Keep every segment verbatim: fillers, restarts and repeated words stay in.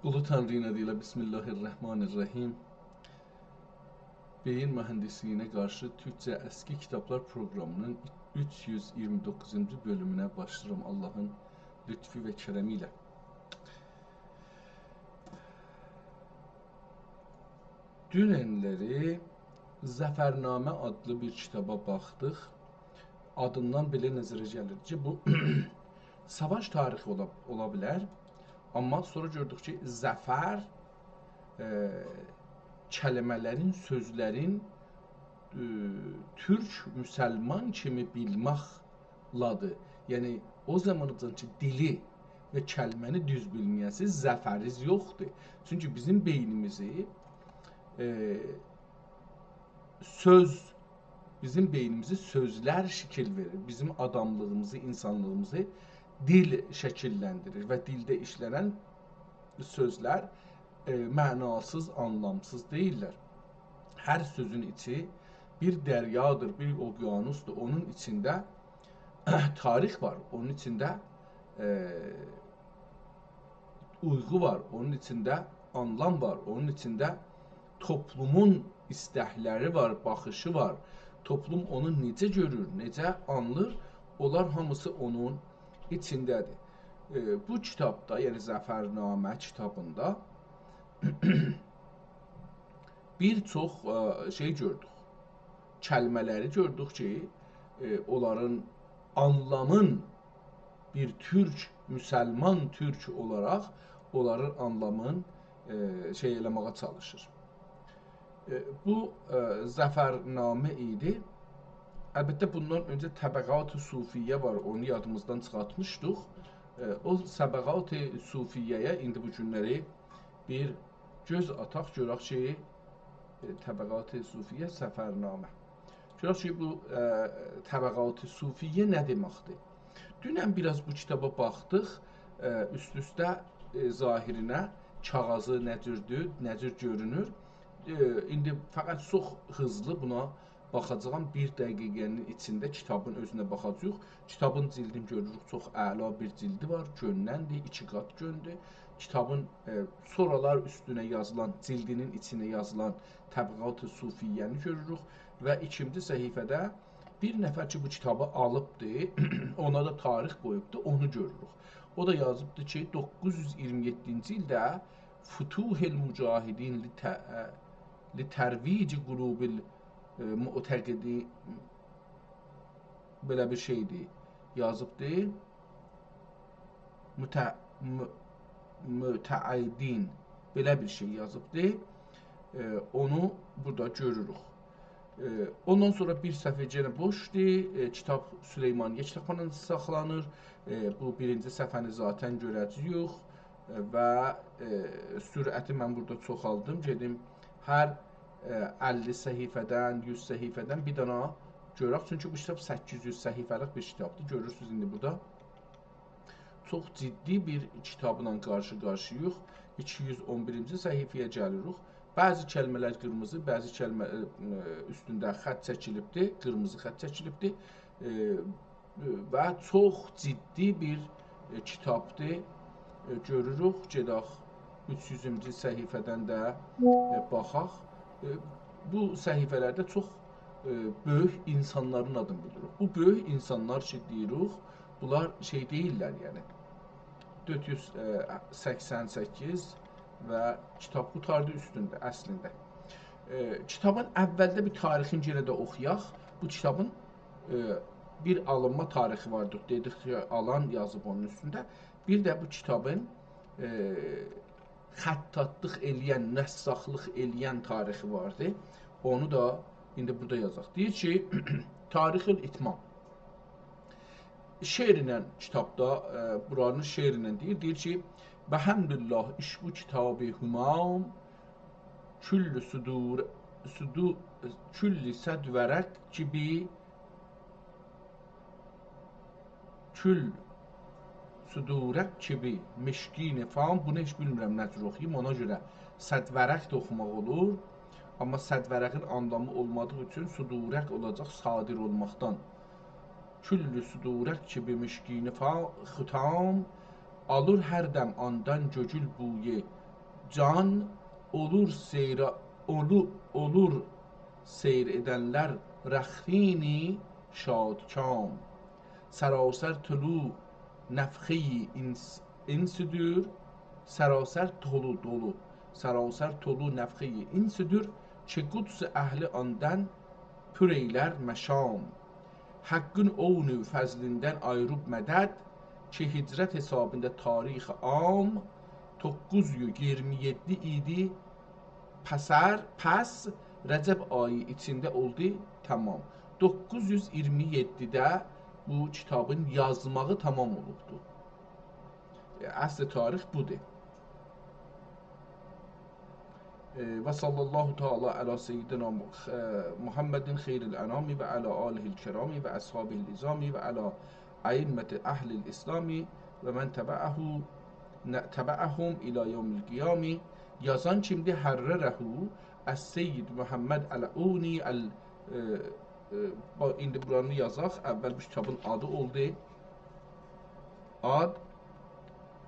اولو تانری‌نین آدی ایله، بسم الله الرحمن الرحیم. بئیین موهندیسلیگینه قارشی تورکجه اسکی کیتابلار پروقرامی‌نین اوچ یوز اییرمی دوققوزونجو بؤلومونه باشلاییرام آللاهین لطفو و کرمی ایله. دوننلری ظفرنامه آدلی بیر کیتابا باخدیق. آدیندان بئله نظره گلیر کی، بو ساواش تاریخی اولا، اولا بیلر. آمما سونرا گؤردوک کی، ظفر، ائ، کلمه‌لرین، سؤزلرین، ائ، تورک مسلمان کیمی بیلمکله‌دیر. یعنی، او زاماناجان کی، دیلی و کلمه‌نی دوز بیلمه‌یه‌سیز، ظفریز یوخدور. چونکی بیزیم بئینیمیزی، ائ، سؤز، بیزیم بئینیمیزی سؤزلر شکیل وئریر. بیزیم آداملیغیمیزی، اینسانلیغیمیزی دیل شکیللندیریر و دیلده ایشلنن سؤزلر، ائ، معناسیز، آنلامسیز دئییللر. هر سؤزون ایچی بیر دریادیر، بیر اقیانوسدور. اونون ایچینده تاریخ وار، اونون ایچینده، ائ، دویغو وار، اونون ایچینده آنلام وار، اونون ایچینده توپلومون ایستکلری وار، باخیشی وار. توپلوم اونو نئجه گؤرور، نئجه آنلیر، اونلار هامیسی اونون ایچینده‌دیر. ائ، بو کیتابدا، یعنی ظفرنامه کیتابیندا بیر چوخ، ائ، شئی گؤردوک. کلمه‌لری گؤردوک کی، ائ، اونلارین آنلامین بیر تورک، مسلمان تورک اولاراق اونلارین آنلامین، ائ، شئی ائله‌مه‌یه چالیشیر. ائ، بو، ائ، ظفرنامه ایدی. البته، بوندان اؤنجه طبقات صوفیه وار، اونو یادیمیزدان چیخارتمیشدیق. ائ، او طبقات صوفیه‌یه ایندی بو گونلری بیر گؤز آتاق، گؤرک کی، ائ، طبقات صوفیه، ظفرنامه. گؤرک کی، بو، ائ، طبقات صوفیه نه دئمکدیر؟ دونن بیر آز بو کیتابا باخدیق، ائ، اوست-اوسته، ائ، ظاهرینه، کاغیذی نه جوردور، نه جور گؤرونور. ائ، ایندی فقط چوخ هیزلی بونا باخاجاغام. بیر دقیقه‌نین ایچینده کیتابین اؤزونه باخاجاغیق. کیتابین جیلدینی گؤروروک، چوخ اعلا بیر جیلدی وار، گؤندندیر، ایکی قات گؤندور. کیتابین، ائ، سونرالار اوستونه یازیلان، جیلدینین ایچینه یازیلان طبقات صوفیه‌نی گؤروروک و ایکینجی صفحه‌ده بیر نفر کی، بو کیتابی آلیبدی، اونا دا تاریخ قویوبدو، اونو گؤروروک. او دا یازیبدی کی، دوققوز یوز اییرمی یئددینجی ایلده فتوح المجاهدین لت-، لترویج قلوب ال-، ائ، معتقدی، بئله بیر شئیدیر، یازیبدی. متع-، م-، متعیدین، بئله بیر شئی یازیبدی. ائ، اونو بورادا گؤروروک. ائ، اوندان سونرا بیر صفحه یئنه بوشدور. ائ، کیتاب سلیمانیه کیتابخاناسیندا ساخلانیر. ائ، بو بیرینجی صفحه‌نی ذاتاً گؤره‌جه‌ییک. ائ، و، ائ، سرعتی من بورادا چوخالدیم. گئدیم هر، ائ، اللی صفحه‌دن، یوز صفحه‌دن بیر دانا گؤرک. چونکی بو کیتاب سککیز یوز صفحه‌لیک بیر کیتابدیر. گؤرورسونوز ایندی بورادا. چوخ جدی بیر کیتابلا قارشی-قارشی‌ییق. ایکی یوز اون بیرینجی صفحه‌یه گلیریک. بعضی کلمه‌لر قیرمیزی، بعضی کلمه، ائ، ائ، اوستونده خط چکیلیبدی، قیرمیزی خط چکیلیبدی. ائ، و چوخ جدی بیر، ائ، کیتابدیر. ائ، گؤروروک، گئدک اوچ یوزونجو صفحه‌دن ده، ائ، باخاق. ائ، بو صفحه‌لرده چوخ، ائ، بؤیوک اینسانلارین آدینی بیلیریک. بو بؤیوک اینسانلار کی دئییریک، بونلار شئی دئییللر، یعنی. دؤرد یوز سکسن سککیز و کیتاب قوتاردی اوستونده، اصلینده. ائ، کیتابین اولده بیر تاریخینی یئنه ده اوخویاق. بو کیتابین، ائ، بیر آلینما تاریخی واردیر. دئدیک کی، آلان یازیب اونون اوستونده. بیر ده بو کیتابین، ائ، خطاطلیق ائله‌ین، نساخلیق ائله‌ین تاریخی واردی. اونو دا ایندی بورادا یازاق. دئییر کی، تاریخ الاتمام. شعرله کیتابدا، ائ، بورانی شعرله دئییر. دئییر کی، «بحمد الله، ایشبو کیتاب همام، کل صدور، صدو-، کل صد ورق کیبی، کل صدورق کیبی مشکین فام.» بونو هئچ بیلمیرم نه جور اوخویوم، اونا گؤره صد ورق ده اوخوماق اولور. آمما صد ورقین آنلامی اولمادیغی اوچون صدورق اولاجاق، صادر اولماقدان. «کل صدورق کیبی مشکین فا-، ختام، آلیر هر دم آندان گؤگول بویو جان اولور سیرا، اولو-، اولور سیر ائدنلر رخنه‌نی شادکام. سراسر طلو نفخه‌ی انس-، انسدور، سراسر طلو، دولو، سراسر طلو نفخه‌ی انسدور، که قدس اهلی آندان پر ائیلر مشام. حقین عون و فضلیندن آیریب مدد، کی هجرت حسابیندا تاریخ عام دوققوز یوز ایگیرمی یئددی ایدی، پسر، پس رجب آیی ایچینده اولدو تمام. دوققوز یوز ایگیرمی یئددیده بو کیتابین یازماغی تمام اولوبدور. ائ، اصل تاریخ بودور. ائ، و صلی الله تعالی علی سیدنا مح-، ائ، محمد خیر الانام و علی آله الکرام و اصحابه العظام و علی ائمة اهل الاسلام و من تبعه، ن-، تبعهم الی یوم القیام. یازان کیمدیر؟ حرره السید محمد العونی ال-، ائ، ائ، با-، ایندی بورانی یازاق. اول بو کیتابین آدی اولدو. آد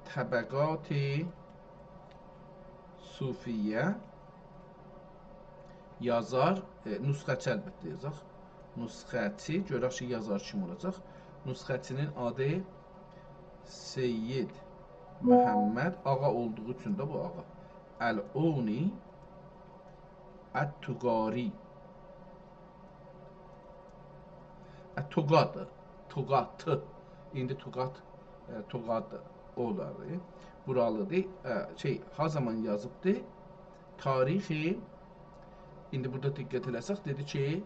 طبقات صوفیه. یازار، ائ، نسخه‌چی البته یازاق. نسخه‌چی، گؤرک کی یازار کیم اولاجاق. نسخه‌چی‌نین آدی سید محمد آقا اولدوغو اوچون ده بو آقا. العونی التوقاری. ا، توقاد، توقات. ایندی توقات، ائ، توقاد اولار. بورالیدیر. ائ، شئی، ها زامان یازیبدی؟ تاریخی، ایندی بورادا دقت ائله‌سک، دئدی کی،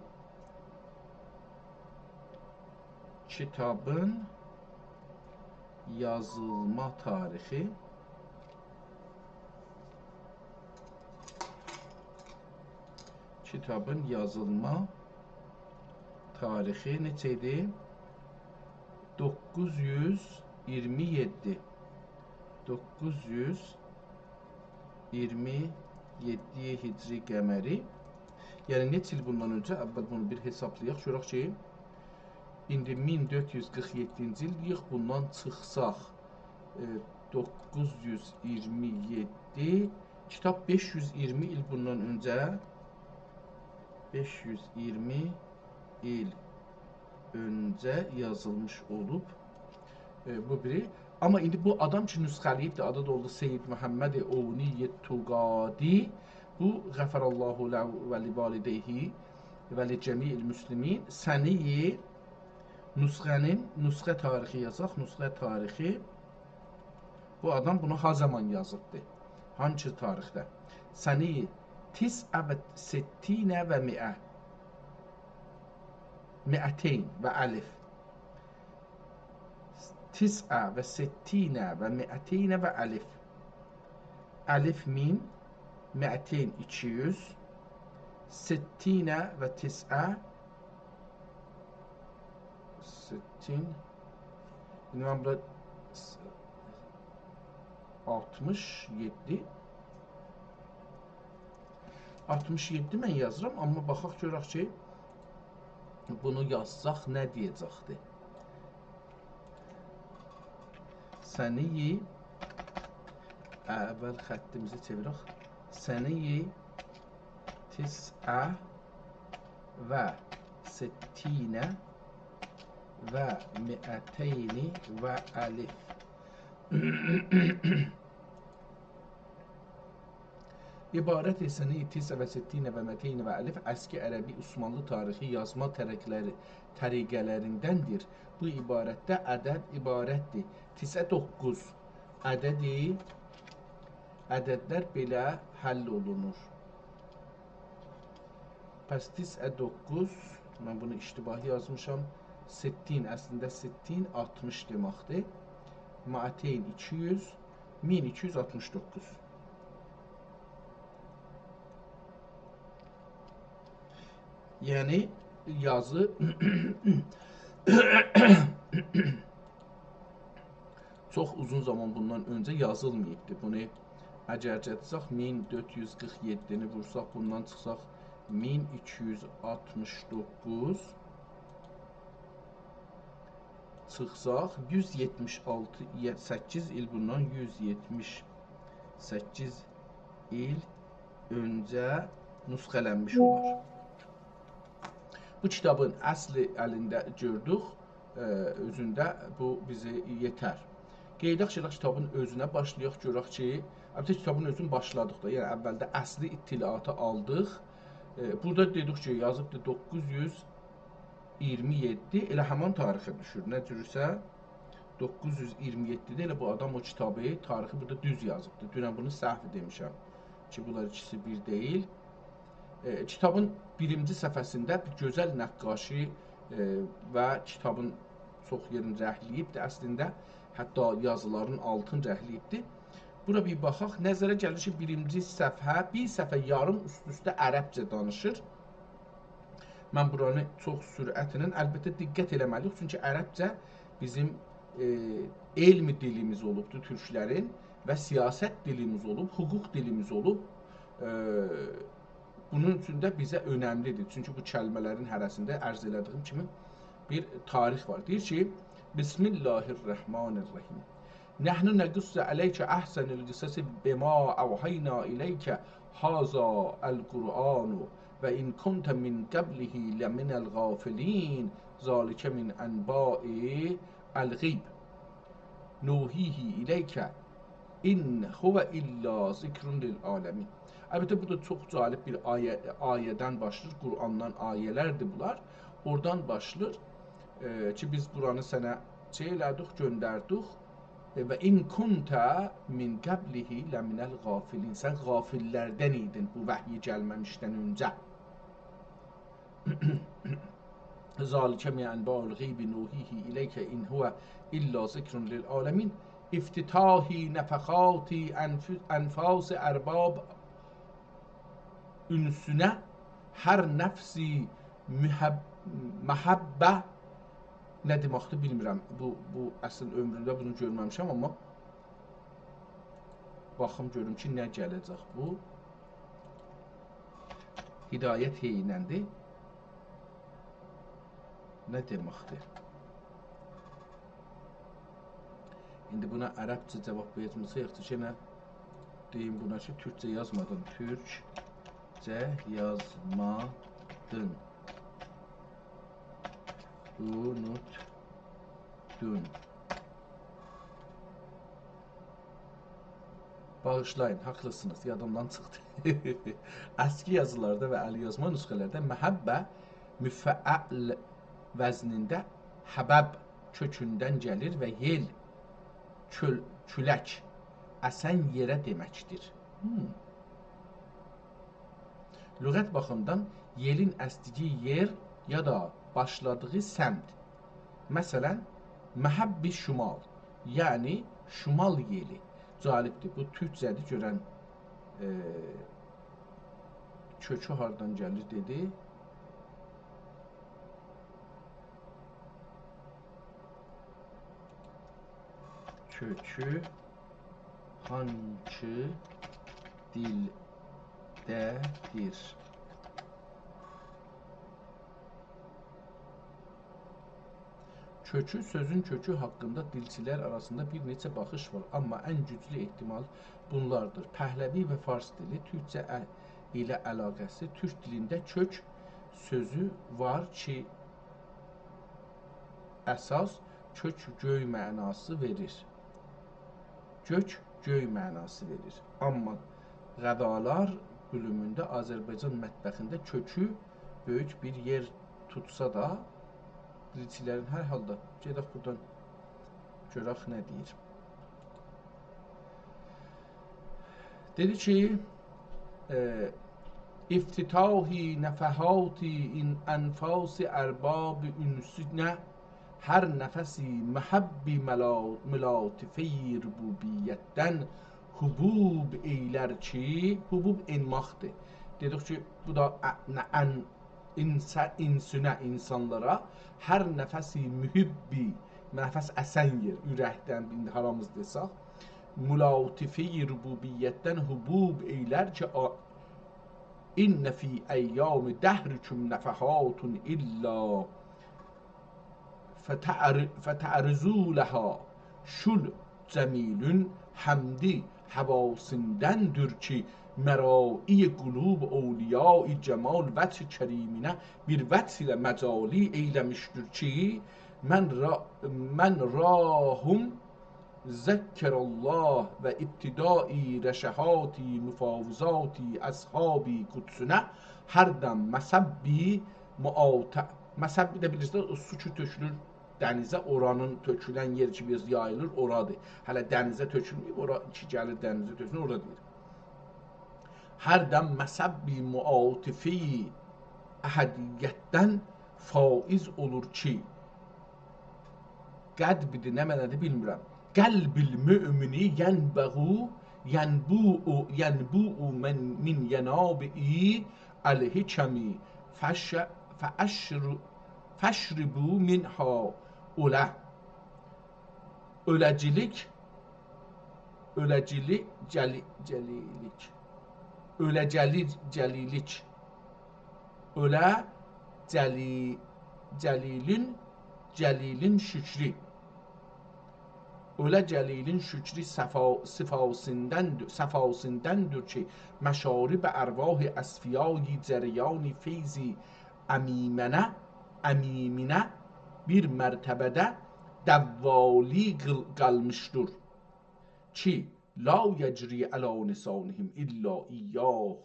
کیتابین یازیلما تاریخی، کیتابین یازیلما تاریخی نئچه ایدی؟ دوققوز یوز ایگیرمی یئددی. دوققوز یوز ایگیرمی یئددی هجری قمری. یعنی نئچه ایل بوندان اؤنجه؟ اول بونو بیر حسابلایاق، گؤرک کی، ایندی مین دؤرد یوز قیرخ یئددینجی ایلده‌ییک، بوندان چیخساق، ائ، دوققوز یوز ایگیرمی یئددی، کیتاب بئش یوز ایگیرمی ایل بوندان اؤنجه، بئش یوز ایگیرمی ایل اؤنجه یازیلمیش اولوب. ائ، بو بیری. آمما ایندی بو آدام کی نسخه‌له‌ییبدی، آدی دا اولدو سید محمد عونی توقادی. بو، غفر الله له و لوالدیه و لجمیع المسلمین، سنه‌ی نسخه‌نین، نسخه تاریخی یازاق، نسخه تاریخی. بو آدام بونو ها زامان یازیبدی؟ هانسی تاریخده؟ سنه‌ی تسع و ستین و مئه. مئتین و الف. تسع و ستین و مئتین و الف. الف مین، مئتین ایکی یوز، ستین و تسع، ستین. ایندی من بورادا س-، آلتمیش یئددی. آلتمیش یئددی من یازیرام، آمما باخاق گؤرک کی، بونو یازساق نه دئیه‌جکدی؟ سنه‌ی، اول خطیمیزی چئویرک. سنه‌ی تسع و ستین و مئتین و الف. عبارت سنه‌ی تسع و ستین و مئتین و الف اسکی عربی عثمانلی تاریخی یازما طریقه‌لری-، طریقه‌لریندندیر. بو عبارتده عدد عبارتدیر. تسع دوققوز عددی، عددلر بئله حل اولونور. پس تسع دوققوز، من بونو اشتباه یازمیشام. ستین، اصلینده ستین آلتمیش دئمکدیر. مئتین ایکی یوز، مین ایکی یوز آلتمیش دوققوز. یعنی، یازی چوخ اوزون زامان بوندان اؤنجه یازیلماییبدی. بونو اگر گتیرسک، مین دؤرد یوز قیرخ یئددینی وورساق، بوندان چیخساق، مین ایکی یوز آلتمیش دوققوز، چیخساق، یوز یئتمیش آلتی، یه-، سککیز ایل بوندان، یوز یئتمیش سککیز ایل اؤنجه نسخه‌لنمیش اولار. بو کیتابین اصلی الینده گؤردوک، ائ، اؤزونده بو بیزه یئتر. قاییداق کی، کیتابین اؤزونه باشلایاق، گؤرک کی، البته کیتابین اؤزونو باشلادیق دا، یعنی اولده اصلی اطلاعاتی آلدیق. ائ، بورادا دئدیک کی، یازیبدیر دوققوز یوز ایگیرمی یئددی، ائله همان تاریخه دوشور. نه جورسه دوققوز یوز ایگیرمی یئددیده ائله بو آدام او کیتابی، تاریخی بورادا دوز یازیبدیر. دونن بونو سهو دئمیشم کی، بونلار ایکیسی بیر دئییل. ائ، کیتابین بیرینجی صفحه‌سینده بیر گؤزل نقاشی، ائ، و کیتابین چوخ یئرینی رنگله‌ییبدیر. اصلینده حتی یازیلارین آلتین رنگله‌ییبدیر. بورا بیر باخاق. نظره گلیر کی، بیرینجی صفحه، بیر صفحه یاریم اوست-اوسته عربجه دانیشیر. من بورانی چوخ سرعتله، البته دقت ائله‌مه‌لی‌ییک، چونکی عربجه بیزیم، ائ، علم دیلیمیز اولوبدور تورکلرین و سیاست دیلیمیز اولوب، حقوق دیلیمیز اولوب. ائ، بونون اوچون ده بیزه اؤنملی‌دیر. چونکی بو کلمه‌لرین هره‌سینده، عرض ائله‌دیگیم کیمی، بیر تاریخ وار. دئییر کی، بسم الله الرحمن الرحیم. نحن نقص علیک احسن القصص بما اوحینا الیک هذا القرآن و ان کنت من قبله لمن الغافلین، ذلک من انباء الغیب نوحیه الیک ان هو الا ذکر للعالمین. البته، بو دا چوخ جالب بیر آیه، آیه‌دن باشلاییر. قرآندان آیه‌لردیر بونلار. اورادان باشلاییر، ائ، کی، بیز بورانی سنه شئی ائله‌دیک، گؤندردیک. ائ، و ان کنت من قبله لمن الغافلین. سن غافل‌لردن ایدین بو وحی گلمه‌میشدن اؤنجه. ذلک من انباء الغیب نوحیه الیک ان هو الا ذکر للعالمین. افتتاح نفحات انف-، انفاس ارباب انسونه هر نفسی محب-، محبه نه دئمکدیر، بیلمیرم. بو، بو اصلینده عؤمرومده بونو گؤرمه‌میشم، آمما باخیم گؤروم کی، نه گله‌جک بو. هدایت هی ایلندیر. نه دئمکدیر؟ ایندی بونا عربجه جاواب وئرمه‌سه، یاخشی کی، نه دئییم بونا کی، تورکجه یازمادین، تورکجه یازمادین. اونوتدون. باغیشلایین، حاقلیسینیز، یادیمدان چیخدی. اسکی یازیلاردا و ال‌یازما نسخه‌لرده محبه مفعل وزنینده حبب کؤکوندن گلیر و یئل، کول-، کولک، اسن یئره دئمکدیر. هوم. لغت باخیمیندان یئلین اسدیگی یئر یا دا باشلادیغی سمت. مثلا، محب شمال، یعنی شمال یئلی. جالبدیر. بو تورکجه‌دیر، گؤرن، ائ، کؤکو هاردان گلیر دئدی. کؤکو هانکی دیلده‌دیر؟ کؤکو، سؤزون کؤکو حاقیندا دیلچیلر آراسیندا بیر نئچه باخیش وار، آمما ان گوجلو احتمال بونلاردیر. پهلوی و فارس دیلی، تورکجه ا-، ایله علاقه‌سی، تورک دیلینده کؤک سؤزو وار کی، اساس کؤک گؤی معناسی وئریر. گؤک گؤی معناسی وئریر. آمما غذالار بؤلومونده آذربایجان مطبخینده کؤکو بؤیوک بیر یئر توتسا دا، دیلچیلرین هر حالدا، گئدک بورادان گؤرک نه دئییر. دئدی کی، ائ، افتتاح نفحات ان-، انفاس ارباب انسونه هر نفسی محب ملا-، ملاطفه‌ی ربوبیتدن حبوب ائیلر کی، حبوب انماقدیر. دئدیک کی، بو دا ا-، نه-، ان-، انس-، انسونه، اینسانلارا هر نفسی محبی، نفس اسن یئر، اورکدن، ایندی هارامیز دئسک، ملاطفه‌ی ربوبیتدن حبوب ائیلر کی، آ-، ان فی ایام دهرکم نفحات الا فتعر-، فتعرضوا لها شل جمیلون حمدی حواسیندندیر کی، مراعی قلوب اولیای جمال وجه کریمینه بیر وجه ایله مجالی ائیله‌میشدیر کی، من را، من راهم ذکر الله و ابتدای رشحاتی مفاوضاتی اصحابی قدسینه هر دم مصبی معاط-، مصبی ده بیلیرسینیز، او سو کی تؤکولور دنیزه، اورانین تؤکولن یئر کی، بیر یاییلیر، اورادیر. هله دنیزه تؤکولمه‌ییب، اورا کی گلیر دنیزه تؤکولور، اورا دئییر. هر دم مصبی معاطفه‌ی احدیتدن فائز اولور کی، قد بیدی، نه معنادیر بیلمیرم. قلب المؤمن ینبع، ینبوع، ینبوع من، من ینابع الحکم فش-، فأشر-، فأشربوا منها. اؤله. اؤله‌جیلیک، اؤله‌جیلی-، جلی-، جلیلیک. اؤله جلی-، جلیلیک. اؤله جلی-، جلیلین، جلیلین شکری. اؤله جلیلین شکری صفا-، صفاسیندندیر، صفاسیندندیر کی، مشارب ارواح اصفیای جریان فیض عمیمینه، عمیمینه بیر مرتبه‌ده دوالی قیل-، قالمیشدیر کی، لا یجری علی نسانهم الا ایاه.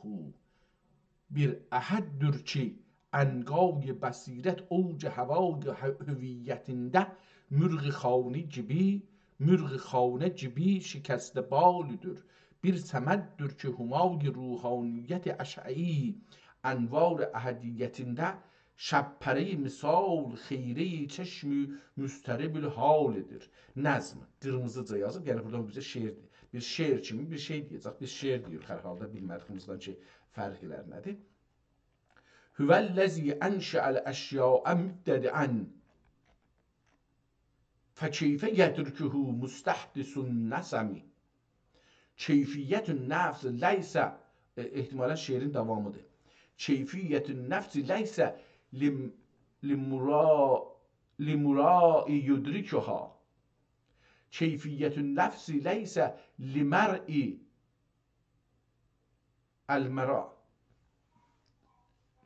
بیر احددیر کی، عنقای بصیرت اوج هوای هو-، هویتینده مرغ خانه گیبی، مرغ خانه گیبی شکسته بالدیر. بیر صمددیر کی، همای روحانیت اشعه‌ای انوار احدیتینده شب‌پره‌ی مثال خیره‌ی چشم مضطرب الحالدیر. نظم، قیرمیزیجا یازیب، یعنی بورادا بیزه شعر، بیر شعر کیمی بیر شئی دئیه‌جک. بیز شعر دئییریک، هر حالدا بیلمه‌دیییمیزدن کی، فرقلر نه‌دیر؟ هو الذی انشأ الاشیاء مبتدأ، فکیف یدرکه مستحدث النسم. کیفیت النفس لیس، ائ، احتمالاً شعرین داوامیدیر. کیفیت النفس لیس لم-، لمرا-، لمراء یدرکها. کیفیت النفس لیس لمرء المراء.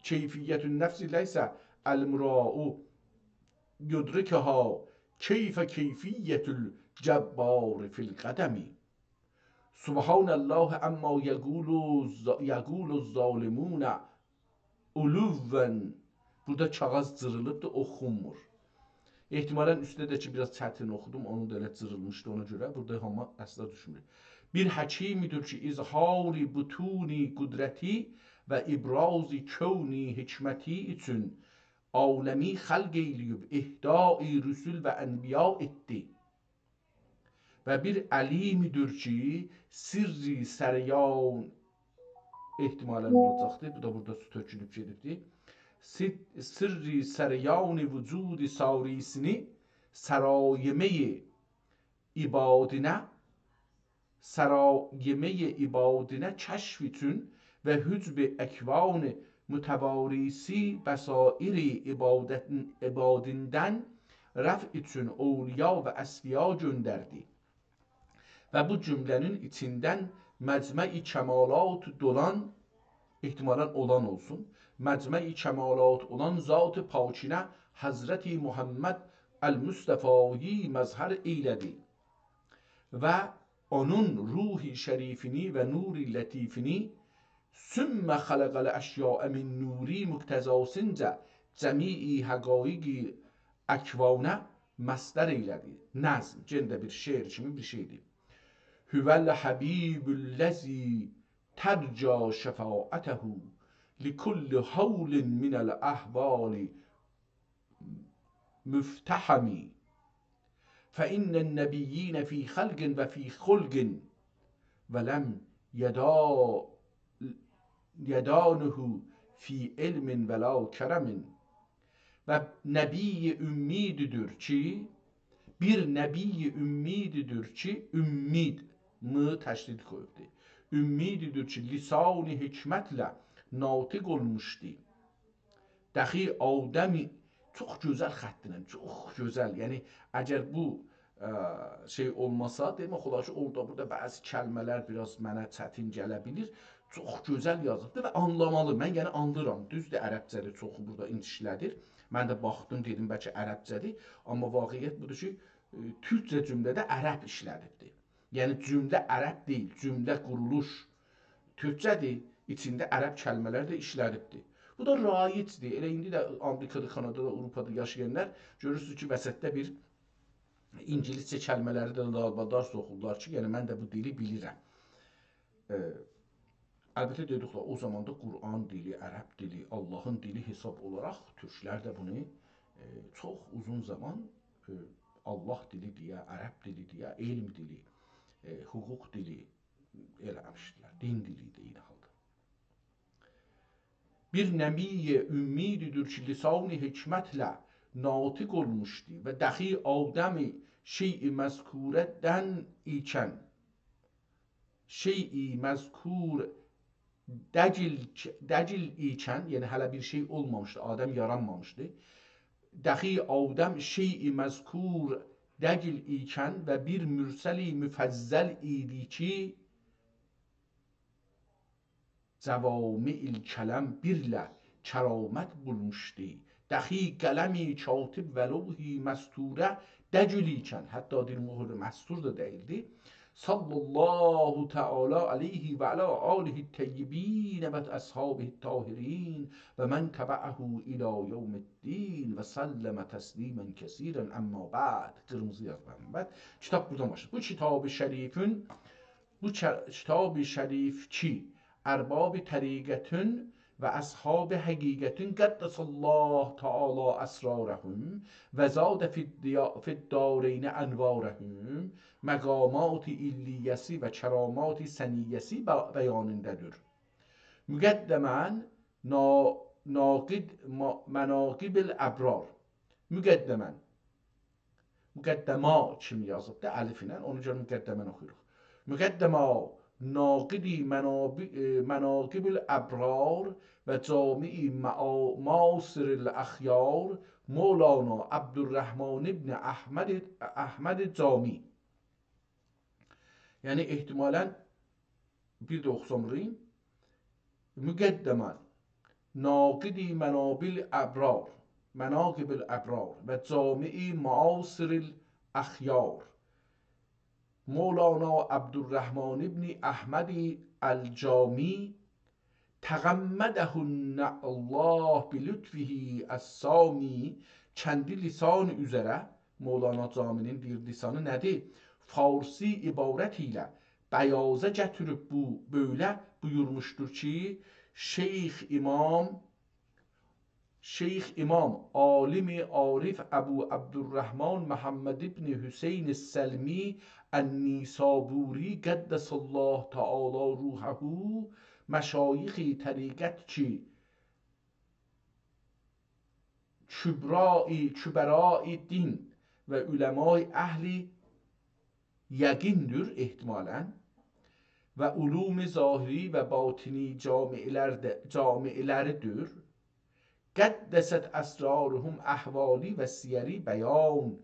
کیفیت النفس لیس المراء یدرکها، کیف کیفیت الجبار فی القدم. سبحان الله عما یقول الظ-، یقول الظالمون علوا. بورادا کاغاذ جیریلیبدیر، اوخونمور. احتمالاً اوسته ده کی، بیر آز چتین اوخودوم، اونو دا ائله جیریلمیشدی، اونا گؤره بورادا هامی اصلا دوشمور. بیر حکیمدیر کی، اظهار بطون قدرتی و ابراز کون حکمتی اوچون عالمی خلق ائیله‌ییب، اهدای رسل و انبیا ائتدی. و بیر علیمدیر کی، سرّ سریان، احتمالاً اولاجاقدیر، بو دا بورادا سو تؤکولوب گئدیبدیر. سر-، سرّ سریان وجود ساریسینی سرایمه‌ی عبادینه، سرایمه‌ی عبادینه کشف اوچون و حجب اکوان متواریسی بصائر عبادت-، عبادیندن رفع اوچون اولیا و اصفیا گؤندردی. و بو جمله‌نین ایچیندن مجمع کمالات دولان، احتمالاً اولان اولسون، مجمع کمالات اولان ذات پاکینه حضرت محمد المصطفایی مظهر ائیله‌دی. و اونون روح شریفینی و نور لطیفینی، ثم خلق الاشیاء من نوری مقتضاسینجا جمیع حقایق اکوانه مصدر ائیله‌دی. نظم، یئنه ده بیر شعر کیمی بیر شئیدیر. هو الحبیب الذی ترجی شفاعته لکل هول من الاهوال مفتحم. فإن النبیین فی خلق و فی خلق ولم یدا-، یدانه فی علم ولا کرم. و نبی امیددیر کی، بیر نبی امیددیر کی، امید، م تشدید قویوبدور. امیددیر کی، لسان حکمتله ناطق اولموشدو. دخی آدمی، چوخ گؤزل خطینن، چوخ گؤزل. یعنی، اگر بو، ا، شئی اولماسا، دئمک اولار کی، اورادا بورادا بعضی کلمه‌لر بیر آز منه چتین گله بیلیر. چوخ گؤزل یازیبدیر و آنلامالی. من، یعنی، آنلیرام. دوزدور، عربجه‌دیر، چوخو بورادا ایشله‌دیر. من ده باخدیم، دئدیم، بلکه عربجه‌دیر. آمما واقعیت بودور کی، ائ، تورکجه جمله‌ده عرب ایشله‌دیبدیر. یعنی، جمله عرب دئییل، جمله قورولوش تورکجه‌دیر، ایچینده عرب کلمه‌لر ده ایشله‌دیبدیر. بو دا رایجدیر. ائله ایندی ده آمریکادا، کانادادا، آوروپادا یاشایانلار گؤرورسونوز کی، وسطده بیر اینگیلیسجه کلمه‌لری ده دالبادال سوخورلار کی، یعنی، من ده بو دیلی بیلیرم. ائ، البته، دئدیک ده، او زاماندا قرآن دیلی، عرب دیلی، آللاهین دیلی حساب اولاراق تورکلر ده بونو، ائ، چوخ اوزون زامان، ائ، آللاه دیلی دئیه، عرب دیلی دئیه، علم دیلی، ائ، حقوق دیلی ائله‌میشدیلر. دین دیلی ده عینی حالدا. بیر نبی امی‌دیر کی، لسان حکمتله ناطق اولموشدو و دخی آدم شیء مذکوردن ایکن، شیء مذکور دگیل، دگیل ایکن، یعنی هله بیر شئی اولمامیشدی، آدم یارانمامیشدی. دخی آدم شیء مذکور دگیل ایکن و بیر مرسل مفضل ایدی کی، جوامع الکلم بیرله کرامت بولموشدو. دخی قلم کاتب و لوح مسطوره دگیل ایکن، حتی دئییر، مهر مستور دا دئییلدی. صلی الله تعالی علیه و علی آله الطیبین و اصحابه الطاهرین و من تبعه الی یوم الدین و سلم تسلیما کثیرا، اما بعد. قیرمیزی یازمادیم. بعد کیتاب بورادان باشلاییر. بو کیتاب شریفین بو ک-، کیتاب شریف کی، ارباب طریقتین و اصحاب حقیقتین قدس الله تعالی اسرارهم و زاد فی الدیا-، فی الدارین انوارهم، مقامات علیه‌سی و کرامات ثنیه‌سی با-، بیانیندادیر. مقدماً نا-، ناقد ما-، مناقب الابرار. مقدماً مقدمه کیمی یازیبدی، الف ایله، اونا گؤره مقدمه اوخویوروق. مقدمه ناقد مناب-، ائ، مناقب الابرار و جامع معا-، معاصر الاخیار مولانا عبدالرحمن ابن احمد، احمد جامی. یعنی، احتمالاً بیر ده اوخوسام اوراییم. مقدماً ناقد مناب الابرار، مناقب الابرار و جامع معاصر الاخیار مولانا عبدالرحمن ابن احمد الجامی تغمده الله بلطفه السامی، کندی لسان اوزره، مولانا جامی‌نین دئییر لسانی نه‌دیر؟ فارسی عبارت ایله بیازا گتیریب بو، بؤیله بویورموشدور کی، شیخ امام، شیخ امام، عالم عارف ابو عبدالرحمن محمد ابن حسین السلمی النیسابوری قدس الله تعالی روحه، مشایخ طریقت کی، کبرای، کبرای دین و علمای اهل یقیندیر احتمالاً و علوم ظاهری و باطنی جامعه‌لرده، جامعه‌لریدیر. قدست اسرارهم احوالی و سیری بیان،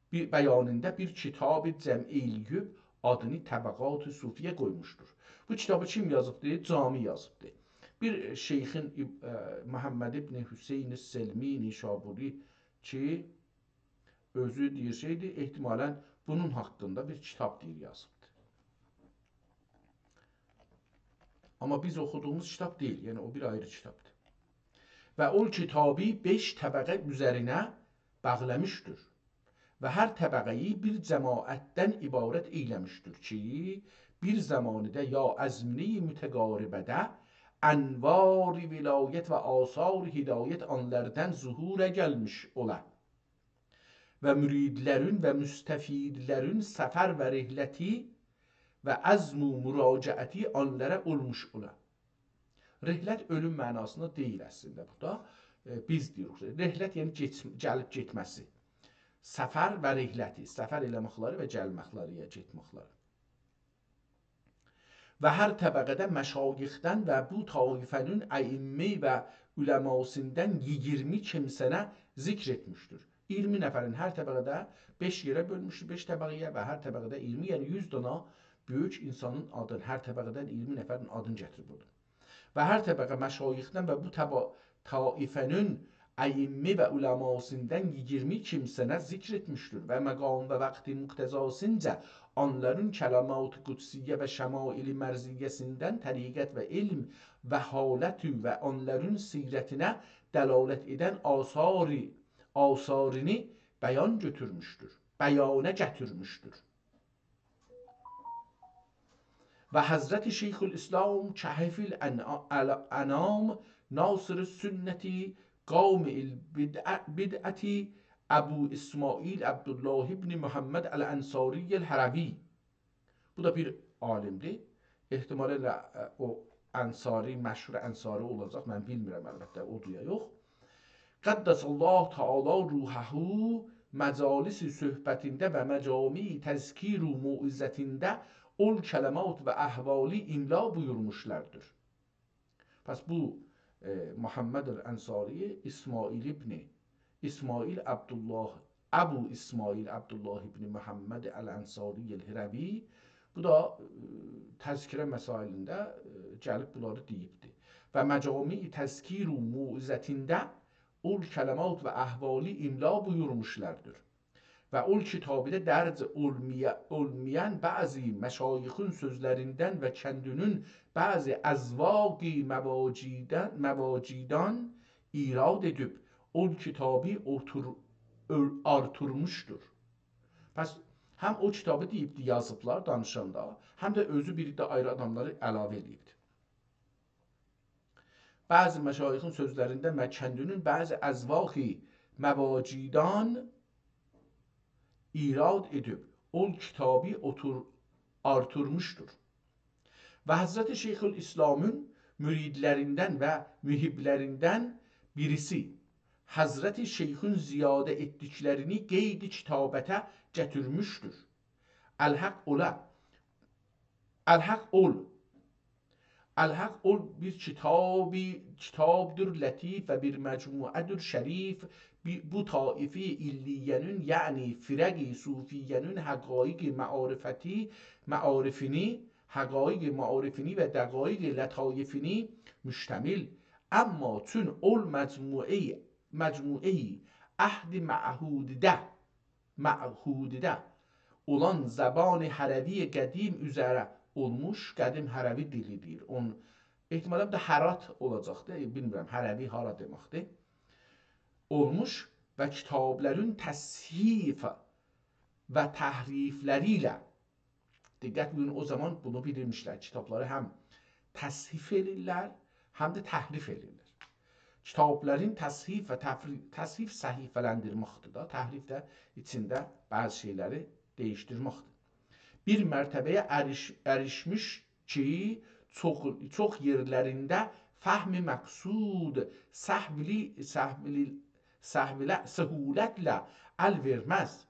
بیر، بیانیندا بیر کیتاب جمع ائله‌ییب آدینی طبقات صوفیه قویموشدور. بو کیتابی کیم یازیبدی؟ جامی یازیبدی. بیر شیخین، ائ، محمد ابن حسین سلمی نیشابوری کی، اؤزو دئییر شئیدیر، احتمالاً بونون حاقیندا بیر کیتاب دئییر یازیبدی. آمما بیز اوخودوغوموز کیتاب دئییل، یعنی او بیر آیری کیتابدیر. و او کیتابی بئش طبقه اوزرینه باغلامیشدیر. و هر طبقه‌یی بیر جماعتدن عبارت ائیله‌میشدیر کی، بیر زمانیده یا ازمنه‌ی متقاربه‌ده انوار ولایت و آثار هدایت آنلاردان ظهورا گلمیش اولا و مریدلرین و مستفیدلرین سفر و رحلتی و عزم و مراجعتی آنلارا اولموش اولا. رحلت اؤلوم معناسیندا دئییل اصلینده بورادا. ائ، بیز دئییریک. رحلت، یعنی گئچ-، گلیب گئتمه‌سی. سفر و رحلتی، سفر ائله‌مکلری و گلمکلری، یا گئتمکلری. و هر طبقه‌ده مشایخدن و بو طایفه‌نین ائمه و علماسیندان ایگیرمی کیمسه‌نی ذکر ائتمیشدیر. ایگیرمی نفرین هر طبقه‌ده بئش یئره بؤلموشدور، بئش طبقه‌یه و هر طبقه‌ده ایگیرمی، یعنی یوز دانا بؤیوک اینسانین آدین، هر طبقه‌دن ایگیرمی نفرین آدینی گتیریب بورادا. و هر طبقه مشایخدن و بو طبا-، طایفه‌نین ائمه و علماسیندان ییگیرمی کیمسه‌نه ذکر ائتمیشدیر و مقام و وقت مقتضاسینجا اونلارین کلمات قدسیه و شمائل مرضیه‌سیندن طریقت و علم و حالت و اونلارین سیرتینه دلالت ائدن آثاری، آثارینی بیان گؤتورموشدور، بیانه گتیرمیشدیر. و حضرت شیخ الاسلام کهف الان-، الانام، ناصر السنة، قامع البدع-، بدعة، ابو اسماعیل عبدالله ابن محمد الانصاری الهروی. بو دا بیر عالیمدیر. احتمالاً ائله، ائ، او انصاری، مشهور انصاری اولاجاق. من بیلمیرم، البته، اودور یا یوخ. قدس الله تعالی روحه مجالس صحبتینده و مجامع تذکیر و موعظتینده اول کلمات و احوالی املا بویورموشلاردیر. پس بو، ائ، محمد الانصاری اسماعیل ابن اسماعیل عبدالله، ابو اسماعیل عبدالله ابن محمد الانصاری الهروی، بو دا، ائ، تذکره مسائلینده، ائ، گلیب بونلاری دئییبدی. و مجامع تذکیر و موعظتینده اول کلمات و احوالی املا بویورموشلاردیر. و اول کیتابیده درج اولمایا-، اولمایان بعضی مشایخین سؤزلریندن و کندینین بعضی اذواق مواجیدن، مواجیدان ایراد ائدیب، اول کیتابی اوتور-، اؤر-، آرتیرمیشدیر. پس هم او کیتابی دئییبدی، یازیبلار دانیشاندا، هم ده اؤزو بیر ده آیری آداملاری علاوه ائله‌ییبدی. بعضی مشایخین سؤزلریندن و کندینین بعضی اذواق مواجیدان ایراد ائدیب، اول کیتابی اوتور-، آرتیرمیشدیر. و حضرت شیخ الاسلامین مریدلریندن و محبلریندن بیریسی حضرت شیخین زیاده ائتدیکلرینی قید کتابته گتیرمیشدیر. الحق اولا، الحق اول، الحق اول بیر کیتابی، کیتابدیر لطیف و بیر مجموعه‌دیر شریف. بی-، بو طایفه علیه‌نین، یعنی فرق صوفیه‌نین حقایق معرفتی، معارفینی، حقایق معارفینی و دقایق لطایفینی مشتمل. اما چون اول مجموعه‌ی، مجموعه‌ی عهد معهودده، معهودده اولان زبان هروی قدیم اوزره اولموش، قدیم هروی دیلی دئییر. اون، احتمالاً بو دا هرات اولاجاقدی، بیلمیرم، هروی هارا دئمکدیر. اولموش و کیتابلارین تصحیف و تحریفلری ایله، دقت بویورون، او زامان بونو بیلیرمیشلر. کیتابلاری هم تصحیف ائله‌ییرلر، هم ده تحریف ائله‌ییرلر. کیتابلارین تصحیف و تفری-، تصحیف صحیفه‌لندیرمکدیر دا، تحریف ده ایچینده بعضی شئیلری دییشدیرمکدیر. بیر مرتبه‌یه اریش-، اریشمیش کی، چوخ، چوخ یئرلرینده فهم مقصود سهولی، سهولی، سهوله-، سهولتله ال وئرمز.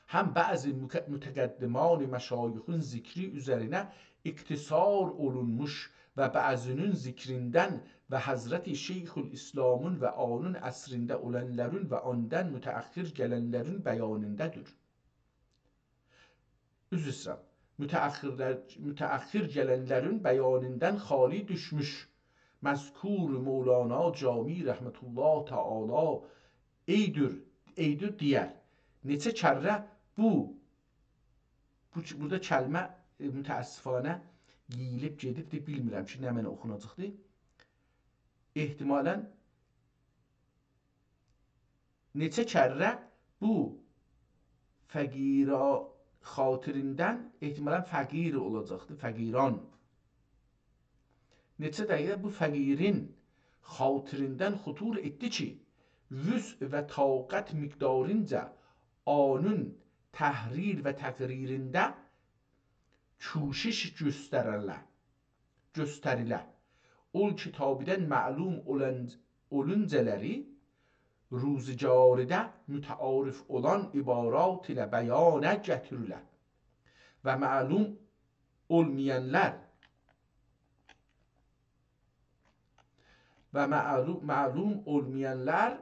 هم بعضی مک-، متقدمان مشایخین ذکری اوزرینه اقتصار اولونموش و بعضی‌نین ذکریندن و حضرت شیخ الاسلامین و اونون عصرینده اولانلارین و اوندان متأخر گلنلرین بیانیندادیر. عذر ایسته‌ییرم. متأخرلر، متأخر گلنلرین بیانیندان خالی دوشموش. مذکور مولانا جامی رحمة الله تعالی ایدیر، ایدیر دئیر. نئچه کره بو، بو، بورادا کلمه، ائ، متأسفانه یئییلیب گئدیبدیر، بیلمیرم کی، نمنه اوخوناجاقدیر. احتمالاً نئچه کره بو فقیرا خاطریندن، احتمالاً فقیر اولاجاقدی، فقیران. نئچه دقیقه بو فقیرین خاطریندن خطور ائتدی کی، وسع و طاقت مقدارینجا اونون تحریر و تقریرینده کوشش گؤستریله، گؤستریله. اول کیتابیدن معلوم اولان، اولونجالاری روزگاریده متعارف اولان عبارات ایله بیانه گتیریله. و معلوم اولمایانلار، و معلو-، معلوم اولمایانلار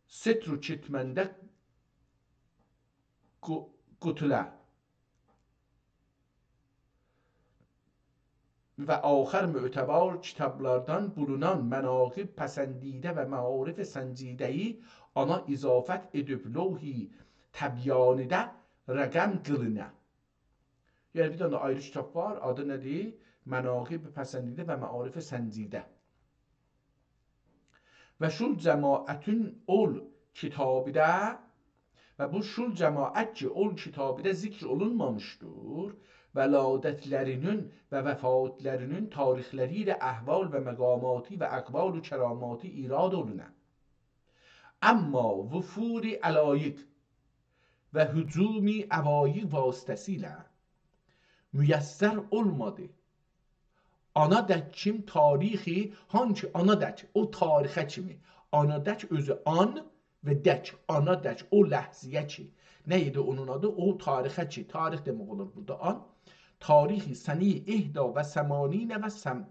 ستر و کتمنده قو-، قوتولا. و آخر معتبر کیتابلاردان بولونان مناقب پسندیده و معارف سنجیده‌یی آنا اضافت ائدیب لوح تبیانیده رقم قیلینه. یعنی، بیر دنه ده آیری کیتاب وار، آدی نه‌دیر؟ مناقب پسندیده و معارف سنجیده. و شول جماعتین اول کیتابیده، و بو شول جماعت کی، اول کیتابیده ذکر اولونمامیشدیر، ولادتلرینین و وفاتلرینین تاریخلری ایله احوال و مقاماتی و اقوال و کراماتی ایراد اولونا. اما وفور علایق و هجوم عوایق واسطه‌سیله میسر اولمادی. آنا دک کیم تاریخی، هانکی آنا دک، او تاریخه کیمی. آنا دک اؤزو آن و دک، آنا دک، او لحظه‌یه کی. نه ایدی اونون آدی؟ او تاریخه کی، تاریخ دئمک اولور بورادا آن. تاریخ سنه احدی و ثمانین و ثم-،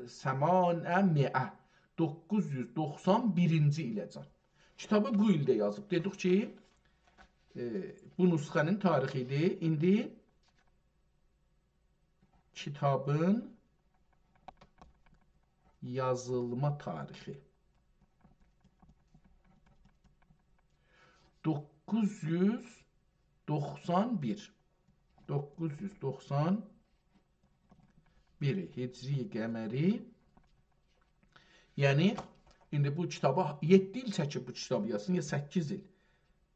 ثمانمائة، دوققوز یوز دوخسان بیرینجی ایله‌جن. کیتابی بو ایلده یازیب. دئدیک کی، ائ، بو نسخه‌نین تاریخی ایدی. ایندی کیتابین یازیلما تاریخی. دوققوز یوز دوخسان بیر. دوققوز یوز دوخسان بیر هجری قمری. یعنی، ایندی بو کیتابا یئددی ایل چکیب بو کیتابی یازسین، یا سککیز ایل.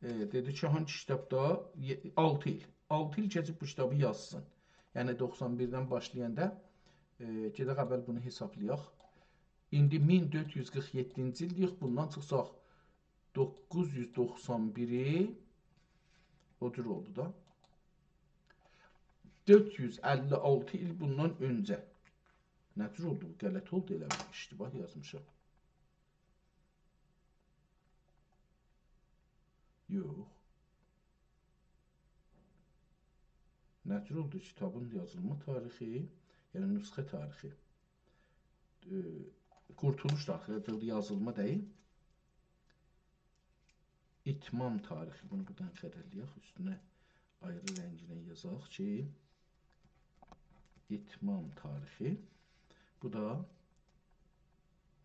ائ، دئدی کی، هانسی کیتاب دا؟ یئ-، آلتی ایل. آلتی ایل کئچیب بو کیتابی یازسین. یعنی، دوخسان بیردن باشلایاندا، ائ، گئدک اول بونو حسابلایاق. ایندی مین دؤرد یوز قیرخ یئددینجی ایل دئیک، بوندان چیخساق، دوققوز یوز دوخسان بیری، او جور اولدو دا. دؤرد یوز اللی آلتی ایل بوندان اؤنجه. نه جور اولدو بو؟ غلط اولدو ائله بیل، اشتباه یازمیشام. یوخ. نه جور اولدو؟ کیتابین یازیلما تاریخی، یعنی نسخه تاریخی. ائ، قورتولوش تاریخی، یازیلما دئییل. اتمام تاریخی. بونو بورادان خط ائله‌یک، اوستونه آیری رنگینن یازاق کی، اتمام تاریخی. بو دا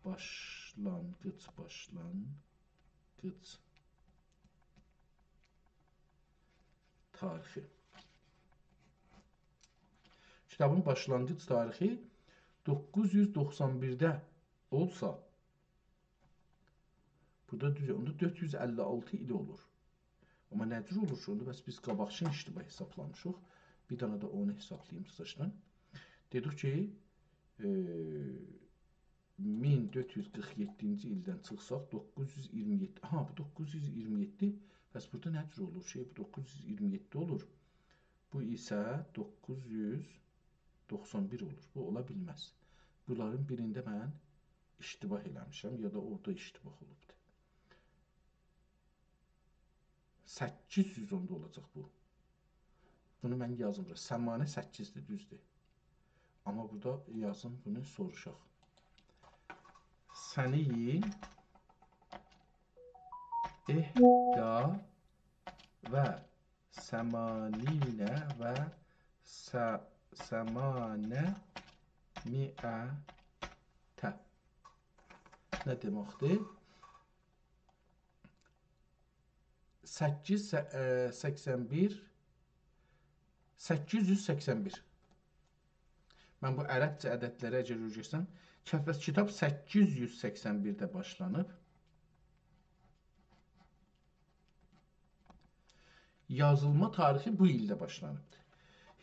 باشلانغیج، باشلانغیج تاریخی. کیتابین باشلانغیج تاریخی دوققوز یوز دوخسان بیرده اولسا، بورادا دوز، اوندا دؤرد یوز اللی آلتی ایل اولور. آمما نه جور اولور کی، اوندا بس بیز قاباقکینی اشتباه حسابلامیشیق. بیر دنه ده اونو حسابلاییم سیزاشدان. دئدیک کی، ائ، مین دؤرد یوز قیرخ یئددینجی ایلدن چیخساق، دوققوز یوز ایگیرمی یئددی. آها، بو دوققوز یوز ایگیرمی یئددی. بس بورادا نه جور اولور؟ شئی، بو دوققوز یوز ایگیرمی یئددی اولور. بو ایسه دوققوز یوز دوخسان بیر اولور. بو اولا بیلمز. بونلارین بیرینده من اشتباه ائله‌میشم، یا دا اورادا اشتباه اولوبدور. سککیز یوز اوندا اولاجاق بو. بونو من یازمیرام. ثمانیه سککیزدیر، دوزدور. آمما بورادا یازیم، بونو سوروشاق. سنه احدی و ثمانین و ث-، ثمانمائة. نه دئمکدیر؟ سککیز، س-، ائ، سکسن بیر، سککیز یوز سکسن بیر. من بو عربجه عددلری اگر اؤیرشسم، کتاب، کتاب سککیز یوز سکسن بیرده باشلانیب. یازیلما تاریخی بو ایلده باشلانیبدیر.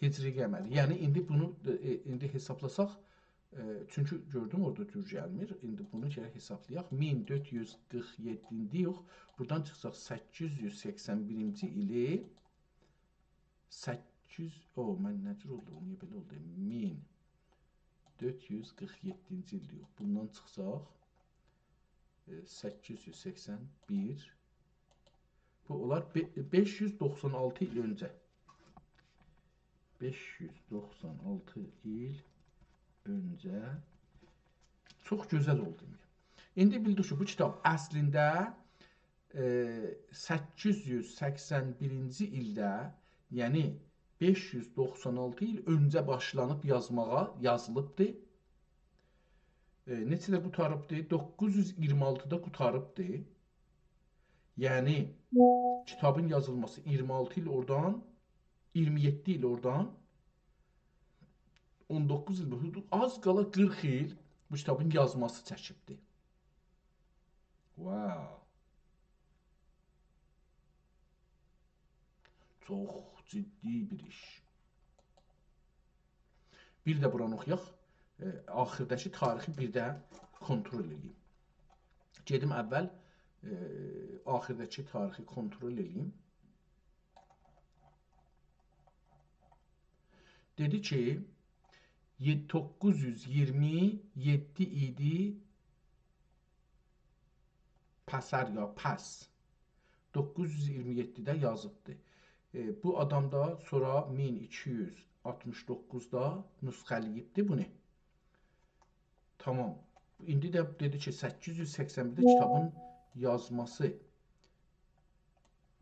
هجری قمری. یعنی، ایندی بونو، ائ، ایندی حسابلاساق، ائ، چونکی گؤردوم، اورادا جور گلمیر. ایندی بونو گرک حسابلایاق. مین دؤرد یوز قیرخ یئددینجی ایل یوخ. بورادان چیخساق، سککیز یوز سکسن بیرینجی ایلی، سککیز، او، من نه جور اولدو؟ نییه بئله اولدو؟ مین دؤرد یوز قیرخ یئددینجی ایل یوخ. بوندان چیخساق، ائ، سککیز یوز سکسن بیر. بو اولار بئ-، بئش یوز دوخسان آلتی ایل اؤنجه. بئش یوز دوخسان آلتی ایل اؤنجه. چوخ گؤزل اولدو ایندی. ایندی بیلدیک کی، بو کیتاب اصلینده، ائ، سککیز یوز سکسن بیرینجی ایلده، یعنی بئش یوز دوخسان آلتی ایل اؤنجه باشلانیب یازماغا، یازیلیبدی. ائ، نئچه‌ده قوتاریبدی؟ دوققوز یوز اییرمی آلتیدا قوتاریبدی. یعنی، کیتابین یازیلماسی اییرمی آلتی ایل اورادان، اییرمی یئددی ایل اورادان، اون دوققوز ایل، بو حدود، آز قالا قیرخ ایل بو کیتابین یازماسی چکیبدی. واو. چوخ جدی بیر ایش. بیر ده بورانی اوخویاق. ائ، آخیرداکی تاریخی بیر ده کنترل ائله‌ییم. گئدیم اول، ائ، آخیرداکی تاریخی کنترل ائله‌ییم. دئدی کی، یئ-، دوققوز یوز اییرمی یئددی ایدی، پسر یا پس. دوققوز یوز اییرمی یئددیده یازیبدی. ائ، بو آدام دا سونرا مین ایکی یوز آلتمیش دوققوزدا نسخه‌له‌ییبدی بونو. تامام. ایندی ده دئدی کی، سککیز یوز سکسن بیرده کیتابین یازماسی.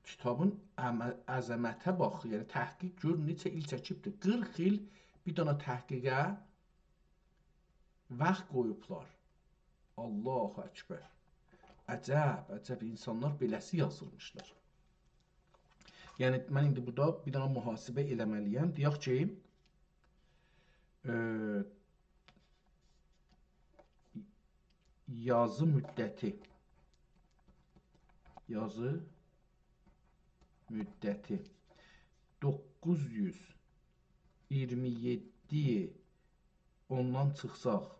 کیتابین عمه-، عظمته باخ، یعنی تحقیق گؤر نئچه ایل چکیبدیر. قیرخ ایل بیر دنه تحقیقه واخت قویوبلار. الله اکبر. عجب، عجب، اینسانلار بئله‌سی یازیرمیشلار. یعنی، من ایندی بورادا بیر دنه محاسبه ائله‌مه‌لی‌یم. دئیک کی، ائ، یازی مدتی، یازی مدتی دوققوز یوز اییرمی یئددی، اوندان چیخساق،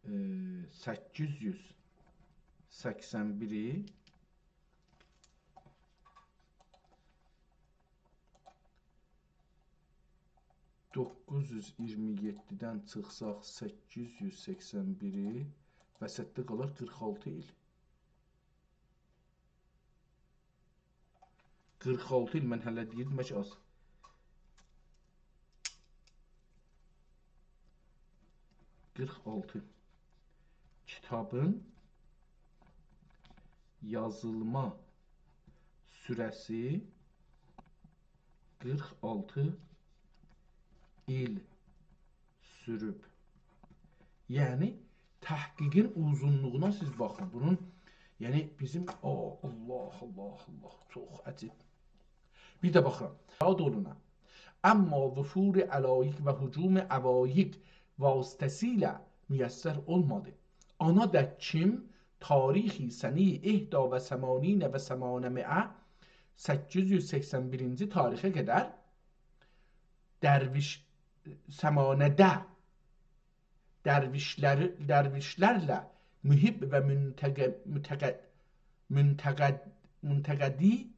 ائ، سککیز یوز سکسن بیری، دوققوز یوز اییرمی یئددیدن چیخساق سککیز یوز سکسن بیری، وسطده قالار قیرخ آلتی ایل. قیرخ آلتی ایل من هله دئییردیم، بلکه آز. قیرخ آلتی. کیتابین یازیلما سوره‌سی قیرخ آلتی ایل سوروب. یعنی، تحقیقین اوزونلوغونا سیز باخین. بونون، یعنی، بیزیم، آ، الله، الله، الله، چوخ عجیب. بیر ده باخیرام. یاد اولونا. اما وفور علایق و هجوم عوایق واسطه‌سیله میسر اولمادی. آنادک کیم تاریخ سنه‌ی احدی و ثمانین و ثمانمائه، سککیز یوز سکسن بیرینجی تاریخه قدر درویش، ثمانده درویشلری، درویشلرله محب و منتق-، متق-، منتقد-، منتقدی،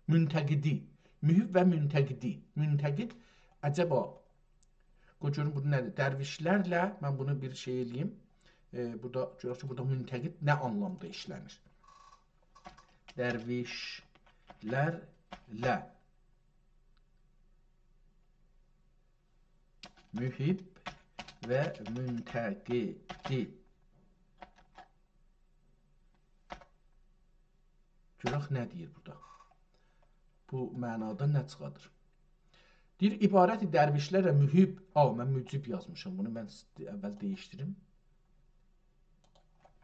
منتقدی، محب و منتقدی، منتقد، عجبا، قوی گؤروم بو نه‌دیر؟ درویشلرله، من بونو بیر شئی ائله‌ییم. ائ، بورادا، گؤرک کی، بورادا منتقد نه آنلامدا ایشله‌نیر؟ درویشلرله محب و منتقدی. گؤرک نه دئییر بورادا. بو معنادا نه چیخادیر؟ دئییر، عبارت درویشلرله محب، آ، من مجیب یازمیشام، بونو من س-، اول دییشدیریم.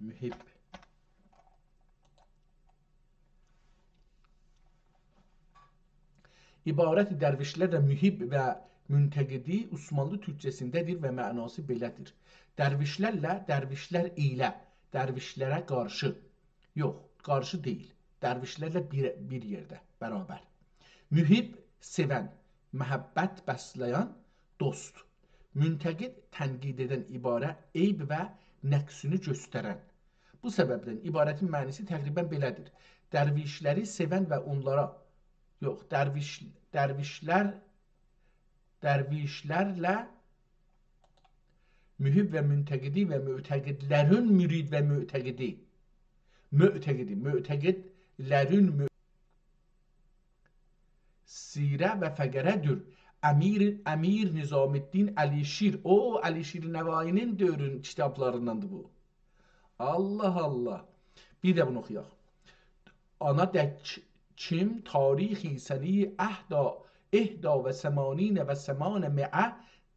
محب. عبارت درویشلرله محب و منتقدی عثمانلی تورکجه‌سینده‌دیر و معناسی بئله‌دیر. درویشلرله، درویشلر ایله، درویشلره قارشی. یوخ، قارشی دئییل. درویشلرله بیر، بیر یئرده، برابر. محب، سئون، محبت بسله‌ین دوست. منتقد، تنقید ائدن، عبارت عیب و نقصونو گؤسترن. بو سببدن عبارتین معناسی تقریباً بئله‌دیر. درویشلری سئون و اونلارا، یوخ، درویش، درویشلر، درویشلرله محب و منتقدی و معتقدلرین مرید و معتقدی. معتقدی، معتقدلرین مع-، سیره و فقره‌دیر. امیر، امیر نظام‌الدین علیشیر. او، علیشیر نوایی‌نین دؤورون کیتابلارینداندیر بو. الله، الله. بیر ده بونو اوخویاق. آنادک کیم تاریخ سنهٔ احدا، احدا و ثمانین و ثمانمائه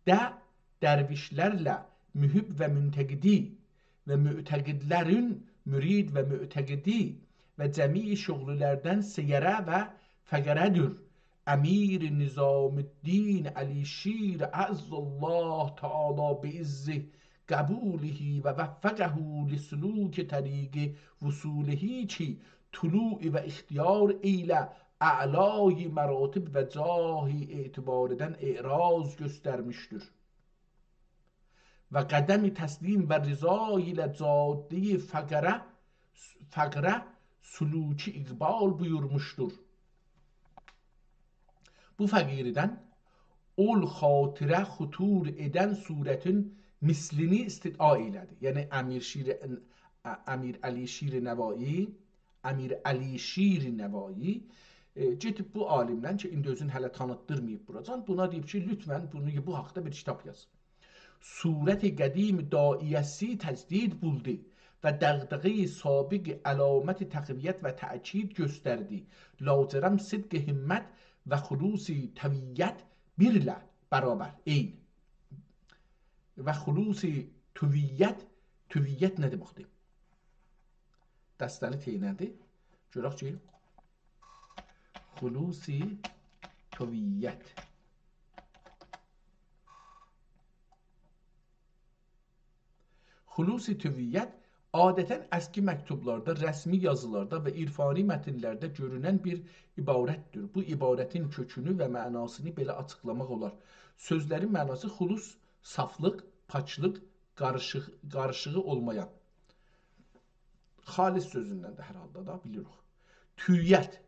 ده درویشلرله محب و منتقدی و معتقدلرین مرید و معتقدی و جمیع شغللردن سیره و فقره‌دیر. امیر نظام‌الدین علیشیر، اعز الله تعالی بعزه قبوله و وفقه لسلوک طریق وصوله، کی طلوع و اختیار ایله اعلای مراتب و جاه اعتباردن اعراض گؤسترمیشدیر و قدم تسلیم و رضا ایله جادهٔ فقره، فقره سلوکی اقبال بویورموشدور. بو فقیردن اول خاطره خطور ائدن صورتین مثلینی استدعا ائیله‌دی. یعنی امیر شیر، امیر علیشیر نوایی، امیر علیشیر نوایی، ائ، گئدیب بو عالیمدن کی، ایندی اؤزون هله تانیتدیرماییب بوراجان، بونا دئییب کی، لطفاً بونو، بو حاقدا بیر کیتاب یاز. صورت قدیم داعیه‌سی تجدید بولدو و دغدغهٔ سابق علامت تقویت و تأکید گؤستردی. لاجرم صدق همت و خلوص طویت بیرله برابر، عین. و خلوص طویت، طویت نه دئمکدیر؟ دسته‌لی ت ایله‌دیر. گؤرک کی، خلوص طویت. خلوص طویت عادتاً اسکی مکتوبلاردا، رسمی یازیلاردا و عرفانی متنلرده گؤرونن بیر عبارتدیر. بو عبارتین کؤکونو و معناسینی بئله آچیقلاماق اولار. سؤزلرین معناسی خلوص، صافلیق، پاکلیق، قاریشیق، قاریشیغی اولمایان. خالص سؤزوندن ده هر حالدا دا بیلیریک. طویت،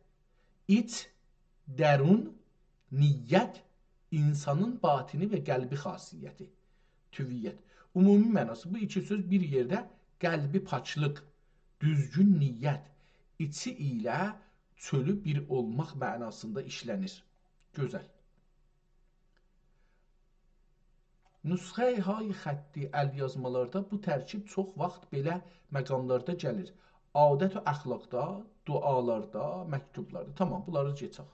ایچ، درون، نیت، انسانین باطنی و قلبی خاصیتی. طویت. عمومی معناسی، بو ایکی سؤز بیر یئرده قلبی پاکلیق، دوزگون نیت، ایچی ایله چؤلو بیر اولماق معناسیندا ایشله‌نیر. گؤزل. نسخه‌های خطی، ال‌یازمالاردا بو ترکیب چوخ واخت بئله مقاملاردا گلیر. عادت و اخلاقدا، دعالاردا، مکتوبلاردا. تامام، بونلاری کئچک.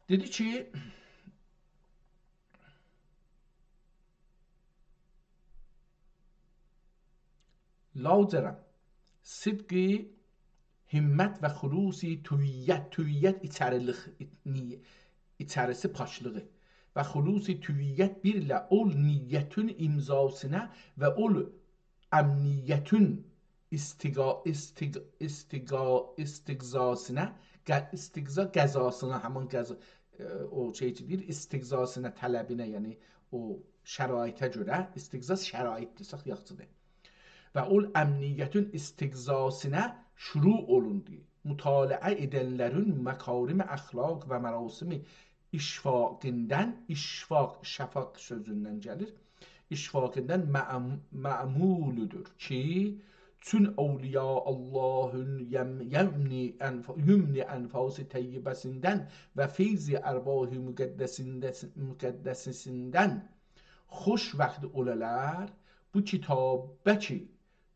دئدی کی، لاجرم، صدق همت و خلوص طویت، طویت ایچریلیک، نی-، ایچریسی پاکلیغی. و خلوص طویت بیرله اول نیتین امضاسینا و اول امنیتین استقا-، استق-، استقا-، استقضاسینا، قه-، استقضا قضاسینا، همین قضا، ائ، او شئی کی دئییر، استقضاسینا، طلبینه، یعنی او شرایطه گؤره، استقضا شرایط دئسک یاخشیدیر. و اول امنیتین استقضاسینا شروع اولوندو. مطالعه ائدنلرین مکارم اخلاق و مراسم اشفاقیندن، اشفاق، شفق سؤزوندن گلیر، اشفاقیندن مأم-، مأمولدور کی، چون اولیاء اللهین یم-، یمن انف-، یمن انفاس طیبه‌سیندن و فیض ارواح مقدسینده-، مقدسه‌سیندن خوش وقت اولالار، بو کیتابه کی،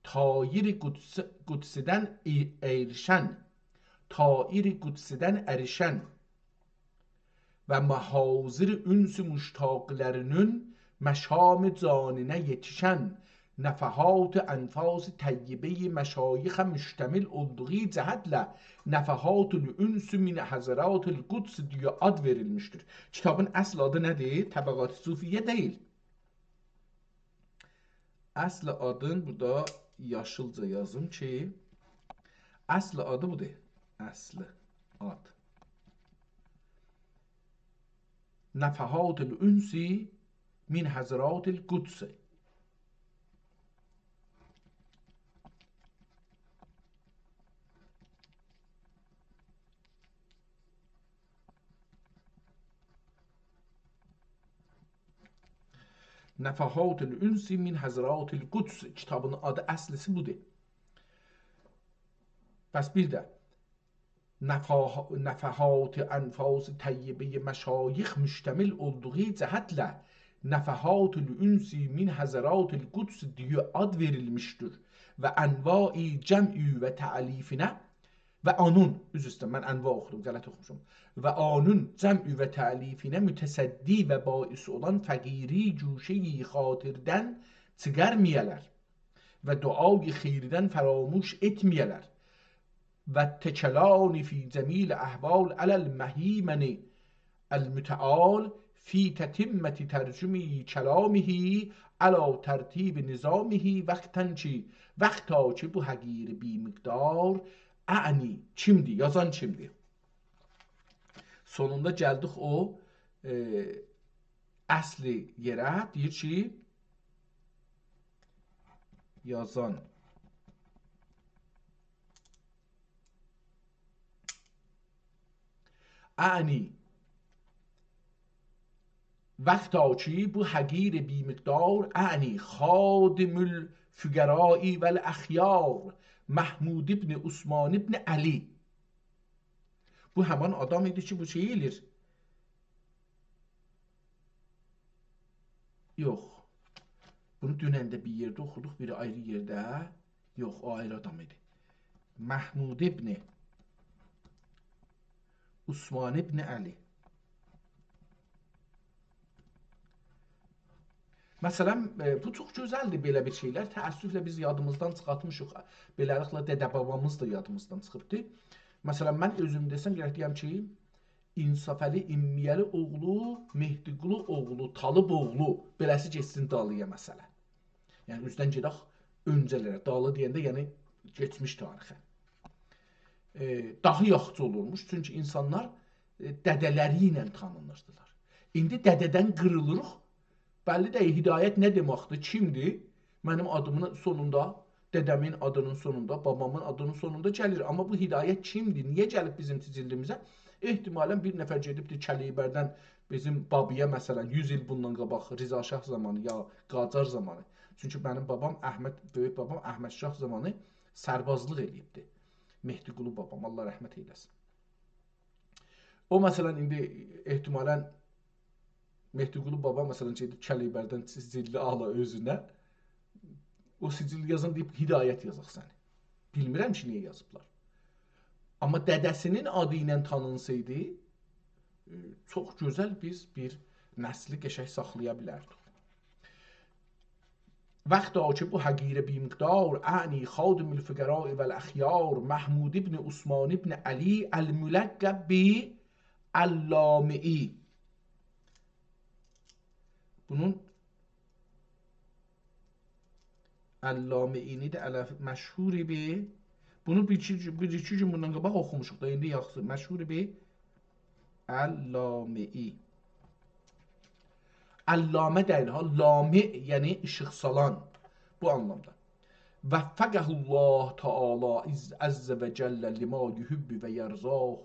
طایر قدس-، قدسیدن ای-، ایریشن، طایر قدسیدن اریشن و محاضر انس مشتاقلرینین مشام جانینا یئتیشن نفحات انفاس طیبهٔ مشایخه مشتمل اولدوغو جهتله نفحات الانس من حضرات القدس دئیه آد وئریلمیشدیر. کیتابین اصل آدی نه‌دیر؟ طبقات صوفیه دئییل. اصل آدین بورادا یاشیلجا یازیم کی، اصل آدی بودور. اصل آد. نفحات الانس من حضرات القدس. نفحات الانس من حضرات القدس. کیتابین آدی اصلیسی بودور. پس بیر ده نفح-، نفحات انفاس طیبهٔ مشایخ مشتمل اولدوغو جهتله نفحات الانس من حضرات القدس دئیه آد وئریلمیشدیر و انواع جمعی و تألیفینه و آنون، عذر ایسته‌ییرم، من انواع اوخودوم، غلط اوخوموشام. و آنون جمع و تألیفینه متصدی و باعث اولان فقیری گوشه‌ی خاطردن چیخارمایالار و دعای خیردن فراموش ائتمه‌یه‌لر. و تکلان فی جمیل احوال علی المهیمن المتعال فی تتمة ترجمة کلامه علی ترتیب نظامه وقتاً کی، وقتا کی بو حقیر بی‌مقدار، اعنی، کیمدیر؟ یازان کیمدیر؟ سونوندا گلدیک او، ائ، اصلی یئره، دئییر کی، یازان اعنی، وقتا کی بو حقیر بی‌مقدار، اعنی خادم الفقراء والاخیار، محمود ابن عثمان ابن علی. بو همان آدام ایدی کی، بو شئی ائله‌ییر. یوخ. بونو دونن ده بیر یئرده اوخودوق، بیری آیری یئرده. یوخ، او آیری آدام ایدی. محمود ابن عثمان ابن علی. مثلا، ائ، بو چوخ گؤزلدیر، بئله بیر شئیلر. تأسفله بیز یادیمیزدان چیخارتمیشیق. بئله‌لیکله، دده-بابامیز دا یادیمیزدان چیخیبدی. مثلا، من اؤزوم دئسم، گرک دئیم کی، انصافعلی اممیه‌لی اوغلو، مهدیقولو اوغلو، طالب اوغلو، بئله‌سی گئتسین دالییا، مثلا. یعنی، اوزدن گئدک اؤنجه‌لره، دالی دئینده، یعنی، کئچمیش تاریخه. ائ، داها یاخشی اولورموش، چونکی اینسانلار، ائ، دده‌لری ایله تانینیردیلار. ایندی دده‌دن قیریلیریق، بللی دئییل هدایت نه دئمکدیر، کیمدیر؟ منیم آدیمین سونوندا، دده‌مین آدینین سونوندا، بابامین آدینین سونوندا گلیر. آمما بو هدایت کیمدیر؟ نییه گلیب بیزیم سجلیمیزه؟ احتمالا بیر نفر گئدیبدیر کلیبردن بیزیم بابایا، مثلا، یوز ایل بوندان قاباق، رضا شاه زامانی یا قاجار زامانی. چونکی منیم بابام احمد، بؤیوک بابام احمد شاه زامانی سربازلیق ائله‌ییبدی. مهدیقولو بابام، الله رحمت ائیله‌سین. او، مثلا، ایندی احتمالا مهدیقولو بابا، مثلا، گئدیب کلیبردن سجلی آلا اؤزونه. او سجلی یازان دئییب، هدایت یازاق سنی. بیلمیرم کی، نییه یازیبلار. آمما دده‌سینین آدی ایله تانینسایدی، ائ، چوخ گؤزل بیز بیر نسلی قشنگ ساخلایا بیلردیک. وقتا کی بو حقیر بی‌مقدار، اعنی خادم الفقراء والاخیار، محمود ابن عثمان ابن علی الملقب به اللامعی. بونون اللامعی‌نی ده ال-، مشهور به، بونو بیر ایکی، بیر ایکی گون بوندان قاباق اوخوموشوق دا، ایندی یاخشی. مشهور به اللامعی. علامه دئییل ها، لامع، یعنی ایشیق سالان. بو آنلامدا. وفقه الله تعالی عز، عز و جل لما یحب و یرضاه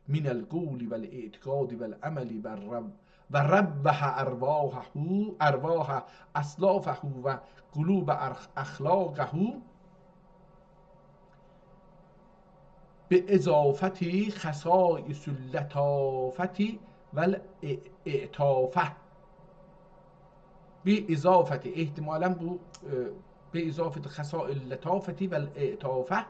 من القول والاعتقاد والعمل و رب-، و روح ارواحه، ارواح اسلافه و قلوب ارخ-، اخلاقه باضافة خصائص اللطافة والاعتافة. باضافة، احتمالا بو، ائ، باضافة خصائص اللطافة والاعتافة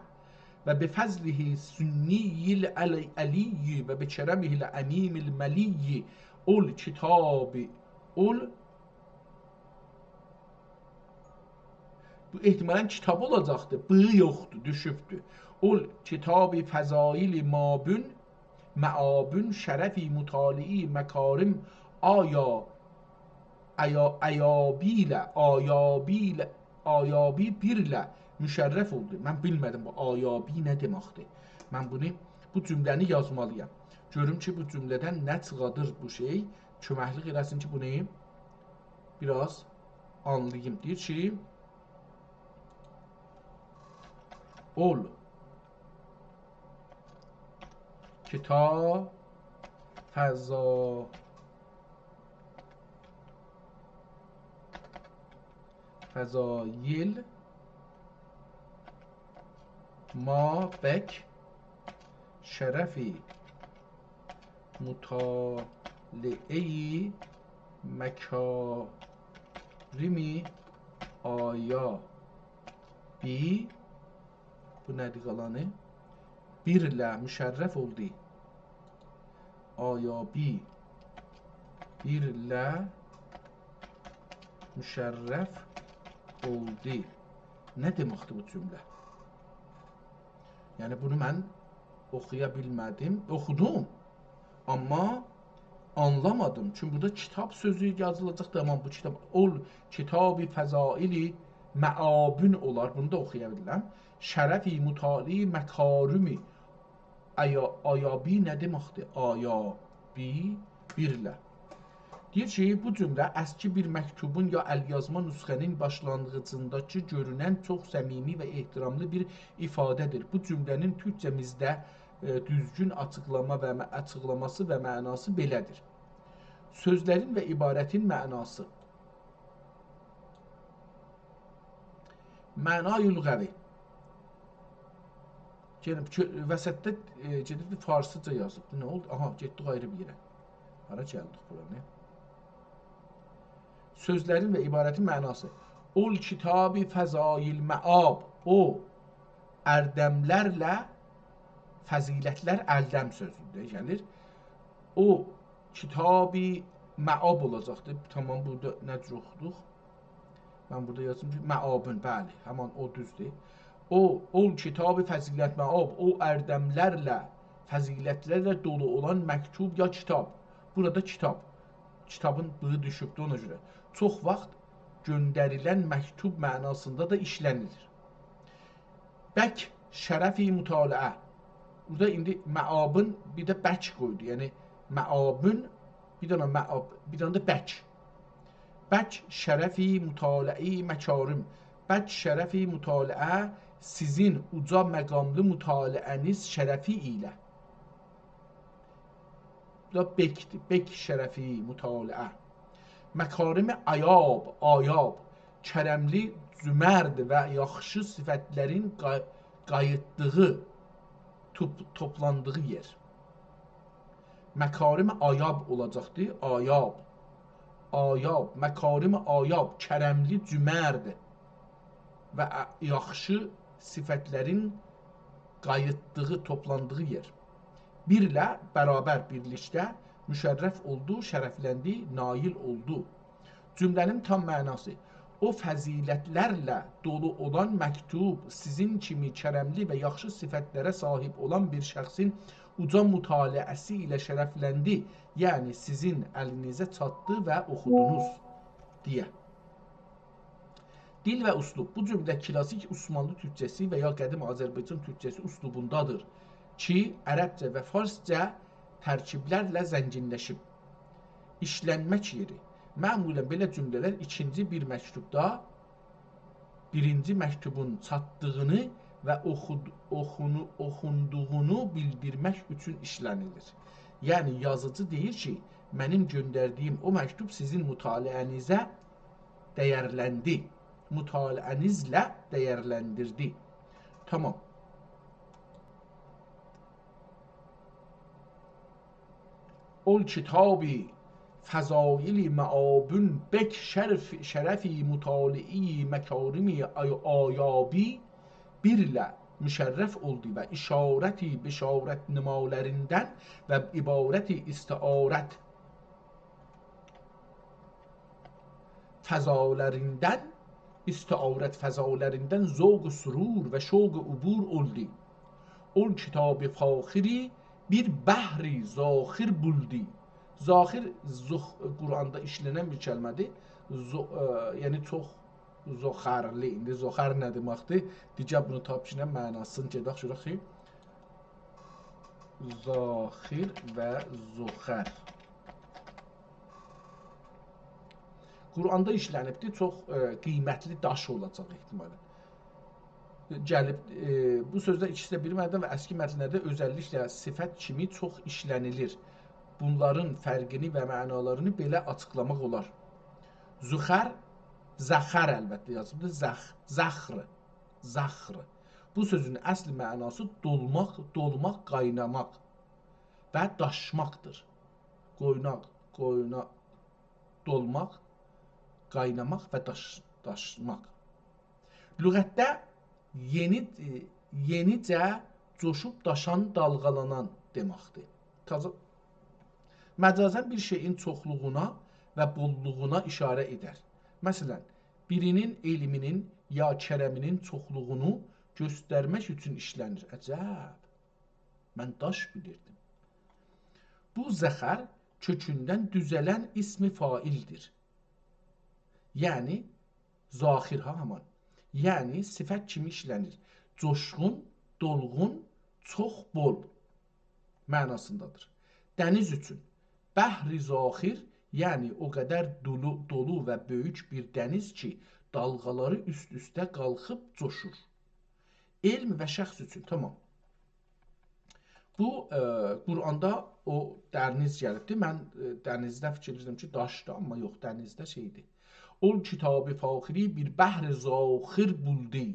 و بفضله السنی العلی و بکرمه العمیم الملی. اول کتاب، اول بو احتمالا کتاب اولاجاقدی. ب یوخدور، دوشوبدور. اول کتاب فضایل مابون، معابون، شرفی مطالعی مکارم، آیا، ایا-، ایابیل، آیابیل، آیابی بیرله مشرف اولدو. من بیلمه‌دیم بو آیابی نه دئمکدیر. من بونو، بو جمله‌نی یازمالییام. گؤروم کی، بو جمله‌دن نه چیخادیر بو شئی. کؤمکلیک ائله‌سین کی، بونو بیر آز آنلاییم. دئییر کی، اول کتاب فضا-، فضایل مابک شرفی مطالعه‌ی مکارم آیابی. بو نه‌دیر قالانی؟ بیرله مشرف اولدو. آیابی بیرله مشرف اولدو. نه دئمکدیر بو جمله؟ یعنی بونو من اوخویا بیلمه‌دیم. اوخودوم، آمما آنلامادیم. چونکی بورادا کیتاب سؤزو یازیلاجاق. تامام، بو کیتاب اول کیتابی فضایلی معابون اولار. بونو دا اوخویا بیلیرم. شرفی مطالعی مکارمی آیا-، آیابی نه دئمکدیر؟ آیابی بیرله. دئییر کی، بو جمله اسکی بیر مکتوبون یا الیازما نسخه‌نین باشلانغیجینداکی گؤرونن چوخ صمیمی و احتراملی بیر ایفاده‌دیر. بو جمله‌نین تورکجه‌میزده، ائ، دوزگون آچیقلاما و مع-، آچیقلاماسی و معناسی بئله‌دیر. سؤزلرین و عبارتین معناسی. معنای لغوی. گئدیب کؤ-، وسطده، ائ، گئدیب بیر فارسیجا یازیبدی. نه اولدو؟ آها، گئتدیک آیری بیر یئره. هارا گلدیک بورا، نه؟ سؤزلرین و عبارتین معناسی. اول کیتابی فضایل معاب. او اردملرله فضیلتلر، اردم سؤزوندن گلیر. او کیتابی معاب اولاجاقدیر. تامام، بورادا نه جور اوخودوق؟ من بورادا یازدیم کی، معابون، بلی، همان او دوزدور. او، او کیتابی فضیلت معاب، او اردملرله، فضیلتلرله دولو اولان مکتوب یا کیتاب. بورادا کیتاب. کیتابین «ب»ی دوشوبدور، اونا گؤره. چوخ واخت گؤندریلن مکتوب معناسیندا دا ایشله‌نیلیر. بک شرفی مطالعه. بورادا ایندی معابون بیر ده بک قویدو. یعنی معابون، بیر دنه معاب، بیر دنه ده بک. بک شرفی مطالعه‌ی مکارم. بک شرفی مطالعه، سیزین اوجا مقاملی مطالعه‌نیز شرفی ایله. بو دا بکدیر. بک شرفی مطالعه. مکارم آیاب، آیاب، کرملی، جؤمرد و یاخشی صفتلرین قا-، قاییتدیغی، توپ-، توپلاندیغی یئر. مکارم آیاب اولاجاقدی. آیاب. آیاب. مکارم آیاب. کرملی، جؤمرد و ا-، یاخشی صفتلرین قاییتدیغی، توپلاندیغی یئر. بیرله، برابر، بیرلیکده، مشرف اولدو، شرفلندی، نایل اولدو. جمله‌نین تام معناسی. او فضیلتلرله دولو اولان مکتوب سیزین کیمی کرملی و یاخشی صفتلره صاحیب اولان بیر شخصین اوجا مطالعه‌سی ایله شرفلندی، یعنی سیزین الینیزه چاتدی و اوخودونوز دئیه. دیل و اسلوب. بو جمله کلاسیک عثمانلی تورکجه‌سی و یا قدیم آذربایجان تورکجه‌سی اسلوبوندادیر کی، عربجه و فارسجا ترکیبلرله زنگینلشیب. ایشلنمک یئری. معمولا بئله جمله‌لر ایکینجی بیر مکتوبدا بیرینجی مکتوبون چاتدیغینی و اوخود-، اوخونو-، اوخوندوغونو بیلدیرمک اوچون ایشله‌نیلیر. یعنی یازیجی دئییر کی، منیم گؤندردیگیم او مکتوب سیزین مطالعه‌نیزه دیرلندی. مطالعه‌نیزله دیرلندیردی. تامام. اول کیتابی فضایل معابون بک شرف-، شرفی مطالعه‌ی مکارمی آی-، آیابی بیرله مشرف اولدو و اشارتی بشارت‌نمالریندن و عبارتی استعارت فضالریندن، استعارت فضالریندن ذوق سرور و شوق عبور اولدو. اول کیتاب فاخری بیر بحر زاخر بولدو. زاخر، زخ-، قرآندا ایشله‌نن بیر کلمه‌دیر. زو-، ائ، یعنی چوخ زوخرلی. ایندی زوخر نه دئمکدیر؟ دیگر بونو تاپیشینان معناسینی گئدک گؤرک کی. زاخر و زوخر. قرآندا ایشله‌نیبدیر، چوخ، ائ، قیمتلی داش اولاجاق احتمالا. گلیب، ائ، بو سؤزلر ایکیسی ده بیر معنادا و اسکی متنلرده اؤزللیکله صفت کیمی چوخ ایشله‌نیلیر. بونلارین فرقینی و معنالارینی بئله آچیقلاماق اولار. زوخر، زخر البته یازیبدیر، زخ-، زخر. زخر. بو سؤزون اصل معناسی دولماق، دولماق، قایناماق و داشماقدیر. قویناق، قوینا-، دولماق، قایناماق و داش-، داشماق. لغتده یئنی، ائ، یئنیجه جوشوب داشان، دالغالانان دئمکدیر. تازا، مجازاً بیر شئیین چوخلوغونا و بوللوغونا ایشاره ائدر. مثلاً، بیری‌نین علمینین یا کرمینین چوخلوغونو گؤسترمک اوچون ایشله‌نیر. عجب. من داش بیلیردیم. بو زخر کؤکوندن دوزه‌لن اسم فاعل‌دیر. یعنی، زاخر ها همان. یعنی، صفت کیمی ایشله‌نیر. جوشقون، دولغون، چوخ، بول معناسیندادیر. دنیز اوچون. بحر زاخر، یعنی او قدر دولو، دولو و بؤیوک بیر دنیز کی، دالغالاری اوست-اوسته قالخیب جوشور. علم و شخص اوچون، تامام. بو، ائ، قرآندا او دنیز گلیبدیر. من، ائ، دنیزده فیکیر ائدیردیم کی، داشدیر، آمما یوخ، دنیزده شئیدیر. اول کتاب فاخری بیر بحر زاخر بولدو.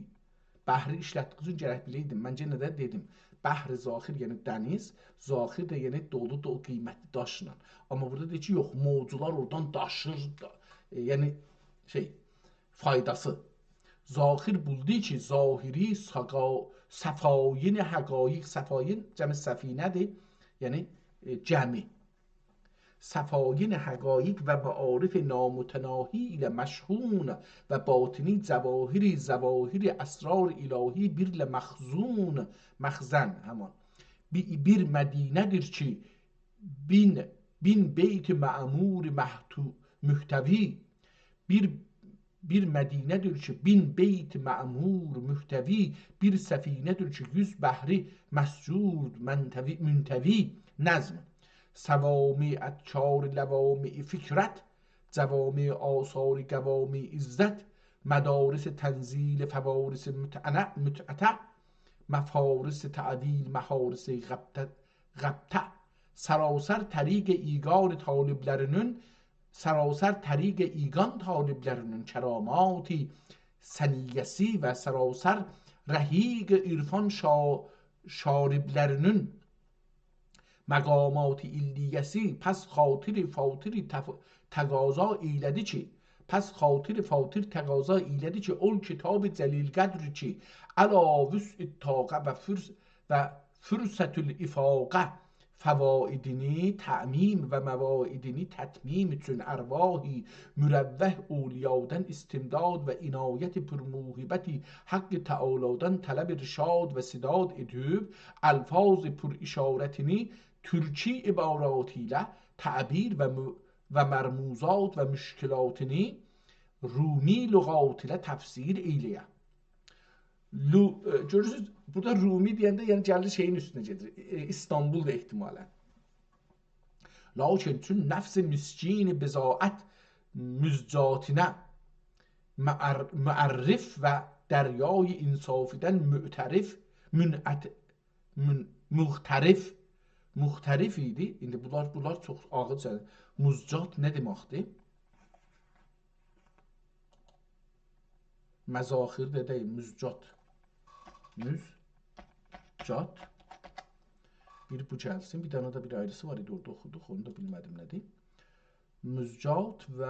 بحری ایشلتدیگی اوچون گرک بیله‌یدیم. من یئنه ده دئدیم، بحر زاخر، یعنی دنیز، زاخر ده، یعنی دولو دا او قیمتلی داشلا. آمما بورادا دئییر کی، یوخ، موجلار اورادان داشیر، دا، ائ، یعنی شئی، فایداسی. زاخر بولدو کی، ظاهری سقا-، سفاین حقایق، سفاین جمع سفینه‌دیر، یعنی، ائ، گمی. سفاین حقایق و معارف نامتناهی ایله مشحون و باطنی جواهر ظواهر اسرار الهی بیر له مخزون، مخزن همان. بی-، بیر مدینه‌دیر کی، بین، بین بیت معمور محتو-، محتوی، بیر، بیر مدینه‌دیر کی، بین بیت معمور محتوی، بیر سفینه‌دیر کی، یوز بحری مسجود منتوی، منتوی. نظم. صوامع اذکار لوامع فکرت، جوامع آثار قوامع عزت، مدارس تنزیل فوارس متعنه، متعته، مفارس تأویل محارس غبطه، غبطه، سراسر طریق ایگان طالبلرینین، سراسر طریق ایگان طالبلرینین کرامات ثنیه‌سی و سراسر رحیق عرفان شا-، شاربلرینین مقامات علیه‌سی، پس خاطر فاطر تف-، تقاضا ائیله‌دی کی، پس خاطر فاطر تقاضا ائیله‌دی کی، اول کتاب جلیل قدر کی، علی وسع طاقه و فرص-، و فرصت الافاقه فوایدینی تعمیم و مواعیدینی تتمیم اوچون ارواح مروح اولیادان استمداد و عنایت پرموهبت حق تعالادان طلب ارشاد و سداد ائدیب، الفاظ پراشارتینی تورکی عبارات ایله تعبیر و مو-، و مرموزات و مشکلاتینی رومی لغات ایله تفسیر ائیله‌یه. لو-، ائ، گؤرورسونوز، بورادا رومی دئینده، یعنی گلیر شئیین اوستونه گئدیر. ائ، ایستانبول دا احتمالاً. لاکین چون نفس مسکین بضاعت مزجاتینه معر-، معرف و دریای انصافیدن معترف، منعت-، من-، مغترف، مغترف ایدی. ایندی بونلار، بونلار چوخ آغیر شئی. مزجات نه دئمکدیر؟ مزاخر ده دئییل، مزجات. مزجات. بیر بو گلسین، بیر دنه ده بیر آیریسی وار ایدی، اورادا اوخودوق، اونو دا بیلمه‌دیم نه‌دیر. مزجات و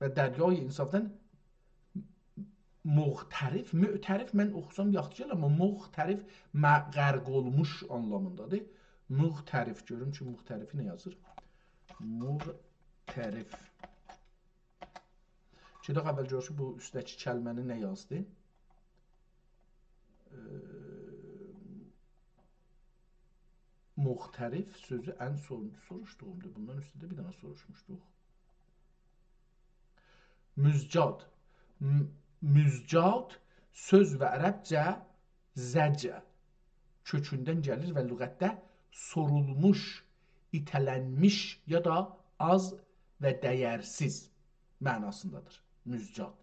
و دریای انصافدن مغترف، معترف من اوخوسام یاخشی گلر، آمما مغترف مه-، غرق اولموش آنلامیندادیر. مغترف، گؤروم کی، مغترفی نه یازیر؟ مغترف. گئدک اول گؤرک کی، بو اوستده‌کی کلمه‌نی نه یازدی؟ ائ، مغترف سؤزو ان سونونجو سوروشدوغومدور. بوندان اوسته ده بیر دنه سوروشموشدوق. مزجات. م-، مزجات سؤز و عربجه زجع کؤکوندن گلیر و لغتده سورولموش، ایته‌لنمیش یا دا آز و دَیَرسیز معناسیندادیر. مزجات.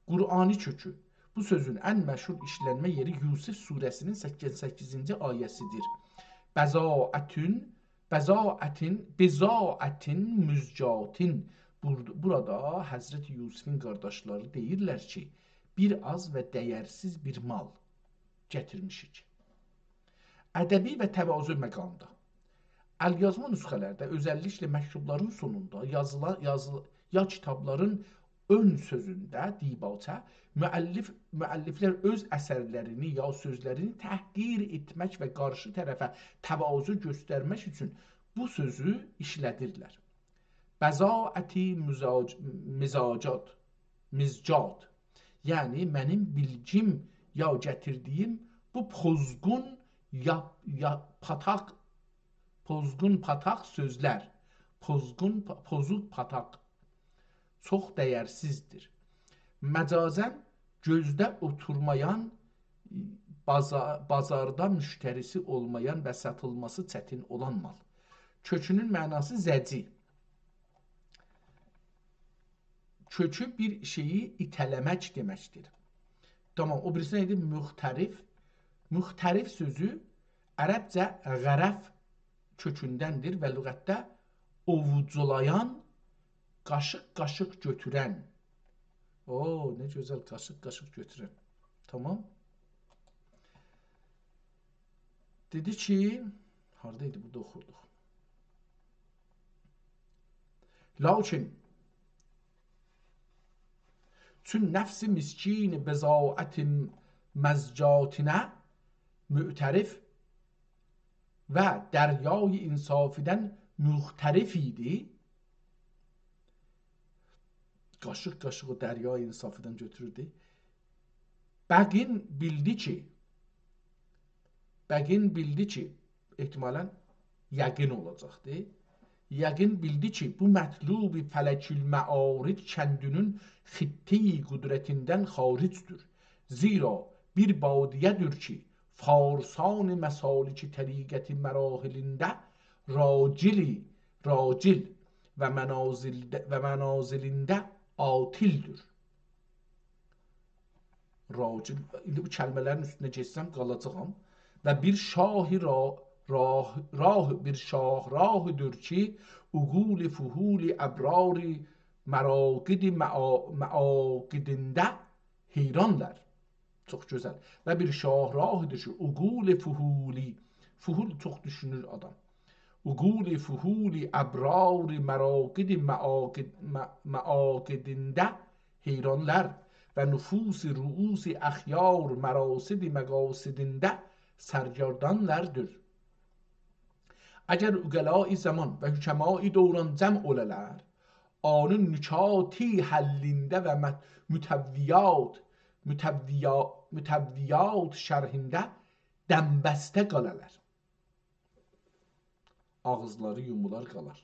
قرآنی کؤکو. بو سؤزون ان مشهور ایشلنمه یئری یوسف سوره‌سینین سکسن سککیزینجی آیه‌سیدیر. بضاعة، بضاعة، بضاعة مزجاة. بور-، بورادا حضرت یوسفین قارداشلاری دئییرلر کی، بیر آز و دَیَرسیز بیر مال گتیرمیشیک. ادبی و تواضع مقامدا. الیازما نسخه‌لرده، اؤزللیکله مکتوبلارین سونوندا، یازیلا-، یازی-، یا کیتابلارین اؤن سؤزونده، دیباچه، مؤلف، مؤلفلر اؤز اثرلرینی یا سؤزلرینی تحقیر ائتمک و قارشی طرفه تواضع گؤسترمک اوچون بو سؤزو ایشله‌دیرلر. بضاعتی مزاج-، مزاجات، مزجات. یعنی منیم بیلگیم یا گتیردیگیم بو پوزغون یا، یا پاتاق، پوزغون پاتاق سؤزلر، پوزغون پا-، پوزوق پاتاق چوخ دَیرسیزدیر. مجازاً گؤزده اوتورمایان، بازا-، بازاردا مشتری‌سی اولمایان و ساتیلماسی چتین اولان مال. کؤکونون معناسی زجی. کؤکو بیر شئیی ایته‌له‌مک دئمکدیر. تامام، او بیریسی نه ایدی؟ مغترف. مغترف سؤزو عربجه غرف کؤکوندندیر و لغتده اوووجولایان، قاشیق-قاشیق گؤتورن. او، نه گؤزل، قاشیق-قاشیق گؤتورن. تامام. دئدی کی، هاردا ایدی؟ بورادا اوخوردوق. لاکین چون نفس مسکین بضاعت مزجاتینه معترف و دریای انصافیدن مغترف ایدی. قاشیق-قاشیق او دریای انصافیدن گؤتوروردو. بقین بیلدی کی، بقین بیلدی کی، احتمالاً یقین اولاجاقدی. یقین بیلدی کی، بو مطلوب فلک المعارج کندینین خطه‌ی قدرتیندن خارجدیر. زیرا بیر بادیه‌دیر کی، فارسان مسالک طریقت مراحلینده راجلی، راجل و منازلده، و منازلینده عاطلدیر. راجل، ایندی بو کلمه‌لرین اوستونه گئتسم قالاجاغام. و بیر شاه را-، راه، راه، بیر شاهراهدیر کی، عقول فحول ابرار مراقد معا-، معاقدینده حیرانلار. چوخ گؤزل. و بیر شاهراهدیر کی، عقول فحولی، فحول چوخ دوشونور آدام. عقول فحول ابرار مراقد معاقد-، م-، معاقدینده حیرانلار و نفوس رؤوس اخیار مراصد مقاصدینده سرگردانلاردیر. اگر عقلای زمان و حکمای دوران جمع اولالار، آنین نکات حلینده و مت-، متویات، متویا-، متویات شرحینده دم‌بسته قالالار. آغیزلاری یومولار قالار.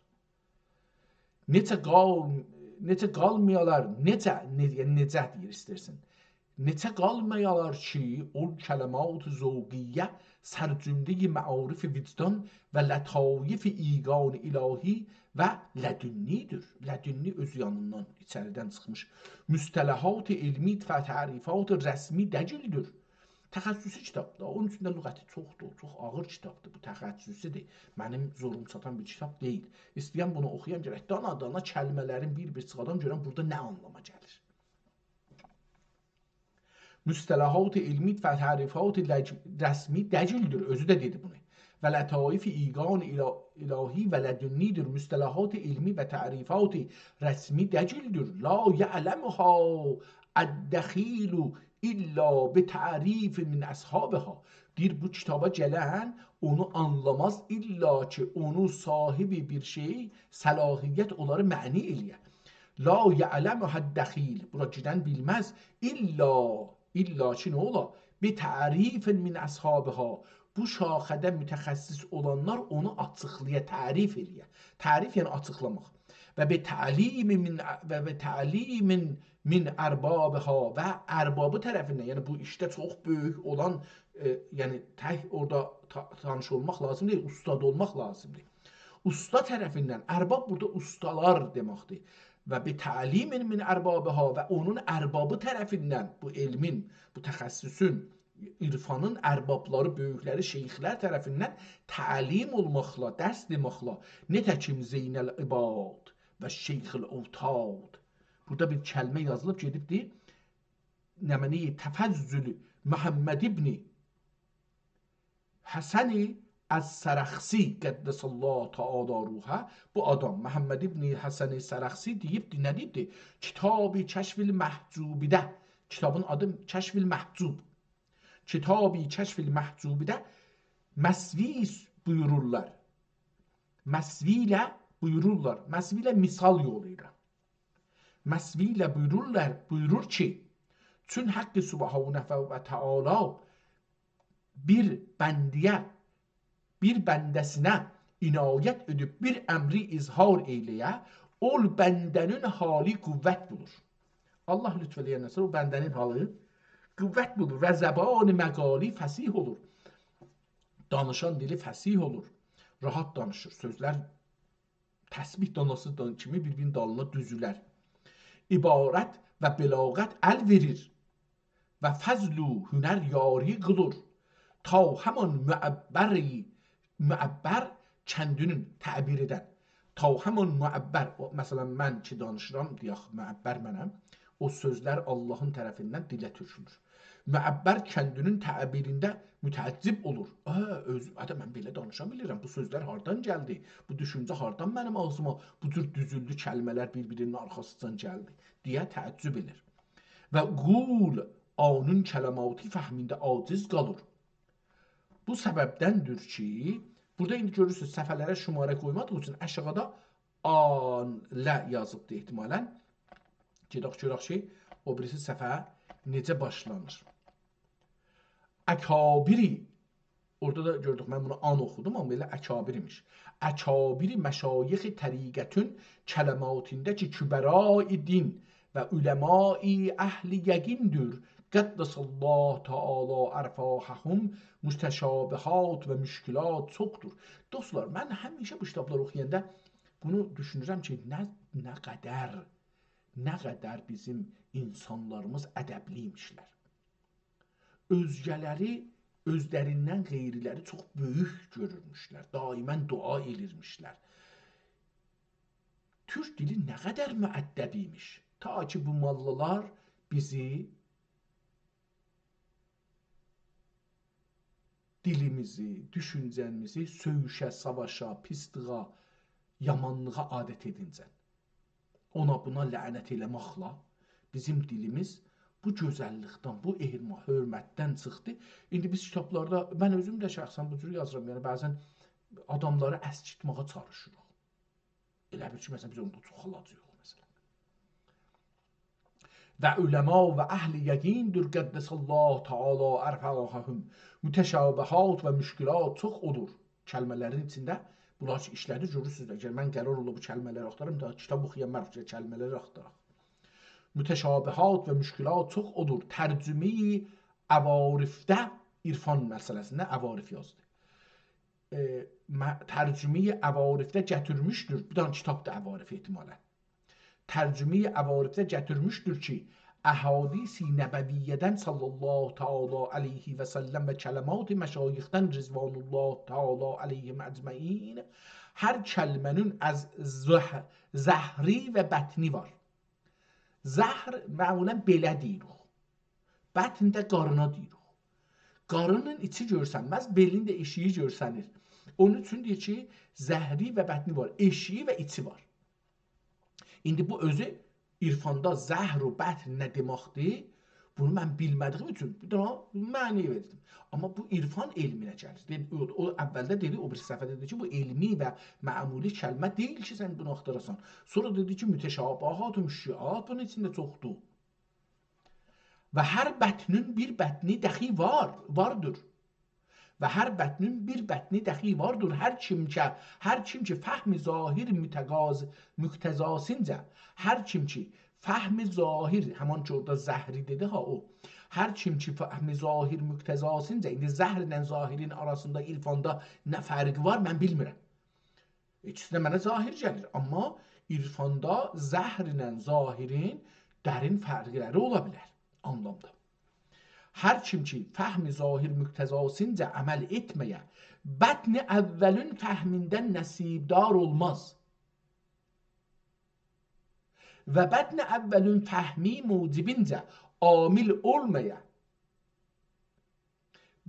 نئجه قال-، نئجه قالمایالار، نئجه، نئ-، یعنی نئجه دئییر ایسترسن. نئجه قالمایالار کی، اول کلمات ذوقیه سرجمله‌ی معارف وجدان و لطایف ایقان الهی و لدنی‌دیر. لدنی اؤز یانیندان، ایچریدن چیخمیش. مصطلحات علمی و تعریفات رسمی دگیلدیر. تخصصی کیتابدیر. اونون اوچون ده لغتی چوخدور، چوخ آغیر کیتابدیر بو، تخصصی‌دیر. منیم زوروم چاتان بیر کیتاب دئییل. ایسته‌یم بونو اوخویام، گرک دانا-دانا کلمه‌لرین بیر-بیر چیخادام، گؤرم بورادا نه آنلاما گلیر. مصطلحات علمی و تعریفات لج-، رسمی دگیلدیر، اؤزو ده دئدی بونو. و لطایف ایقان اله-، الهی و لدنی‌دیر. مصطلحات علمی و تعریفات رسمی دگیلدیر. لا یعلمها الدخیل الا بتعریف من اصحابها. دئییر، بو کیتابا گلن اونو آنلاماز، الا کی، اونو صاحیبی بیر شئی، صلاحیت اونلاری معنی ائله‌یه. لا یعلمها الدخیل. بورا گیرن بیلمز. الا، الا کی، نه اولا؟ بتعریف من اصحابها. بو شاخه‌ده متخصص اولانلار اونو آچیقلایا، تعریف ائله‌یه. تعریف، یعنی آچیقلاماق. و بتعلیم من، و بتعلیم من اربابها، و اربابی طرفیندن، یعنی بو ایشده چوخ بؤیوک اولان، ائ، یعنی تک اورادا تا-، تانیش اولماق لازیم دئییل، اوستاد اولماق لازیمدیر. اوستا طرفیندن، ارباب بورادا اوستالار دئمکدیر. و بتعلیم من اربابها، و اونون اربابی طرفیندن، بو علمین، بو تخصصون، عرفانین اربابلاری، بؤیوکلری، شیخلر طرفیندن تعلیم اولماقلا، درس دئمکله، نتکیم زین العباد و شیخ الاوتاد. بورادا بیر کلمه یازیلیب گئدیبدیر. نمنه‌ی تفضل محمد ابن حسن السرخسی، قدس الله تعالی روحه، بو آدام، محمد ابن حسن سرخسی دئییبدی، نه دئییبدی؟ کتاب کشف المحجوبی‌ده، کیتابین آدی کشف المحجوب. کتاب کشف المحجوبی‌ده مثوی بویورورلار. مثوی ایله بویورورلار. مثوی ایله مثال یولو ایله. مثوی ایله بویورورلار، بویورور کی، چون حق سبحانه و تعالی بیر بنده‌یه، بیر بنده‌سینه عنایت ائدیب بیر امری اظهار ائیله‌یه، اول بنده‌نین حالی قوت بولور. الله لطف ائله‌یندن سونرا او بنده‌نین حالی قوت بولور و زبان مقالی فصیح اولور. دانیشان دیلی فصیح اولور. راحت دانیشیر. سؤزلر تسبیح داناسی دا-، کیمی بیر-بیرینین دالینا دوزولر. عبارت و بلاغت ال وئریر و فضل و هنر یاری قیلیر. تا همان معبر، معبر کندینین تعبیر ائدن. تا همان معبر، او، مثلا، من کی دانیشیرام، دئیک، معبر منم. او سؤزلر اللهین طرفیندن دیله تؤکولور. معبر کندینین تعبیرینده متعجب اولور. «آ، اؤزوم، آ دا من بئله دانیشا بیلیرم. بو سؤزلر هاردان گلدی؟ بو دوشونجه هاردان منیم آغزیما بو جور دوزولدو، کلمه‌لر بیر-بیرینین آرخاسیجان گلدی؟» دئیه تعجب ائدیر. و قول آنون کلماتی فهمینده عاجز قالیر. بو سببدندیر کی، بورادا ایندی گؤرورسونوز، صفحه‌لره شماره قویمادیغی اوچون آشاغیدا آن له یازیبدی احتمالا. گئدک گؤرک کی، او بیریسی صفحه نئجه باشلانیر. اکابری، اورادا دا گؤردوک، من بونو آن اوخودوم، آمما ائله اکابر ایمیش. اکابر مشایخ طریقتون کلماتینده کی کبرای دین و علمای اهل یقیندیر، قدس الله تعالی ارواحهم، متشابهات و مشکلات چوخدور. دوستلار، من همیشه بو کیتابلاری اوخویاندا بونو دوشونورم کی، نه، نه قدر، نه قدر بیزیم اینسانلاریمیز ادبلی ایمیشلر. اؤزگه‌لری، اؤزلریندن غیرلری چوخ بؤیوک گؤرورموشلر. دائما دعا ائدیرمیشلر. تورک دیلی نه قدر مؤدب ایمیش. تا کی بو موللالار بیزی، دیلیمیزی، دوشونجه‌میزی سؤیوشه، ساواشا، پیسلیغا، یامانلیغا عادت ائدینجن، اونا بونا لعنت ائله‌مکله بیزیم دیلیمیز بو گؤزللیکدن، بو احترام، حؤرمتدن چیخدی. ایندی بیز کیتابلاردا، من اؤزوم ده شخصا بو جور یازیرام، یعنی بعضا آداملاری اسکیتمه‌یه چالیشیریق. ائله بیل کی، مثلا، بیز اوندا چوخالاجاغیق، مثلا. و علما و اهل یقیندیر، قدس الله تعالی ارواحهم. متشابهات و مشکلات چوخ اولور. کلمه‌لرین ایچینده بونلار کی ایشله‌دیر، گؤرورسونوز. اگر من قرار اولا بو کلمه‌لری آختارام، داها کیتاب اوخویام، من کلمه‌لری آختاراق. متشابهات و مشکلات چوخ اولور. ترجمه‌ی عوارفده، عرفان مسئله‌سینده عوارف یازدی. ائ، مه-، ترجمه‌ی عوارفده گتیرمیشدیر. بیر دنه کیتابدیر عوارف احتمالا. ترجمه‌ی عوارفده گتیرمیشدیر کی، احادیث نبویه‌دن صلی الله تعالی علیه و سلم و کلمات مشایخدن رضوان الله تعالی علیهم اجمعین، هر کلمه‌نین از زه-، ظهری و بطنی وار. ظهر معمولا بئله دئییریک. بطن ده قارینا دئییریک. قارینین ایچی گؤرسنمز، بئلین ده ائشیگی گؤرسنیر. اونون اوچون دئییر کی، ظهری و بطنی وار، ائشیگی و ایچی وار. ایندی بو اؤزو عرفاندا ظهر و بطن نه دئمکدیر؟ بونو من بیلمه‌دیگیم اوچون بیر دنه معنی وئردیم. آمما بو عرفان علمینه گلیر. دئدی، او، او اولده دئدی، او بیر صفحه‌ده دئدی کی، بو علمی و معمولی کلمه دئییل کی، سن بونو آختاراسان. سونرا دئدی کی، متشابهات و مشکلات بونون ایچینده چوخدور. و هر بطنین بیر بطنی دخی وار، واردیر. و هر بطنین بیر بطنی دخی واردیر. هر کیم کی، هر کیم کی فهم ظاهر متقاض-، مقتضاسینجه، هر کیم کی فهم ظاهر، همان کی اورادا ظهری دئدی ها او، هر کیم کی فهم ظاهر مقتضاسینجه، ایندی ظهرله ظاهرین آراسیندا عرفاندا نه فرق وار، من بیلمیرم. ایکیسی ده منه ظاهر گلیر. آمما عرفاندا ظهرله ظاهرین درین فرقلری اولا بیلر آنلامدا. هر کیم کی فهم ظاهر مقتضاسینجه عمل ائتمه‌یه، بطن اولین فهمیندن نصیبدار اولماز. و بطن اولین فهمی موجبینجه عامل اولمایا،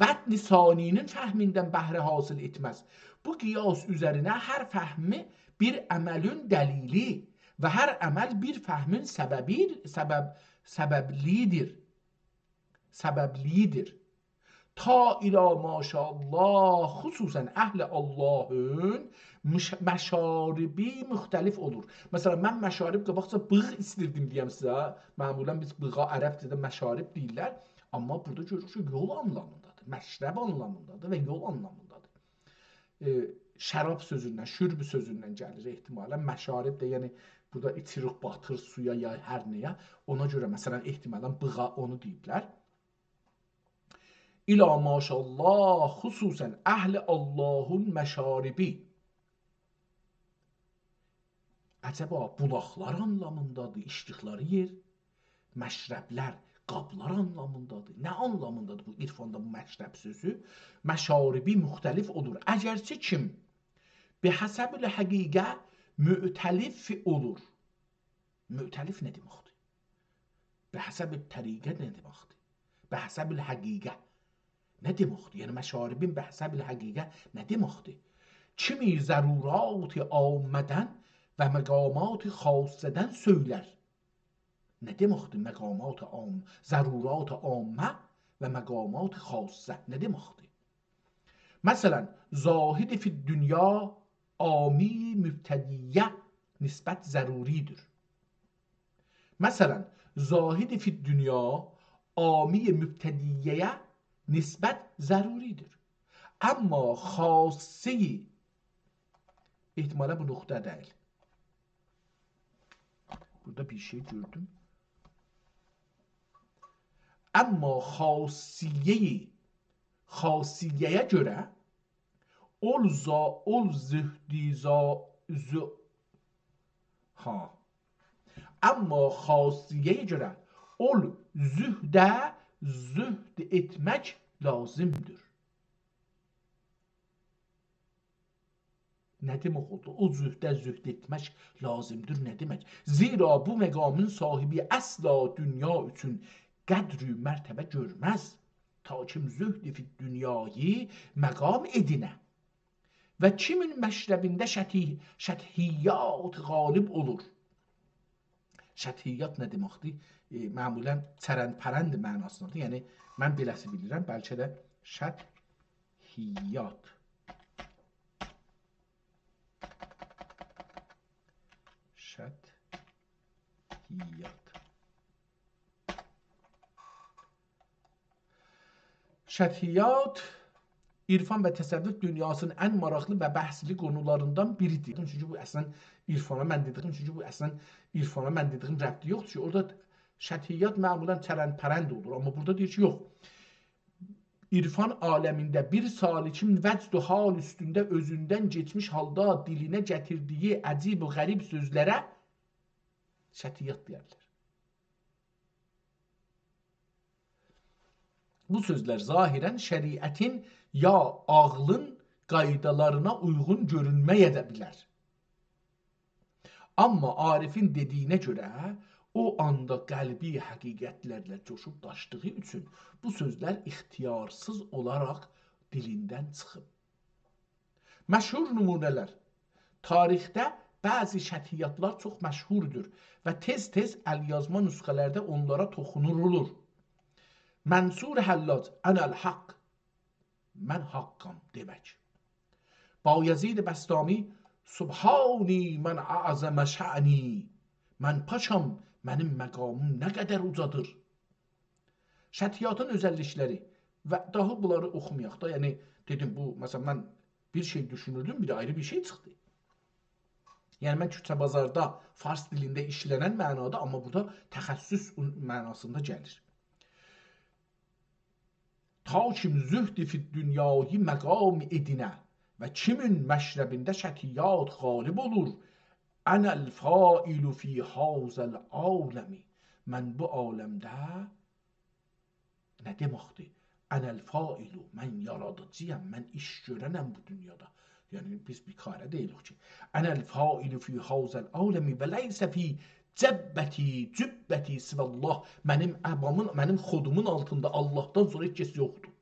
بطن ثانی‌نین فهمیندن بهره حاصل ائتمز. بو قیاس اوزرینه هر فهمی بیر عملین دلیلی و هر عمل بیر فهمین سببی، سبب، سببلیگیدیر. سببلیگیدیر. تا الی ماشاءالله، خصوصاً اهل اللهین مش-، مشاربی مختلف اولور. مثلاً، من مشارب قاباقجا بیغ ایستیردیم دئیم سیزه. معمولاً بیز بیغا عربجه‌ده مشارب دئییرلر. آمما بورادا گؤروروک کی، یول آنلامیندادیر، مشرب آنلامیندادیر و یول آنلامیندادیر. ائ، شراب سؤزوندن، شرب سؤزوندن گلیر احتمالاً. مشارب ده، یعنی بورادا ایچیریک، باتیر سویا یا هر نه‌یه. اونا گؤره، مثلاً، احتمالاً بیغا اونو دئییبلر. الی ماشاءالله، خصوصاً اهل اللهین مشاربی. عجبا بولاقلار آنلامیندادیر، ایچدیکلری یئر، مشربلر، قابلار آنلامیندادیر. نه آنلامیندادیر بو عرفاندا بو مشرب سؤزو؟ مشاربی مختلف اولور. اگرچه کیم به حسب الحقیقه مؤتلف اولور. مؤتلف نه دئمکدیر؟ به حسب طریقه نه دئمکدیر؟ به حسب الحقیقه نه دئمکدیر؟ یعنی، مشاربین به حسب الحقیقه نه دئمکدیر؟ کیمی ضرورات عامه‌دن و مقامات خاصه‌دن سؤیلر. نه دئمکدیر مقامات عام، ضرورات عامه و مقامات خاصه؟ نه دئمکدیر؟ مثلاً، زاهد فی الدنیا عامی مبتدی‌یه نسبت ضروری‌دیر. مثلاً، زاهد فی الدنیا عامی مبتدی‌یه نسبت ضروری‌دیر. آمما خاصه‌ی، احتمالاً بو نقطه دئییل. بورادا بیر شئی گؤردوم. آمما خاصه‌ی، خاصه‌یه گؤره اول زا-، اول زهدی زا-، زو-، ها. آمما خاصه‌یه گؤره اول زهده زهد ائتمک لازیمدیر. نه دئمک اولدو؟ او زهده زهد ائتمک لازیمدیر، نه دئمک؟ زیرا بو مقامین صاحیبی اصلا دونیا اوچون قدر و مرتبه گؤرمز. تا کیم زهد فی الدنیایی مقام ائدینه و کیمین مشربینده شطح-، شطحیات غالب اولور. شطحیات نه دئمکدیر؟ ائ، معمولاً چرند پرند معناسیندادیر. یعنی، من بئله‌سی بیلیرم، بلکه ده شطحیات. شطحیات. شطحیات عرفان و تصوف دونیاسینین ان ماراقلی و بحثلی قونولاریندان بیریدیر. چونکی بو اصلاً عرفانا من دئدیگیم، چونکی بو اصلاً عرفانا من دئدیگیم ربطی یوخدور کی، اورادا شطحیات معمولاً چرند پرند اولور، آمما بورادا دئییر کی، یوخ. عرفان عالمینده بیر سالکین وجد و حال اوستونده اؤزوندن کئچمیش حالدا دیلینه گتیردیگی عجیب و غریب سؤزلره شطحیات دئیرلر. بو سؤزلر ظاهراً شریعتین یا عقلین قایدالارینا اویغون گؤرونمه‌یه ده بیلر. آمما عارفین دئدیگینه گؤره، او آندا قلبی حقیقتلرله جوشوب داشدیغی اوچون بو سؤزلر اختیارسیز اولاراق دیلیندن چیخیب. مشهور نمونه‌لر. تاریخده بعضی شطحیاتلار چوخ مشهوردور و تئز-تئز ال‌یازما نسخه‌لرده اونلارا توخونولور. منصور حلاج، «انا الحق»، «من حقم» دئمک. بایزید بسطامی، «سبحانی من اعظم شأنی»، «من پاشام، منیم مقامیم نه قدر اوجادیر.» شطحیاتین اؤزللیکلری و داها بونلاری اوخومایاق دا، یعنی دئدیم، بو، مثلا، من بیر شئی دوشونوردوم، بیر ده آیری بیر شئی چیخدی. یعنی من کوچه بازاردا فارس دیلینده ایشلنن معنادا، آمما بورادا تخصص معناسیندا گلیر. تا کیم زهد فی الدنیایی مقام ائدینه و کیمین مشربینده شطحیات غالب اولور، «انا الفاعل فی هذا العالم»، من بو عالمده، نه دئمکدیر؟ «انا الفاعل»، من یارادیجی‌یام، من ایش گؤرنم بو دونیادا. یعنی بیز بیکاره دئییلیک کی، «انا الفاعل فی هذا العالم و لیس فی جبهتی، جبهتی سوی الله»، منیم عبامین، منیم خودومون آلتیندا آللاهدان سونرا هئچ کس یوخدور.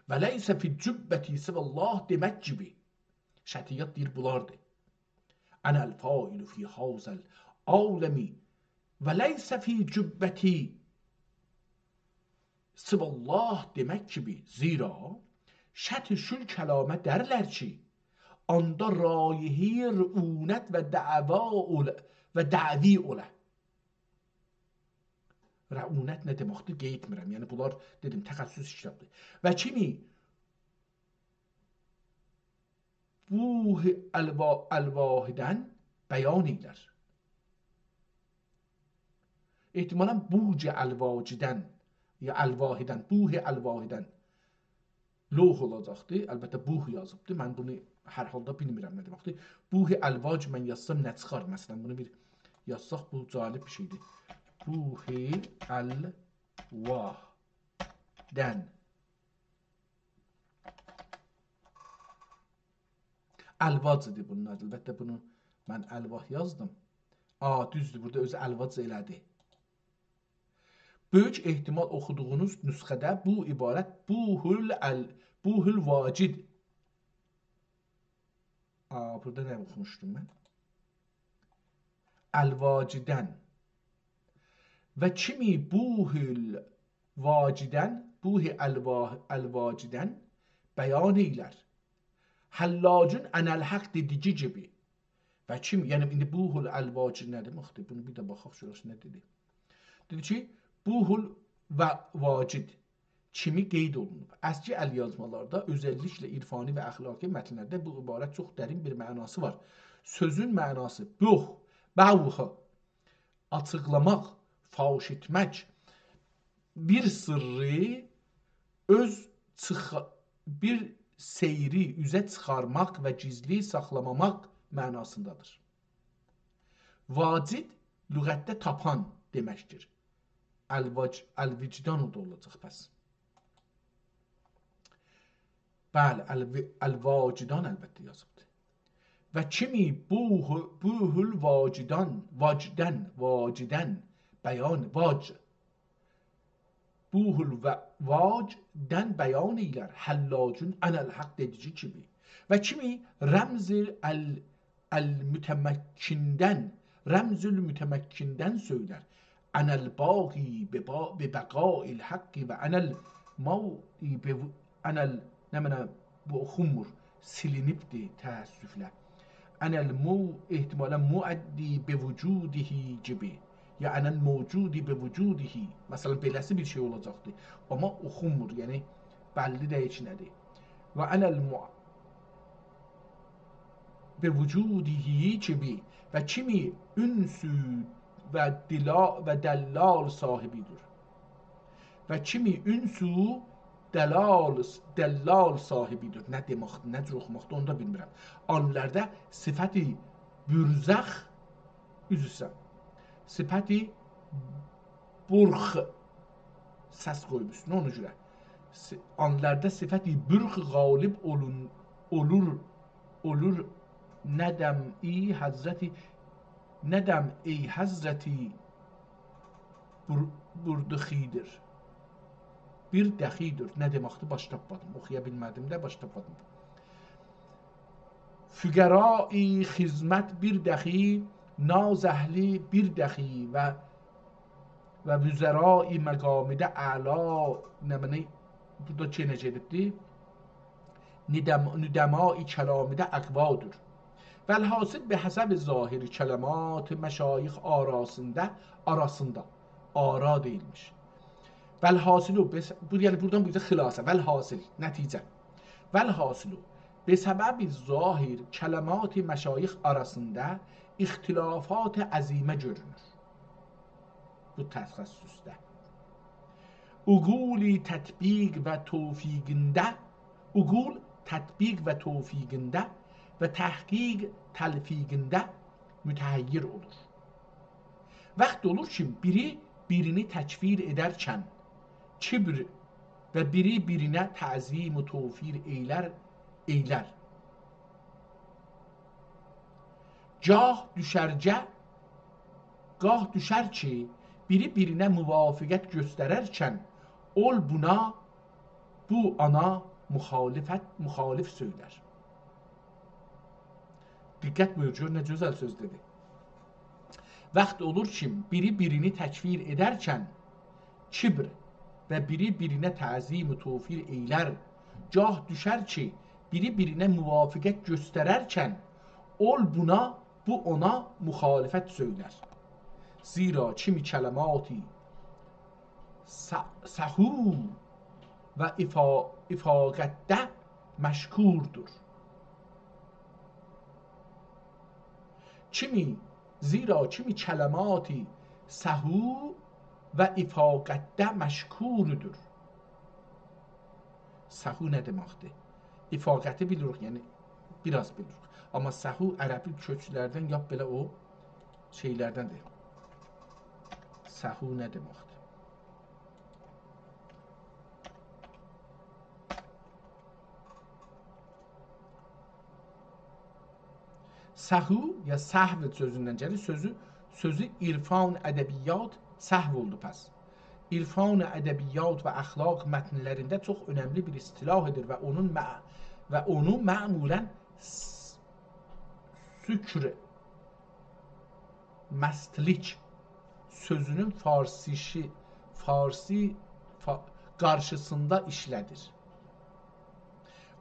«و لیس فی جبتی سوی الله» دئمک کیمی. شطحیات دئییر، بولاردیر. «أنا الفاعل فی هذا العالم و لیس فی جبتی سوی الله» دئمک کیمی. زیرا شطح شول کلامه درلر کی، آندا رایحه‌ی رعونت و دعوا اوله، و دعوی اوله. رعونت نه دئمکدیر؟ قاییتمیرام. یعنی، بونلار، دئدیم، تخصص کیتابدیر. و کیمی بوه الوا-، الواحدن بیان ائیلر. احتمالاً بوج الواجدن، یا الواحدن، بوه الواحدن. لوح اولاجاقدی. البته، بوه یازیبدی. من بونو هر حالدا بیلمیرم نه دئمکدیر. بوه الواج من یازسام نه چیخار؟ مثلاً، بونو بیر یازساق، بو جالب بیر شئیدیر. بوه الواحدن. الواجدیر بونون آدی. البته، بونو من الواح یازدیم. آ، دوزدور، بورادا اؤزو الواج ائله‌دی. بؤیوک احتمال اوخودوغونوز نسخه‌ده بو عبارت بوه ال-، بوه الواجد. آ، بورادا نه اوخوموشدوم من؟ الواجدن. و کیمی بوه الواجدن، بوه الوا-، الواجدن بیان ائیلر. حلاجون «أنا الحق» دئدیگی کیمی. و کیم، یعنی ایندی بوه الواجد نه دئمکدیر؟ بونو بیر ده باخاق، شوراسی نه دئدی؟ دئدی کی، بوه ال-، و-، واجد کیمی قید اولونوب. اسکی ال‌یازمالاردا، اؤزللیکله عرفانی و اخلاقی متنلرده بو عبارت چوخ درین بیر معناسی وار. سؤزون معناسی بوه، بوه، آچیقلاماق، فاش ائتمک، بیر سیرری اؤز چیخا-، بیر سیری اوزه چیخارماق و گیزلی ساخلاماماق معناسیندادیر. واجد لغتده تاپان دئمکدیر. الواج-، الوجدان او دا اولاجاق پس. بلی، الو-، الواجدان البته یازیبدیر. و کیمی بوه-، بوه الواجدان، واجدن، واجدن، بیان، واج. بوه الوا-، واجدن بیان ائیلر، حلاجون «أنا الحق» دئدیگی کیمی. و کیمی رمز ال-، المتمکندن، رمز المتمکندن سؤیلر. «أنا الباقی ببا-، ببقاء الحق و أنا الموعی بو-، أنا ال-»، نمنه، بو اوخونمور، سیلینیبدیر تأسفله. «أنا المو-»، احتمالاً «موعدی بوجوده» کیمی. یا «أنا الموجود بوجوده». مثلاً، بئله‌سی بیر شئی اولاجاقدی. آمما اوخونمور، یعنی بللی دئییل کی، نه‌دیر. «و أنا المو-، بوجوده» کیمی و کیمی انس و دلا-، و دلال صاحبی‌دیر. و کیمی انس و دلال، دلال صاحبی‌دیر. نه دئمکدیر، نه جور اوخوماقدیر، اونو دا بیلمیرم. آنلاردا صفت برزخ، عذر ایسته‌ییرم، صفت برخ، سس قویوب اوستونه، اونا گؤره. ص-، آنلاردا صفت برخ غالب اولون-، اولور، اولور. «ندم ای حضرتی، ندم ای حضرتی بر-، بردخی‌دیر». بیر دخی‌دیر. نه دئمکدیر؟ باش تاپمادیم. اوخویا بیلمه‌دیم ده، باش تاپمادیم. «فقرای خدمت بیر دخی، ناز اهلی بیر دخی و، و وزرای مقامده اعلا»، نمنه، بورادا کی، نه گئدیبدی؟ «ندم-، ندمای کلامده اقوادیر». والحاصل، به حسب ظاهر کلمات مشایخ آراسیندا، آراسیندا، آرا دئییلمیش. والحاصل، بس-، بو، یعنی بورادان بو خلاصه، والحاصل، نتیجه. والحاصل، به سبب ظاهر کلمات مشایخ آراسیندا اختلافات عظیمه گؤرونور بو تخصصده. عقول تطبیق و توفیقینده، عقول تطبیق و توفیقینده و تحقیق تلفیقینده متحیر اولور. وقت اولور کی، بیری بیرینی تکفیر ائدرکن کبر و بیری بیرینه تعظیم و توقیر ائیلر، ائیلر. گاه دوشرگه، گاه دوشر کی، بیری بیرینه موافقت گؤستررکن اول بونا، بو آنا مخالفت، مخالف سؤیلر. دقت بویور، گؤر نه گؤزل سؤز دئدی. وقت اولور کی، بیری بیرینی تکفیر ائدرکن، کبر و بیری بیرینه تعظیم و توقیر ائیلر. گاه دوشر کی، بیری بیرینه موافقت گؤستررکن، اول بونا، بو اونا مخالفت سؤیلر. زیرا کیمی کلماتی س-، سهو و افا-، افاقتده مشکوردور. کیمی، زیرا کیمی کلماتی سهو و افاقتده مشکوردور. سهو نه دئمکدیر؟ افاقتی بیلیریک، یعنی بیر آز بیلیریک. آمما سهو عربی کؤکلردن، یا بئله او شئیلردندیر. سهو نه دئمکدیر؟ سهو یا سهو سؤزوندن گلیر. سؤزو، سؤزو عرفان، ادبیات، سهو اولدو پس. عرفان، ادبیات و اخلاق متنلرینده چوخ اؤنملی بیر اصطلاحدیر و اونون مع-، و اونو معمولاً س-، سکر، مستلیک سؤزونون فارسیشی، فارسی فا-، قارشیسیندا ایشله‌دیر.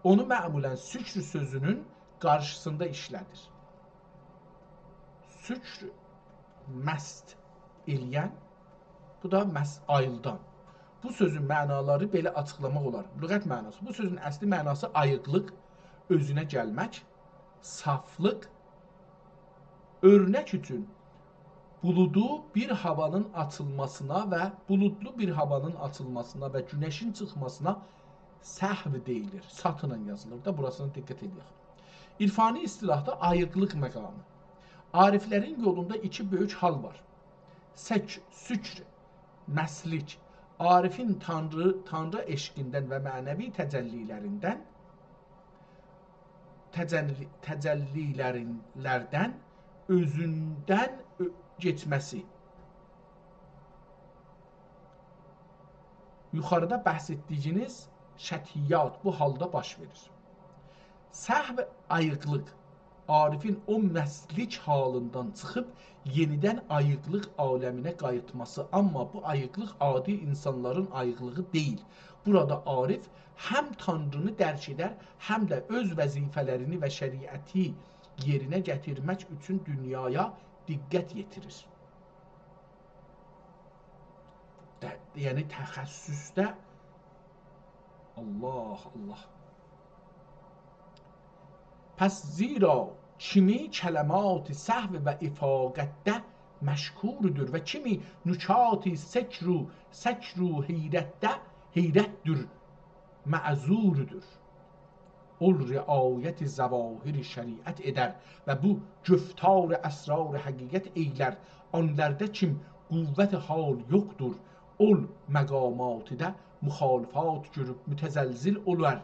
اونو معمولاً سکر سؤزونون قارشیسیندا ایشله‌دیر. سکر، مست ائله‌ین، بو دا مست، آییلدان. بو سؤزون معنالاری بئله آچیقلاماق اولار. لغت معناسی. بو سؤزون اصلی معناسی آییقلیق، اؤزونه گلمک، صافلیق. اؤرنک اوچون، بولودو بیر هاوانین آچیلماسینا و بولودلو بیر هاوانین آچیلماسینا و گونشین چیخماسینا سهو دئییلیر. ساتینان یازیلیر دا، بوراسینا دقت ائله‌یک. عرفانی اصطلاحدا آییقلیق مقامی. عارفلرین یولوندا ایکی بؤیوک حال وار. سک-، سکر، مستلیک، عارفین تانری، تانری عشقیندن و معنوی تجلی‌لریندن، تجلی-، تجلی‌لرین-، لردن، اؤزوندن اؤ-، کئچمه‌سی. یوخاریدا بحث ائتدیگینیز شطحیات بو حالدا باش وئریر. سهو، آییقلیق، عارفین او مستلیک حالیندان چیخیب یئنیدن آییقلیق عالمینه قاییتماسی. آمما بو آییقلیق عادی اینسانلارین آییقلیغی دئییل. بورادا عارف هم تانرینی درک ائدر، هم ده اؤز وظیفه‌لرینی و شریعتی یئرینه گتیرمک اوچون دونیایا دقت یئتیریر. ده، یعنی تخصصده، الله، الله. پس زیرا کیمی کلمات سهو و افاقتده مشکوردور و کیمی نکات سکر و، سکر و حیرتده، حیرتدور، معذوردور. اول رعایت ظواهر شریعت ائدر و بو گفتار اسرار حقیقت ائیلر. آنلرده کیم قوت حال یوخدور، اول مقاماتیده مخالفات گؤروب متزلزل اولار.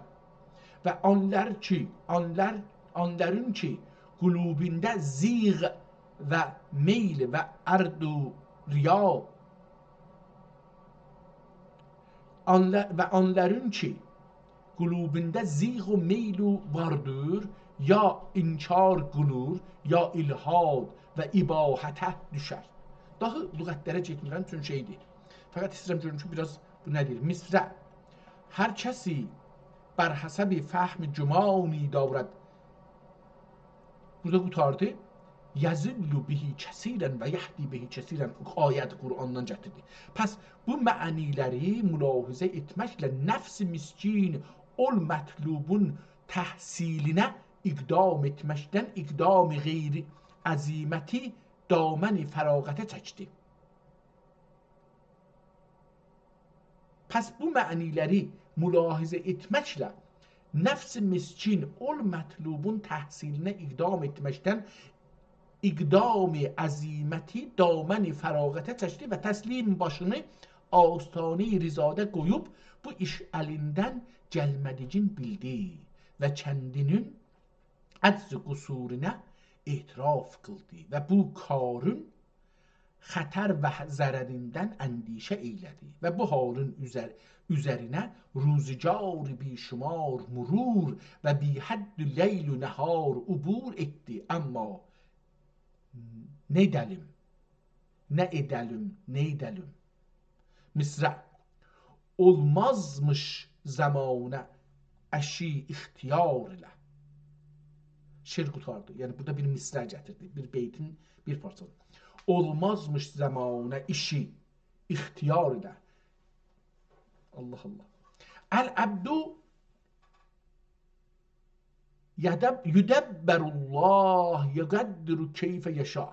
و آنلر کی، آنلر، آنلرین کی، قلوبینده زیغ و میل و عرض و ریا، آنلا-، و آنلرین کی، قلوبوندا زیغ و میل واردیر، یا انکار قیلیر، یا الحاد و اباحته دوشر. داها لغتلره گئتمیرم، چونکی شئیدیر. فقط ایسته‌ییرم گؤروم کی، بیر آز بو نه دئییر؟ مصرع. هر کسی بر حسب فهم گمانی دارد. بورادا قوتاردی. «یضل به کثیرا و یهدی به کثیرا» آیت قرآندان گتیردی. پس بو معنی‌لری ملاحظه ائتمکله نفس مسکین اول مطلوبون تحصیلینه اقدام ائتمکدن اقدام غیر عزیمتی دامن فراغته چکدی. پس بو معنی‌لری ملاحظه ائتمکله نفس مسکین اول مطلوبون تحصیلینه اقدام ائتمکدن اقدام عزیمتی دامن فراغته چکدی و تسلیم باشینی آستانه‌ی رضادا قویوب بو ایش الیندن گلمه‌دیگین بیلدی و کندینین عجز قصورینه اعتراف قیلدی و بو کارین خطر و ضرریندن اندیشه ائیله‌دی و بو حالین اوزر-، اوزرینه روزگاری بی‌شمار مرور و بی‌حد لیل و نهار عبور ائتدی. اما نئیده‌لیم، نه ائده‌لیم، نئیده‌لیم؟ مصرع. اولمازمیش زمانه ائشی اختیار ایله. شعر قوتاردی. یعنی بورادا بیر مصرع گتیردی. بیر بیتین بیر پارچاسی. اولمازمیش زمانه ائشی اختیار ایله. الله الله. العبد یدب-، یدبر الله یقدر کیف یشاء.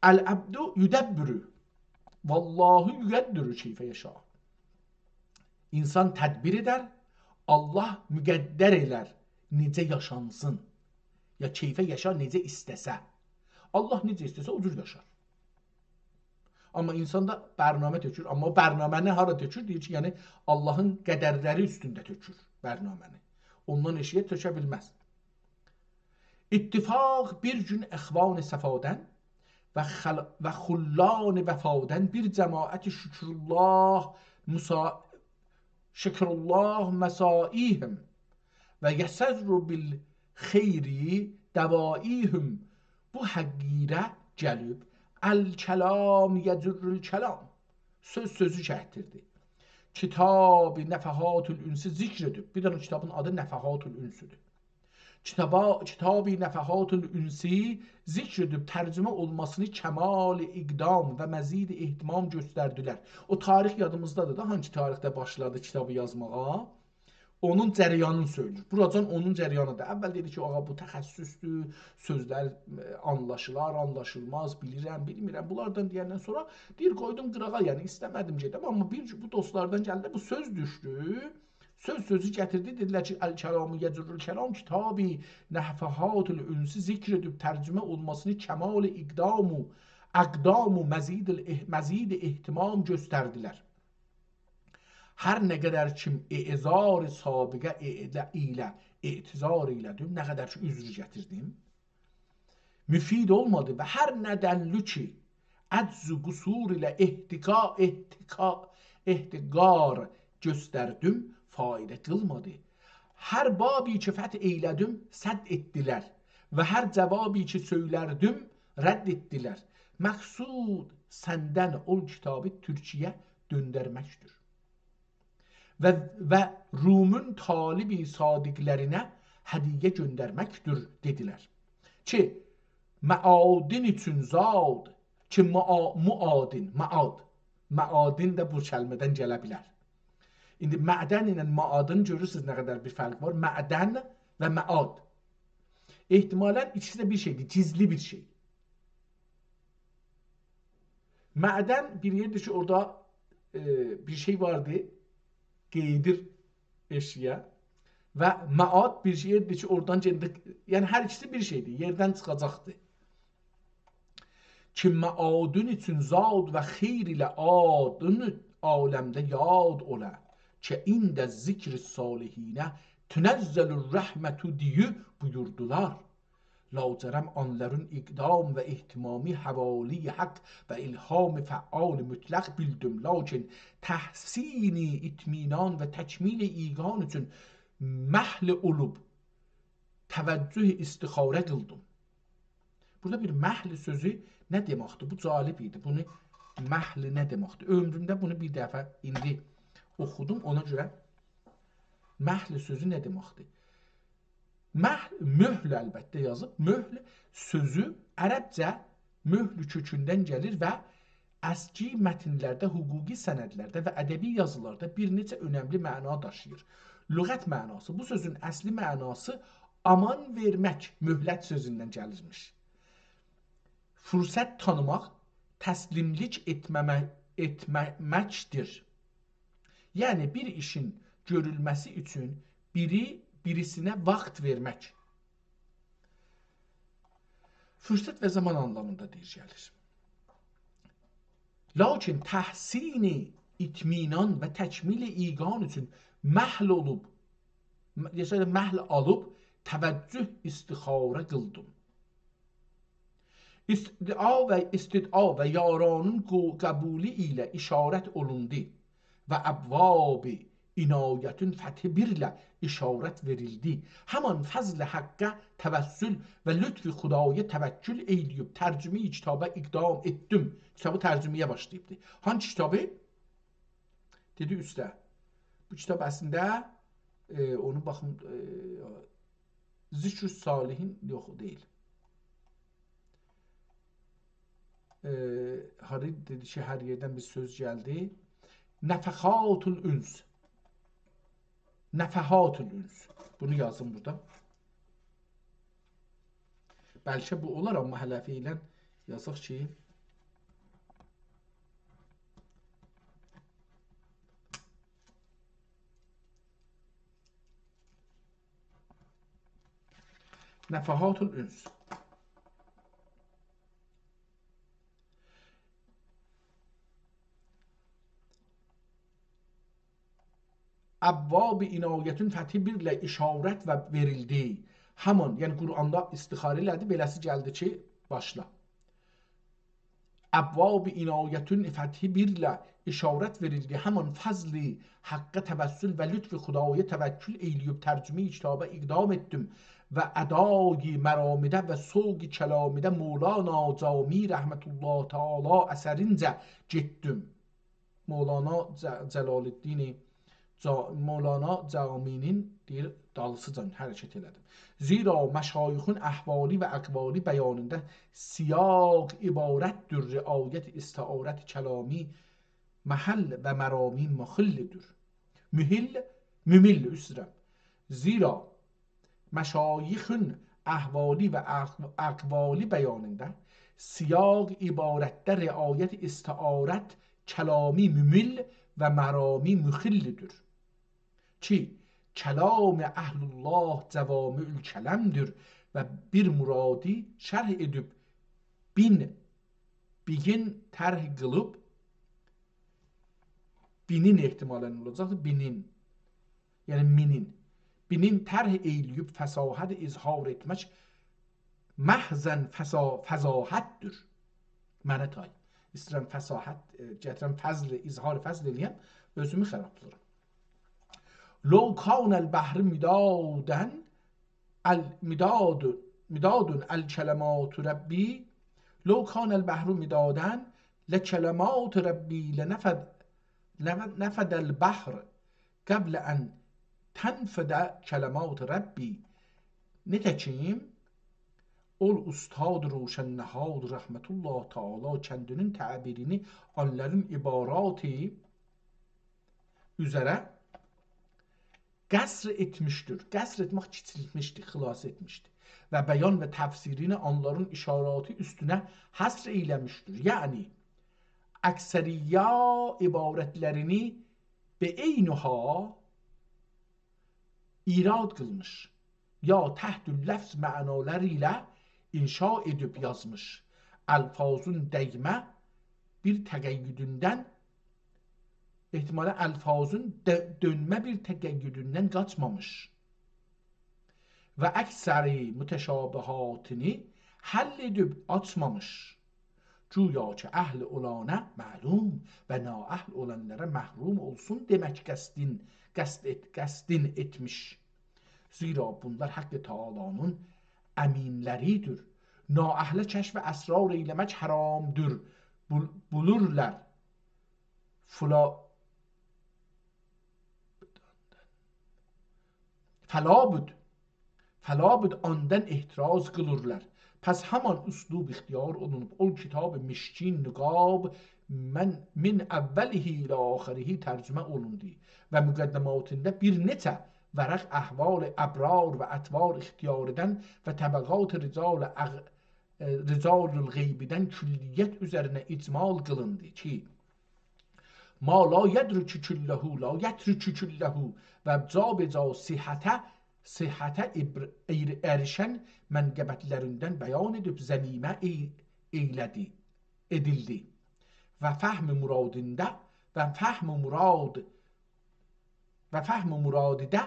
العبد یدبر. والله یقدر کیف یشاء. انسان تدبیر ائدر، الله مقدر ائلر نئجه یاشانسین. یا کیف یشاء، نئجه ایسته‌سه. الله نئجه ایسته‌سه او جور یاشار. اما انسان دا برنامه تؤکور. اما او برنامه‌نی هارا تؤکور؟ دئییر کی، یعنی اللهین قدرلری اوستونده تؤکور برنامه‌نی. اوندان ائشیگه تؤکه بیلمز. اتفاق بیر گون اخوان صفادن و خل-، و خلان وفادن بیر جماعت شکرالله مسا-، شکرالله مساعیهم و یسر بالخیر دواییهم. بو حقیره گلیب، الکلام یجر الکلام. سؤز سؤزو گتیردی. کتاب نفحات الانس ذکر ائدیب. بیر دنه کیتابین آدی نفحات الانس‌دیر. کیتابا، کتاب نفحات الانس ذکر ائدیب ترجمه اولماسینی کمال اقدام و مزید اهتمام گؤستردیلر. او تاریخ یادیمیزدادیر دا، هانسی تاریخده باشلادی کیتابی یازماغا؟ اونون جریانینی سؤیله‌ییر. بوراجان اونون جریانیدیر. اول دئدی کی، آغا، بو تخصص‌دور، سؤزلر، ائ، آنلاشیلار، آنلاشیلماز، بیلیرم، بیلمیرم. بونلاردان دئیندن سونرا دئییر، قویدوم قیراغا، یعنی ایسته‌مه‌دیم گئدم، اما بیر گون بو دوستلاردان گلدی، بو سؤز دوشدو. سؤز سؤزو گتیردی، دئدیلر کی، الکلام یجر الکلام، کتاب نفحات الانس ذکر ائدیب ترجمه اولماسینی کمال اقدام و اقدام و مزید اله-، مزید اهتمام گؤستردیلر. هر نه قدر کی اعذار سابقه ائله، ائله اعتذار ائیله‌دیم، نه قدر کی عذر گتیردیم، مفید اولمادی و هر ندنلی کی عجز و قصور ایله احتقا-، احتقا-، احتقار گؤستردیم، فایده قیلمادی. هر بابی کی فتح ائیله‌دیم، سد ائتدیلر و هر جوابی کی سؤیلردیم، رد ائتدیلر. مقصود سندن اول کیتابی تورکیه دؤندرمکدیر و، و رومون طالب صادقلرینه هدیه گؤندرمکدیر، دئدیلر. کی، معادن اوچون زاد، کی، معا-، معادن، معاد. معادن ده بو کلمه‌دن گله بیلر. ایندی معدن ایله معادن گؤرورسونوز نه قدر بیر فرق وار. معدن و معاد. احتمالاً ایکیسی ده بیر شئیدیر، گیزلی بیر شئی. معدن بیر یئردیر کی، اورادا، ائ، بیر شئی واردی، قئییدیر ائشیگه. و معاد بیر یئردیر کی، اورادان گئنده، یعنی هر ایکیسی بیر شئیدیر، یئردن چیخاجاقدیر. کی معادن اوچون زاد و خیر ایله آدین عالمده یاد اولا. کی عند ذکر الصالحین تنزل الرحمة دئییب بویوردولار. لاجرم آنلارین اقدام و اهتمامی حوالی حق و الهام فعال مطلق بیلدیم، لاکین تحسین اطمینان و تکمیل ایقان اوچون محل اولوب توجه استخاره قیلدیم. بورادا بیر محل سؤزو نه دئمکدیر؟ بو جالب ایدی. بونو، محل نه دئمکدیر؟ عؤمرومده بونو بیر دفعه ایندی اوخودوم، اونا گؤره محل سؤزو نه دئمکدیر؟ محل، مهل البته یازیب. مهل سؤزو عربجه مهل کؤکوندن گلیر و اسکی متنلرده، حقوقی سندلرده و ادبی یازیلاردا بیر نئچه اؤنملی معنا داشیییر. لغت معناسی، بو سؤزون اصلی معناسی آمان وئرمک، مهلت سؤزوندن گلیرمیش. فرصت تانیماق، تسلیملیک ائتمه‌مه-، ائتمه‌مکدیر. یعنی بیر ایشین گؤرولمه‌سی اوچون بیری بیریسینه واخت وئرمک. فرصت و زامان آنلامیندا دئییر، گلیر. لاکین تحسین اطمینان و تکمیل ایقان اوچون محل اولوب، م-، دئسه ده محل آلیب توجه استخاره قیلدیم. استدعا و، استدعا و یارانین قو-، قبولی ایله اشارت اولوندو و ابواب عنایتین فتحی بیرله اشارت وئریلدی. همان فضل حقه توسل و لطف خدایه توکل ائیله‌ییب ترجمه‌ی کتابا اقدام ائتدیم. کیتابی ترجمه‌یه باشلاییبدی. هانسی کیتابی؟ دئدی اوسته. بو کیتاب اصلینده، ائ، اونو باخین، ائ، ذکر صالحین یوخ، او دئییل. ائ، هاری دئدی کی، هر یئردن بیر سؤز گلدی. نفحات الانس. نفحات الانس. بونو یازین بورادا. بلکه بو اولار، آمما هله فعلاً یازاق کی، نفحات الانس. ابواب عنایتین فتحی بیرله اشارت و وئریلدی. همان، یعنی قرآندا استخاره ائله‌دی، بئله‌سی گلدی کی، باشلا. ابواب عنایتین فتحی بیرله اشارت وئریلدی. همان فضل حقه توسل و لطف خدایه توکل ائیله‌ییب ترجمه‌ی کتابا اقدام ائتدیم و ادای مرامیده و سوق کلامیده مولانا جامی رحمة الله تعالی اثرینجه گئتدیم. مولانا ج-، جلال‌الدین جا-، مولانا جامی‌نین، دئییر، دالیسیجا حرکت ائله‌دیم. زیرا مشایخون احوالی و اقوالی بیانیندا سیاق عبارتدیر، رعایت استعارت کلامی محل و مرامی مخلدیر. مهل، ممل، عذر ایسته‌ییرم. زیرا مشایخون احوالی و اق-، اقوالی بیانیندا سیاق عبارتده رعایت استعارت کلامی ممل و مرامی مخلدیر. کی، کلام اهل الله جوامع الکلم‌دیر و بیر مرادی شرح ائدیب بین، بیگین طرح قیلیب، بینین احتمالاً اولاجاقدیر، بینین. یعنی مینین. بینین طرح ائیله‌ییب فصاحت اظهار ائتمک محضاً فصا-، فصاحتدیر. منه تای. ایسته‌ییرم فصاحت، ائ، گتیرم فضل، اظهار فضل ائله‌یم، اؤزومو خرابلاییرام. لو کان البحر مداداً، ال-، مداد، مداد الکلمات ربی، لو کان البحر مداداً لکلمات ربی لنفد، لنفد البحر قبل ان تنفد کلمات ربی. نیتکیم، اول اوستاد روشن‌نهاد رحمة الله تعالی کندی‌نین تعبیرینی، آنلارین عباراتی اوزره قصر ائتمیشدیر. قصر ائتمک، کیچیلتمیشدی، خلاصه ائتمیشدی. و بیان و تفسیرینی آنلارین اشاراتی اوستونه حصر ائیله‌میشدیر. یعنی، اکثریت عبارتلرینی به عینها ایراد قیلمیش، یا تحت اللفظ معنالاری ایله انشا ائدیب یازمیش. الفاظین دیمه بیر تقییدیندن، احتمالاً الفاظین دؤ-، دؤنمه بیر تقییدیندن قاچمامیش و اکثر متشابهاتینی حل ائدیب آچمامیش. گویا کی، اهل اولانا معلوم و نااهل اولانلارا محروم اولسون دئمک قصدین، قصد ائت-، قصدین ائتمیش. زیرا بونلار حق تعالی‌نین امین‌لریدیر. نااهله کشف اسرار ائیله‌مک حرامدیر. بول-، بولورلار. فلا-، فلا بد، فلا بد آندان احتراز قیلیرلار. پس همان اسلوب اختیار اولونوب، اول کتاب مشکین نقاب من، من اوله الی آخره ترجمه اولوندو و مقدماتیندا بیر نئچه ورق احوال ابرار و اطوار اختیاریدن و طبقات رجال اغ-، ائ، رجال الغیبیدن کلیت اوزرینه اجمال قیلیندی کی، ما لا یدرک کله، لا یترک کله و جابجا صحته، صحته ابر-، ایر-، اریشن منقبتلریندن بیان ائدیب ضمیمه ای-، ائیله‌دی، ائدیلدی. و فهم مرادیندا، و فهم مراد، و فهم مرادیده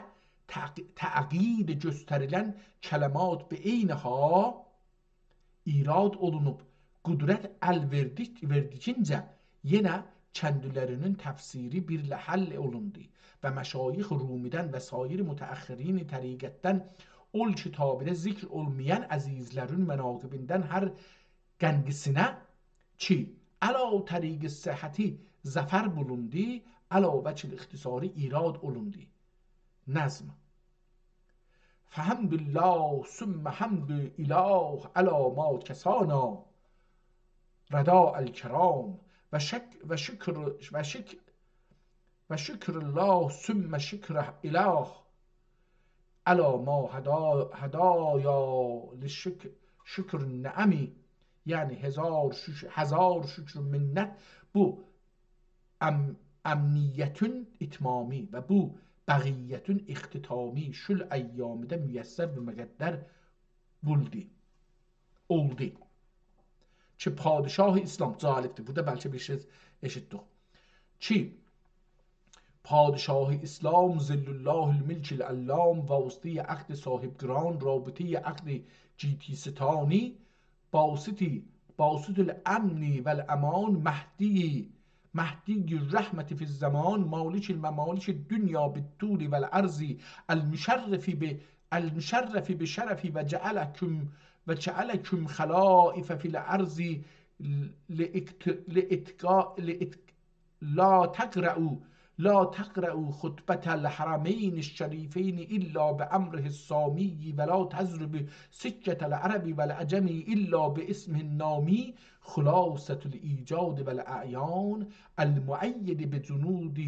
تق-، تقیید گؤستریلن کلمات به عینها ایراد اولونوب، قدرت ال وئردیک-، وئردیگینجه یئنه کندیلری‌نین تفسیری بیر له حل اولوندو و مشایخ رومی‌دن و سایر متأخرین طریقتدن اول کتابیده ذکر اولمایان عزیزلرین مناقبیندن هر قنقیسینه کی، علی طریق صحتی ظفر بولوندو، علی وجه الاختصاری ایراد اولوندو. نظم. فحمد الله ثم حمد الاله علی ما کسانا ردا الکرام و شک-، و شکر، و شک-، و شکر الله ثم شکر اله علی ما هدا-، هدایا لشک-، شکر النعمی. یعنی هزار شکر، هزار شکر و منت بو ام-، امنیتین اتمامی و بو بقیتین اختتامی شول ایامیده میسر و مقدر بولدو، اولدو. کی پادشاه اسلام، جالبدیر، بورادا بلکه بیر شئی ائشیتدیک. کی پادشاه اسلام ظل الله الملک العلام، واسطهٔ عقد صاحب گران، رابطهٔ عقد گیتی ستانی، باسط، باسط الامن و الامان، مهدی، مهدی الرحمة فی الزمان، مالک الممالک الدنیا بالطول و العرض، المشرف ب-، المشرف بشرفی و جعلکم، و جعلکم خلائف فی الارض، لاتق-، لاتق-، لا تقرأوا، لا تقرأوا خطبة الحرمین الشریفین الا بأمره السامی، و لا تضربوا سکة العرب والعجم الا باسمه النامی، خلاصة الایجاد والاعیان، المؤید بجنود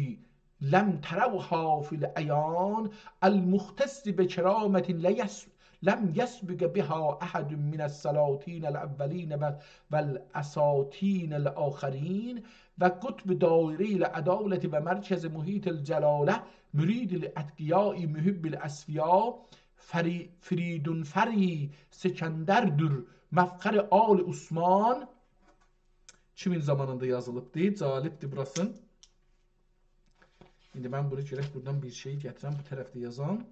لم تروها فی العیان، المختص بکرامة لا یس-، لم یسبق بها احد من السلاطین الاولین و، و الاساطین الاخرین، و قطب دایرهٔ العدالة و مرکز محیط الجلالة، مرید الاتقیاء محب الاصفیاء، فری-، فریدون فری سکندردور مفخر آل عثمان. کیمین زامانیندا یازیلیبدی؟ جالبدیر بوراسی. ایندی من بونو گرک بورادان بیر شئی گتیرم، بو طرفده یازام.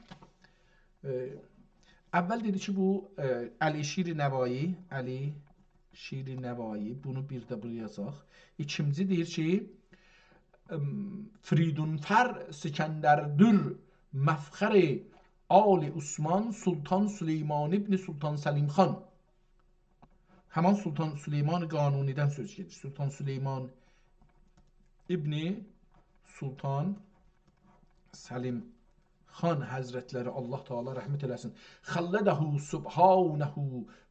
ائ، اول دئدی کی، بو، ائ، علی شیر نوایی، علی شیر نوایی، بونو بیر ده بورایا یازاق. ایکینجی دئییر کی، ام، فریدون فر سکندردور مفخر آل عثمان سلطان سلیمان ابن سلطان سلیم خان. همان سلطان سلیمان قانونی‌دن سؤز گئدیر. سلطان سلیمان ابن سلطان سلیم خان حضرتلری، الله تعالی رحمت ائله‌سین. خلده سبحانه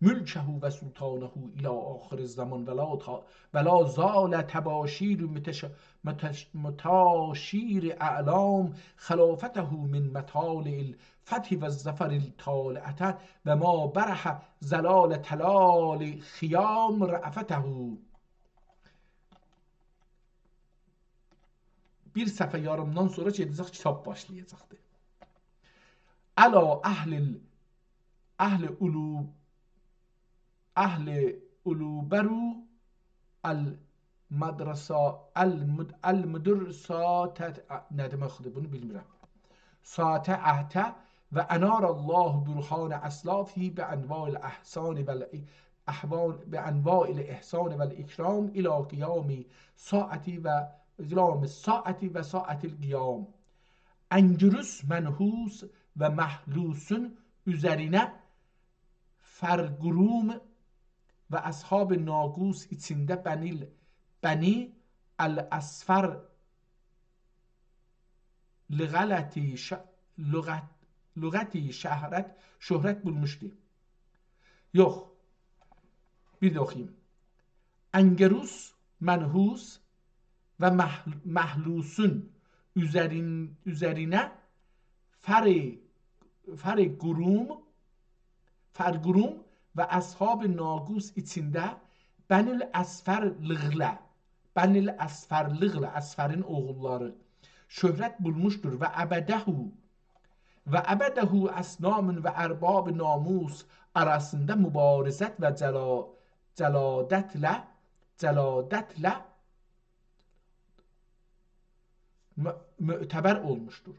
ملکه و سلطانه الی آخر الزمان و لا تا-، و لا زال تباشیر متش-، متش-، متاشیر اعلام خلافته من مطالع الفتح و الظفر الطالعة و ما برح ظلال طلال خیام رأفته. بیر صفحه یاریمدان سونرا گئده‌جک، کیتاب باشلایاجاقدی. علی اهل ال-، اهل علو-، اهل علوبرو المدرسا-، المد-، المدرساتت، نه دئمکدیر، بونو بیلمیرم. ساطعته و انار الله برهان اسلافه بانواع الاحسان و الاحوان، بانواع الاحسان و الاکرام الی قیام ساعتی و قیام ساعتی و ساعت القیام. انگروس منحوس و محلوسون اوزرینه فرقروم و اصحاب ناقوس ایچینده بنی، بنی الاصفر لغلتی ش-، لغت، لغتی شهرت، شهرت بولموشدو. یوخ. بیر ده اوخویوم. انگروس، منحوس و مح-، محلوسون اوزرین-، اوزرینه فر، فر قروم، فرقروم و اصحاب ناقوس ایچینده بنی الاصفرلیقله، بنی الاصفرلیقله، اصفرین اوغوللاری شهرت بولموشدور و عبده، و عبده اصنام و ارباب ناموس آراسیندا مبارزت و جلا-، جلادتله، جلادتله مع-، معتبر اولموشدور.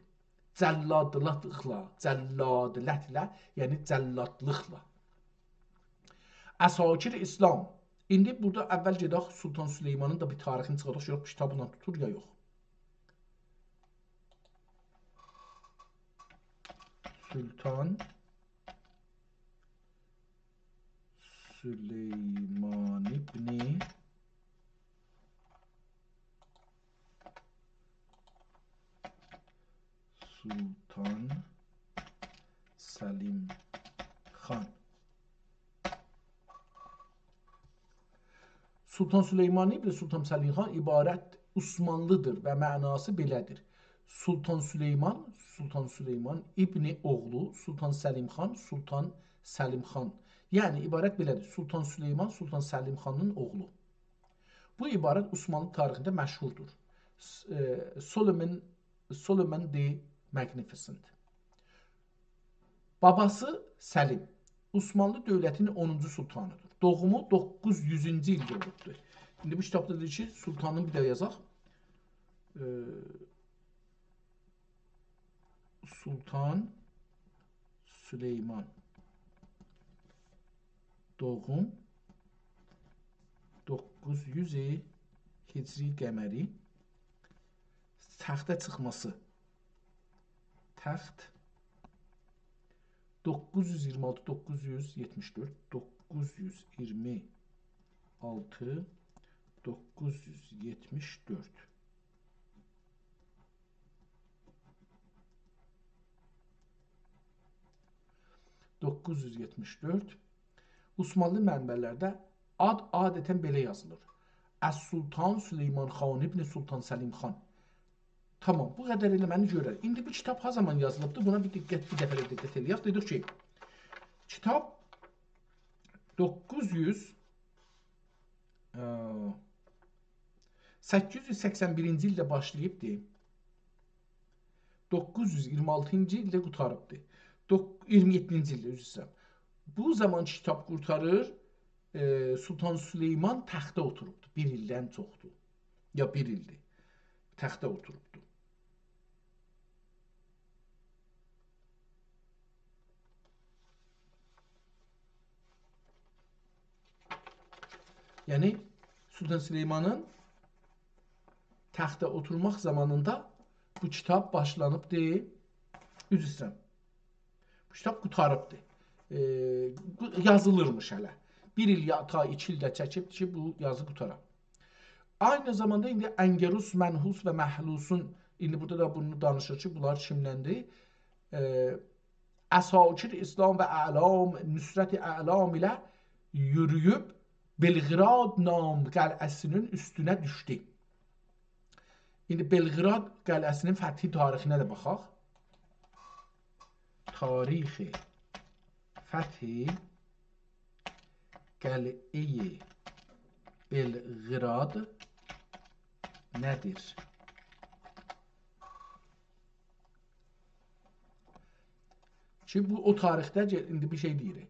جلادلیقلا، جلادلتله، یعنی جلادلیقلا. عساکر اسلام، ایندی بورادا اول گئدک سلطان سلیمانین دا بیر تاریخینی چیخارداق، گؤرک کیتابلا توتور یا یوخ. سلطان سلیمان ابن سلطان سلیم خان. سلطان سلیمان ابن سلطان سلیم خان عبارت عثمانلی‌دیر و معناسی بئله‌دیر. سلطان سلیمان، سلطان سلیمان ابن اوغلو، سلطان سلیم خان، سلطان سلیم خان. یعنی عبارت بئله‌دیر. سلطان سلیمان، سلطان سلیم خانین اوغلو. بو عبارت عثمانلی تاریخینده مشهوردور. س-، ائ، Solomon، Solomon the Magnificent. باباسی سلیم عثمانلی دؤولتینین اونونجو سلطانی‌دیر. دوغومو دوققوز یوزونجو ایلده اولوبدور. ایندی بو کیتابدا دئییر کی، سلطانین بیر ده یازاق. ائ، سلطان سلیمان. دوغوم دوققوز یوز هجری قمری. تخته چیخماسی. تخت دوققوز یوز ایگیرمی آلتی، دوققوز یوز یئتمیش دؤرد، دوققوز یوز ایگیرمی آلتی، دوققوز یوز یئتمیش دؤرد. دوققوز یوز یئتمیش دؤرد. عثمانلی منبع‌لرده آد عادتاً بئله یازیلیر: السلطان سلیمان خان ابن سلطان سلیم خان. تامام، بو قدر ائله منی گؤرر. ایندی بو کیتاب ها زامان یازیلیبدی؟ بونا بیر دقت، بیر دفعه ده دقت ائله‌یک. دئدیک کی، کیتاب دوققوز یوز، ائ، سککیز یوز سکسن بیرینجی ایلده باشلاییبدی. دوققوز یوز ایگیرمی آلتینجی ایلده قوتاریبدی. دوق-، ایگیرمی یئددینجی ایلده، عذر ایسته‌ییرم. بو زامان کی کیتاب قورتاریر، ائ، سلطان سلیمان تخته اوتوروبدو. بیر ایلدن چوخدور. یا بیر ایلدیر. تخته اوتوروبدو. یعنی، سلطان سلیمانین تخته اوتورماق زامانیندا بو کیتاب باشلانیبدی. عذر ایسته‌ییرم. بو کیتاب قوتاریبدی. ائ، بو یازیلیرمیش هله. بیر ایل یا تا ایکی ایل ده چکیب کی، بو یازی قوتارا. عینی زاماندا ایندی انگروس، منحوس و محلوسون، ایندی بورادا دا بونو دانیشیر کی، بونلار کیمدندیر؟ ائ، عساکر اسلام و اعلام، نصرت اعلام ایله یورویوب بلغراد نام قلعه‌سینین اوستونه دوشدو. ایندی بلغراد قلعه‌سینین فتحی تاریخینه ده باخاق. تاریخ فتح قلعه‌ی بلغراد نه‌دیر؟ کی، بو او تاریخده گل-، ایندی بیر شئی دئییر.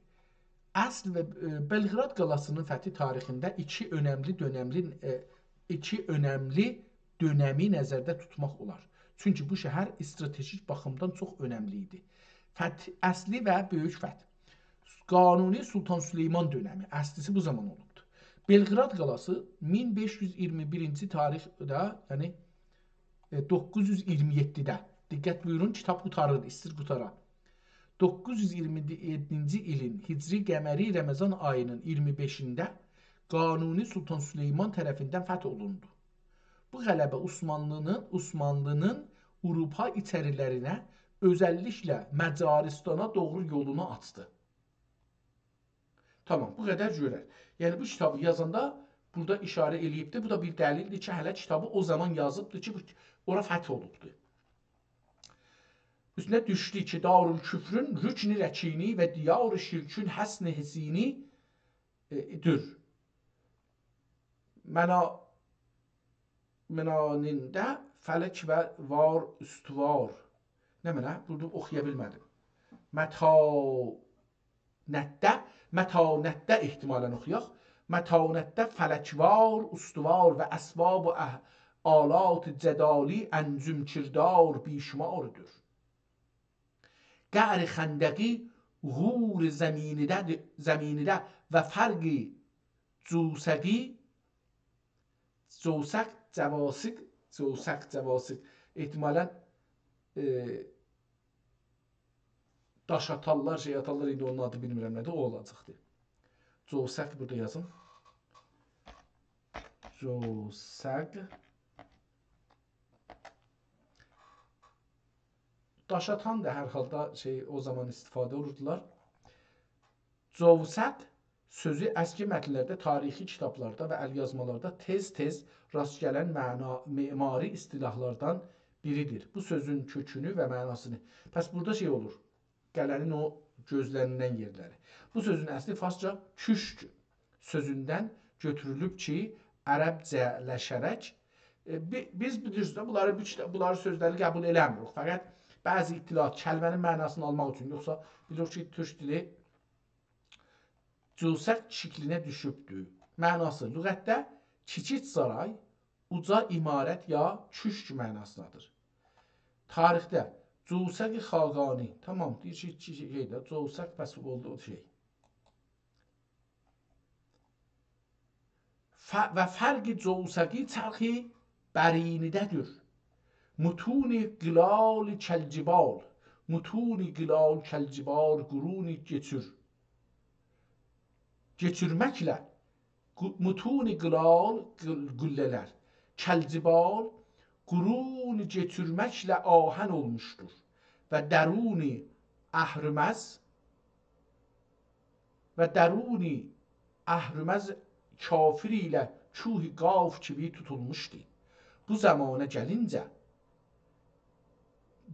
اصل و، ائ، بلغراد قالاسینین فتحی تاریخینده ایکی اؤنملی دؤنملی، ائ، ایکی اؤنملی دؤنمی نظرده توتماق اولار. چونکی بو شهر استراتژیک باخیمدان چوخ اؤنملی ایدی. فتح اصلی و بؤیوک فتح. قانونی سلطان سلیمان دؤنمی، اصلیسی بو زامان اولوبدور. بلغراد قالاسی مین بئش یوز ایگیرمی بیرینجی تاریخده، یعنی، ائ، دوققوز یوز ایگیرمی یئددیده. دقت بویورون، کیتاب قوتاریر، ایستیر قوتارا. دوققوز یوز ایگیرمی یئددینجی ایلین هجری قمری رمضان آیینین ایگیرمی بئشینده قانونی سلطان سلیمان طرفیندن فتح اولوندو. بو غلبه عثمانلی‌نین، عثمانلی‌نین آوروپا ایچری‌لرینه، اؤزللیکله مجارستانا دوغرو یولونو آچدی. تامام، بو قدر گؤرر. یعنی، بو کیتابی یازاندا بورادا ایشاره ائله‌ییبدی. بو دا بیر دلیلدیر کی، هله کیتابی او زامان یازیبدیر کی، بو، اورا فتح اولوبدور. اوستونه دوشدو کی، دارالکفرون رکن رکینی و دیار شیرکون حصن حصینی، ائ، دور. منا-، منانینده فلک و وار استوار. نمنه؟ بورادا اوخویا بیلمه‌دیم. متانتده، متانتده احتمالاً اوخویاق. متانتده فلک‌وار، استوار و اسباب و اه-، آلات جدالی انجم کردار بی‌شماردیر. قعر خندقی غور زمینیده، زمینیده و فرقی جوسقی، جوسق، جواسق، جوسق، جواسق. احتمالاً، ائ، داش آتارلار، شئی آتارلار، ایندی اونون آدی بیلمیرم نه‌دیر، او اولاجاقدیر. جوسق بورادا یازیم. جوسق. داش آتان دا هر حالدا شئی، او زامان ایستیفاده اولوردولار. جوسق سؤزو اسکی متن‌لرده، تاریخی کیتابلاردا و ال‌یازمالاردا تئز-تئز راست گلن معنا، معماری اصطلاحلاردان بیریدیر. بو سؤزون کؤکونو و معناسینی. پس بورادا شئی اولور، قلعه‌نین او گؤزلنیلن یئرلری. بو سؤزون اصلی فارسجا کوشک سؤزوندن گؤتورولوب کی، عربجه‌لشه‌رک، ائ، بی-، بیز بیلیرسینیز ده، بونلاری، بونلاری سؤزلری قبول ائله‌میریک. فقط بعضی اطلاعات، کلمه‌نین معناسینی آلماق اوچون. یوخسا بیلیریک کی، تورک دیلی جوسق شکلینه دوشوبدور. معناسی، لغتده کیچیک سارای، اوجا عمارت یا کوشک معناسیندادیر. تاریخده جوسق خاقانی، تامام، دئییر کی، کی-، شئی ده، جوسق بس اولدو او شئی. ف-، و فرق جوسقی چرخ برینی‌ده‌دیر. متون قلال کالجبال، متون قلال کالجبال، قرون کئچیر. کئچیرمکله، قو-، متون قلال، قل-، قله‌لر، کالجبال، قرون کئچیرمکله آهن اولموشدور و درون اهرمز و درون اهرمز کافر ایله کوه قاف کیمی توتولموشدو. بو زمانه گلینجه،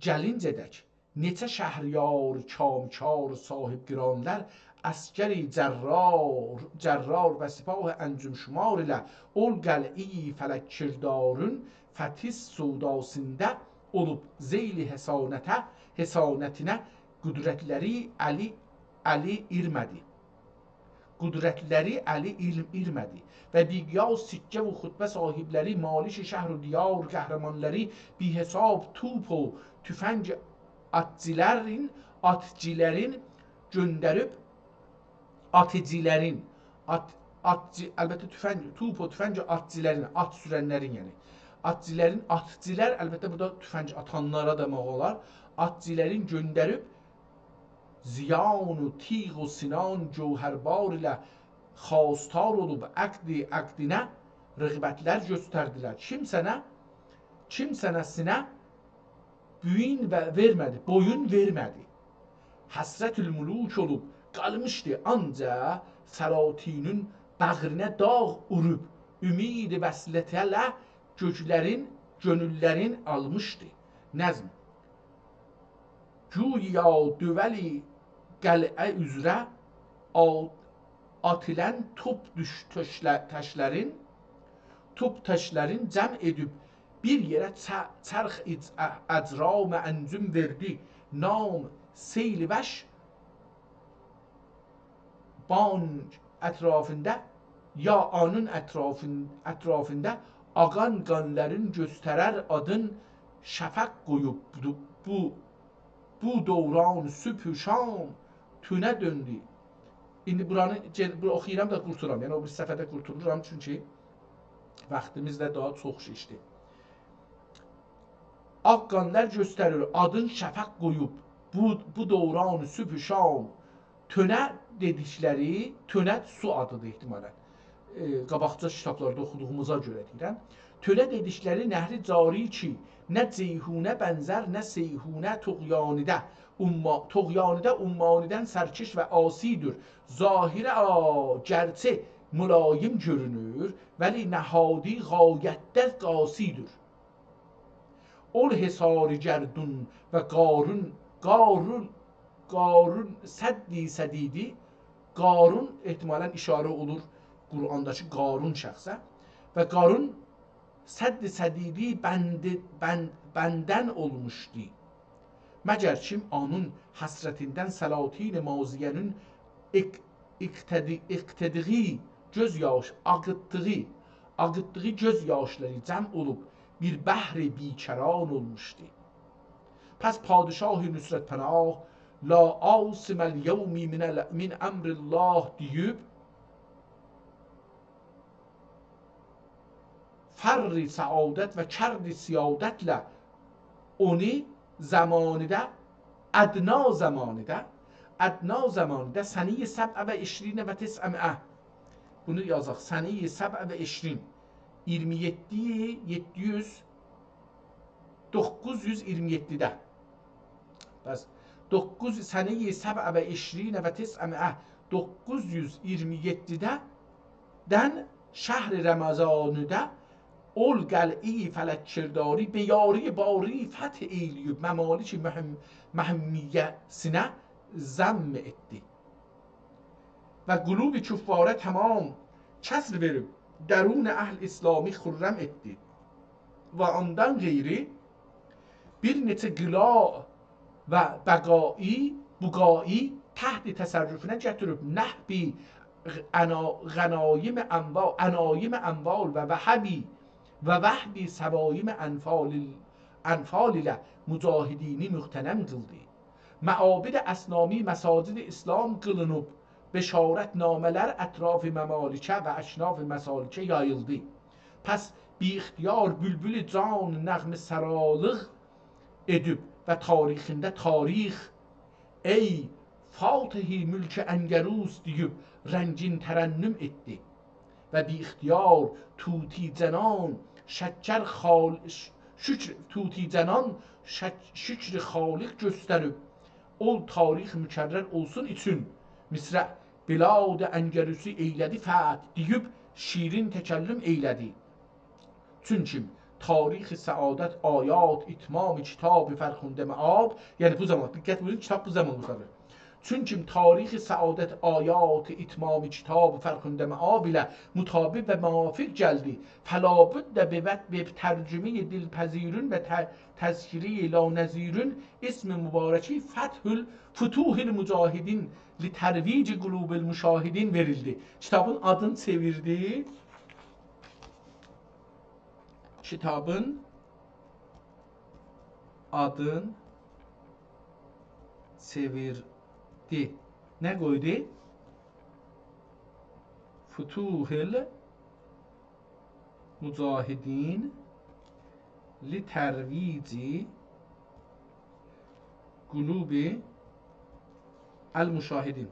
گلینجه‌دک نئچه شهریار، کامکار، صاحب‌قرانلر، عسکر جرار، جرار و سپاه انجم‌شمار ایله اول قلعه‌ی فلک‌کردارین فتح سوداسیندا اولوب ذیل حصانته، حصانتینه قدرتلری الی، الی ایرمه‌دی. قدرتلری الی ایل-، ایرمه‌دی و بی‌قیاس سکه و خطبه صاحبلری، مالک شهر و دیار قهرمانلاری، بی‌حساب توپ و تفنگ آتچیلارین، آتچیلارین گؤندریب، آتیجیلارین، آت-، آتچی-، البته تفنگ، توپ و تفنگ آتچیلارین، آت سورنلرین یعنی. آتچیلارین، آتچیلار، البته بورادا تفنگ آتانلارا دئمک اولار. آتچیلارین گؤندریب، زیان و تیغ و سنان گوهربار ایله خواستار اولوب عقد عقدینه رغبتلر گؤستردیلر. کیمسه‌نه، کیمسه‌نه‌سینه بویون و وئرمه‌دی، بویون وئرمه‌دی. حسرت‌الملوک اولوب قالمیشدی آنجا سلاطینین بغرینه داغ اوروب، امید وصلتله گؤکلرین، گؤنوللرین آلمیشدی. نظم. گویا دؤولی قلعه اوزره آ-، آتیلان توپ دوش-، تؤشله-، تاشلارین، توپ تاشلارین جمع ائدیب بیر یئره چ-، چرخ اج-، ا-، اجرام انجم وئردی. نام سیل وش بانک اطرافیندا، یا آنین اطرافین-، اطرافیندا آغان قانلارین گؤسترر آدین شفق قویوب بو، بو، بو دوران صبح و شام تونه دؤندو. ایندی بورانی گئن-، بو اوخویورام دا قورتولورام. یعنی او بیری صفحه‌ده قورتولورام، چونکی واختیمیز دا داها چوخ شیشدی. آغ قانلار گؤستریر، آدین شفق قویوب. بو، بو دوران صبح و شام. تونه دئدیکلری، تونه سو آدیدیر احتمالاً. ائ، قاباقجا کیتابلاردا اوخودوغوموزا گؤره دئییرم. تونه دئدیکلری نهر جاری کی، نه جیحونه بنزر، نه سیحونه، طغیانیده، عما-، طغیانیده عمانیدن سرکش و عاصی‌دیر. ظاهره، آ، گرچی ملایم گؤرونور، ولی نهادی غایتده قاسی‌دیر. اول حصار گردون و قارون، قارون، قارون سدّی سدیدی، قارون احتمالاً اشاره اولور قرآنداکی قارون شخصه. و قارون سدّ سدیدی بندی، بند، بندن اولموشدو. مگر کیم آنین حسرتیندن سلاطین ماضیه‌نین اق-، اقتدی-، اقتدیغی گؤز یاش، آقیتدیغی، آقیتدیغی گؤز یاشلاری جمع اولوب بیر بحر بی‌کران اولموشدو. پس پادشاه نصرت‌پناه «لا عاصم الیوم من ال-، من امر الله» دئییب، فر سعادت و کرد سیادتله اونو زمانیده، ادنی زمانیده، ادنی زمانیده سنهٔ سبع و عشرین و تسعمائة. بونو یازاق. سنهٔ سبع و عشرین. ایگیرمی یئددی، یئددی یوز، دوققوز یوز ایگیرمی یئددیده. پس دوققوز، سنهٔ سبع و عشرین و تسعمائة، دوققوز یوز ایگیرمی یئددیده دن شهر رمضانیده اول قلعهٔ فلک کرداری به یاری باری فتح ائیله‌ییب ممالک مهم-، مهمیه‌سینه ضم ائتدی. و قلوب کفاره تمام کسر وئریب درون اهل اسلامی خرم ائتدی. و اوندان غیری بیر نئچه قلاع و بقاعی، بقاعی تحت تصرفونه گتیریب نهبی غنا-، غنایم اموال، عنایم اموال و وهبی و وهبی سوایم انفال، انفال ایله مجاهدینی مغتنم قیلدی. معابد اصنامی مساجد اسلام قیلینیب، بشارت‌نامه‌لر اطراف ممالکه و اکناف مسالکه یاییلدی. پس بی‌اختیار بولبول جان نغمه‌سرالیق ائدیب و تاریخینده تاریخ، ای فاتح ملک انگروس دئییب رنگین ترنم ائتدی. و بی‌اختیار طوطی جنان شکر خال-، ش-، شکر، طوطی جنان شک-، شکر خالق گؤستریب، اول تاریخ مکرر اولسون اوچون مصرع بلاد انگلوسو ائیله‌دی فتح دئییب شیرین تکلم ائیله‌دی. چونکی تاریخ سعادت آیات اتمام کتاب فرخنده مآب، یعنی بو زامان، دقت بویورون، کیتاب بو زامان قوتاریر. چونکی تاریخ سعادت آیات اتمام کتاب فرخنده مآب ایله مطابق و موافق گلدی. فلابد به وط-، به ترجمهٔ دلپذیرون و ت-، تذکرهٔ لانظیرون اسم مبارکی فتح ال-، فتوح المجاهدین لترویج قلوب المشاهدین وئریلدی. کیتابین آدینی چئویردی. کیتابین آدین چئویردی. نه قویدو؟ فتوح المجاهدین لترویج قلوب المشاهدین.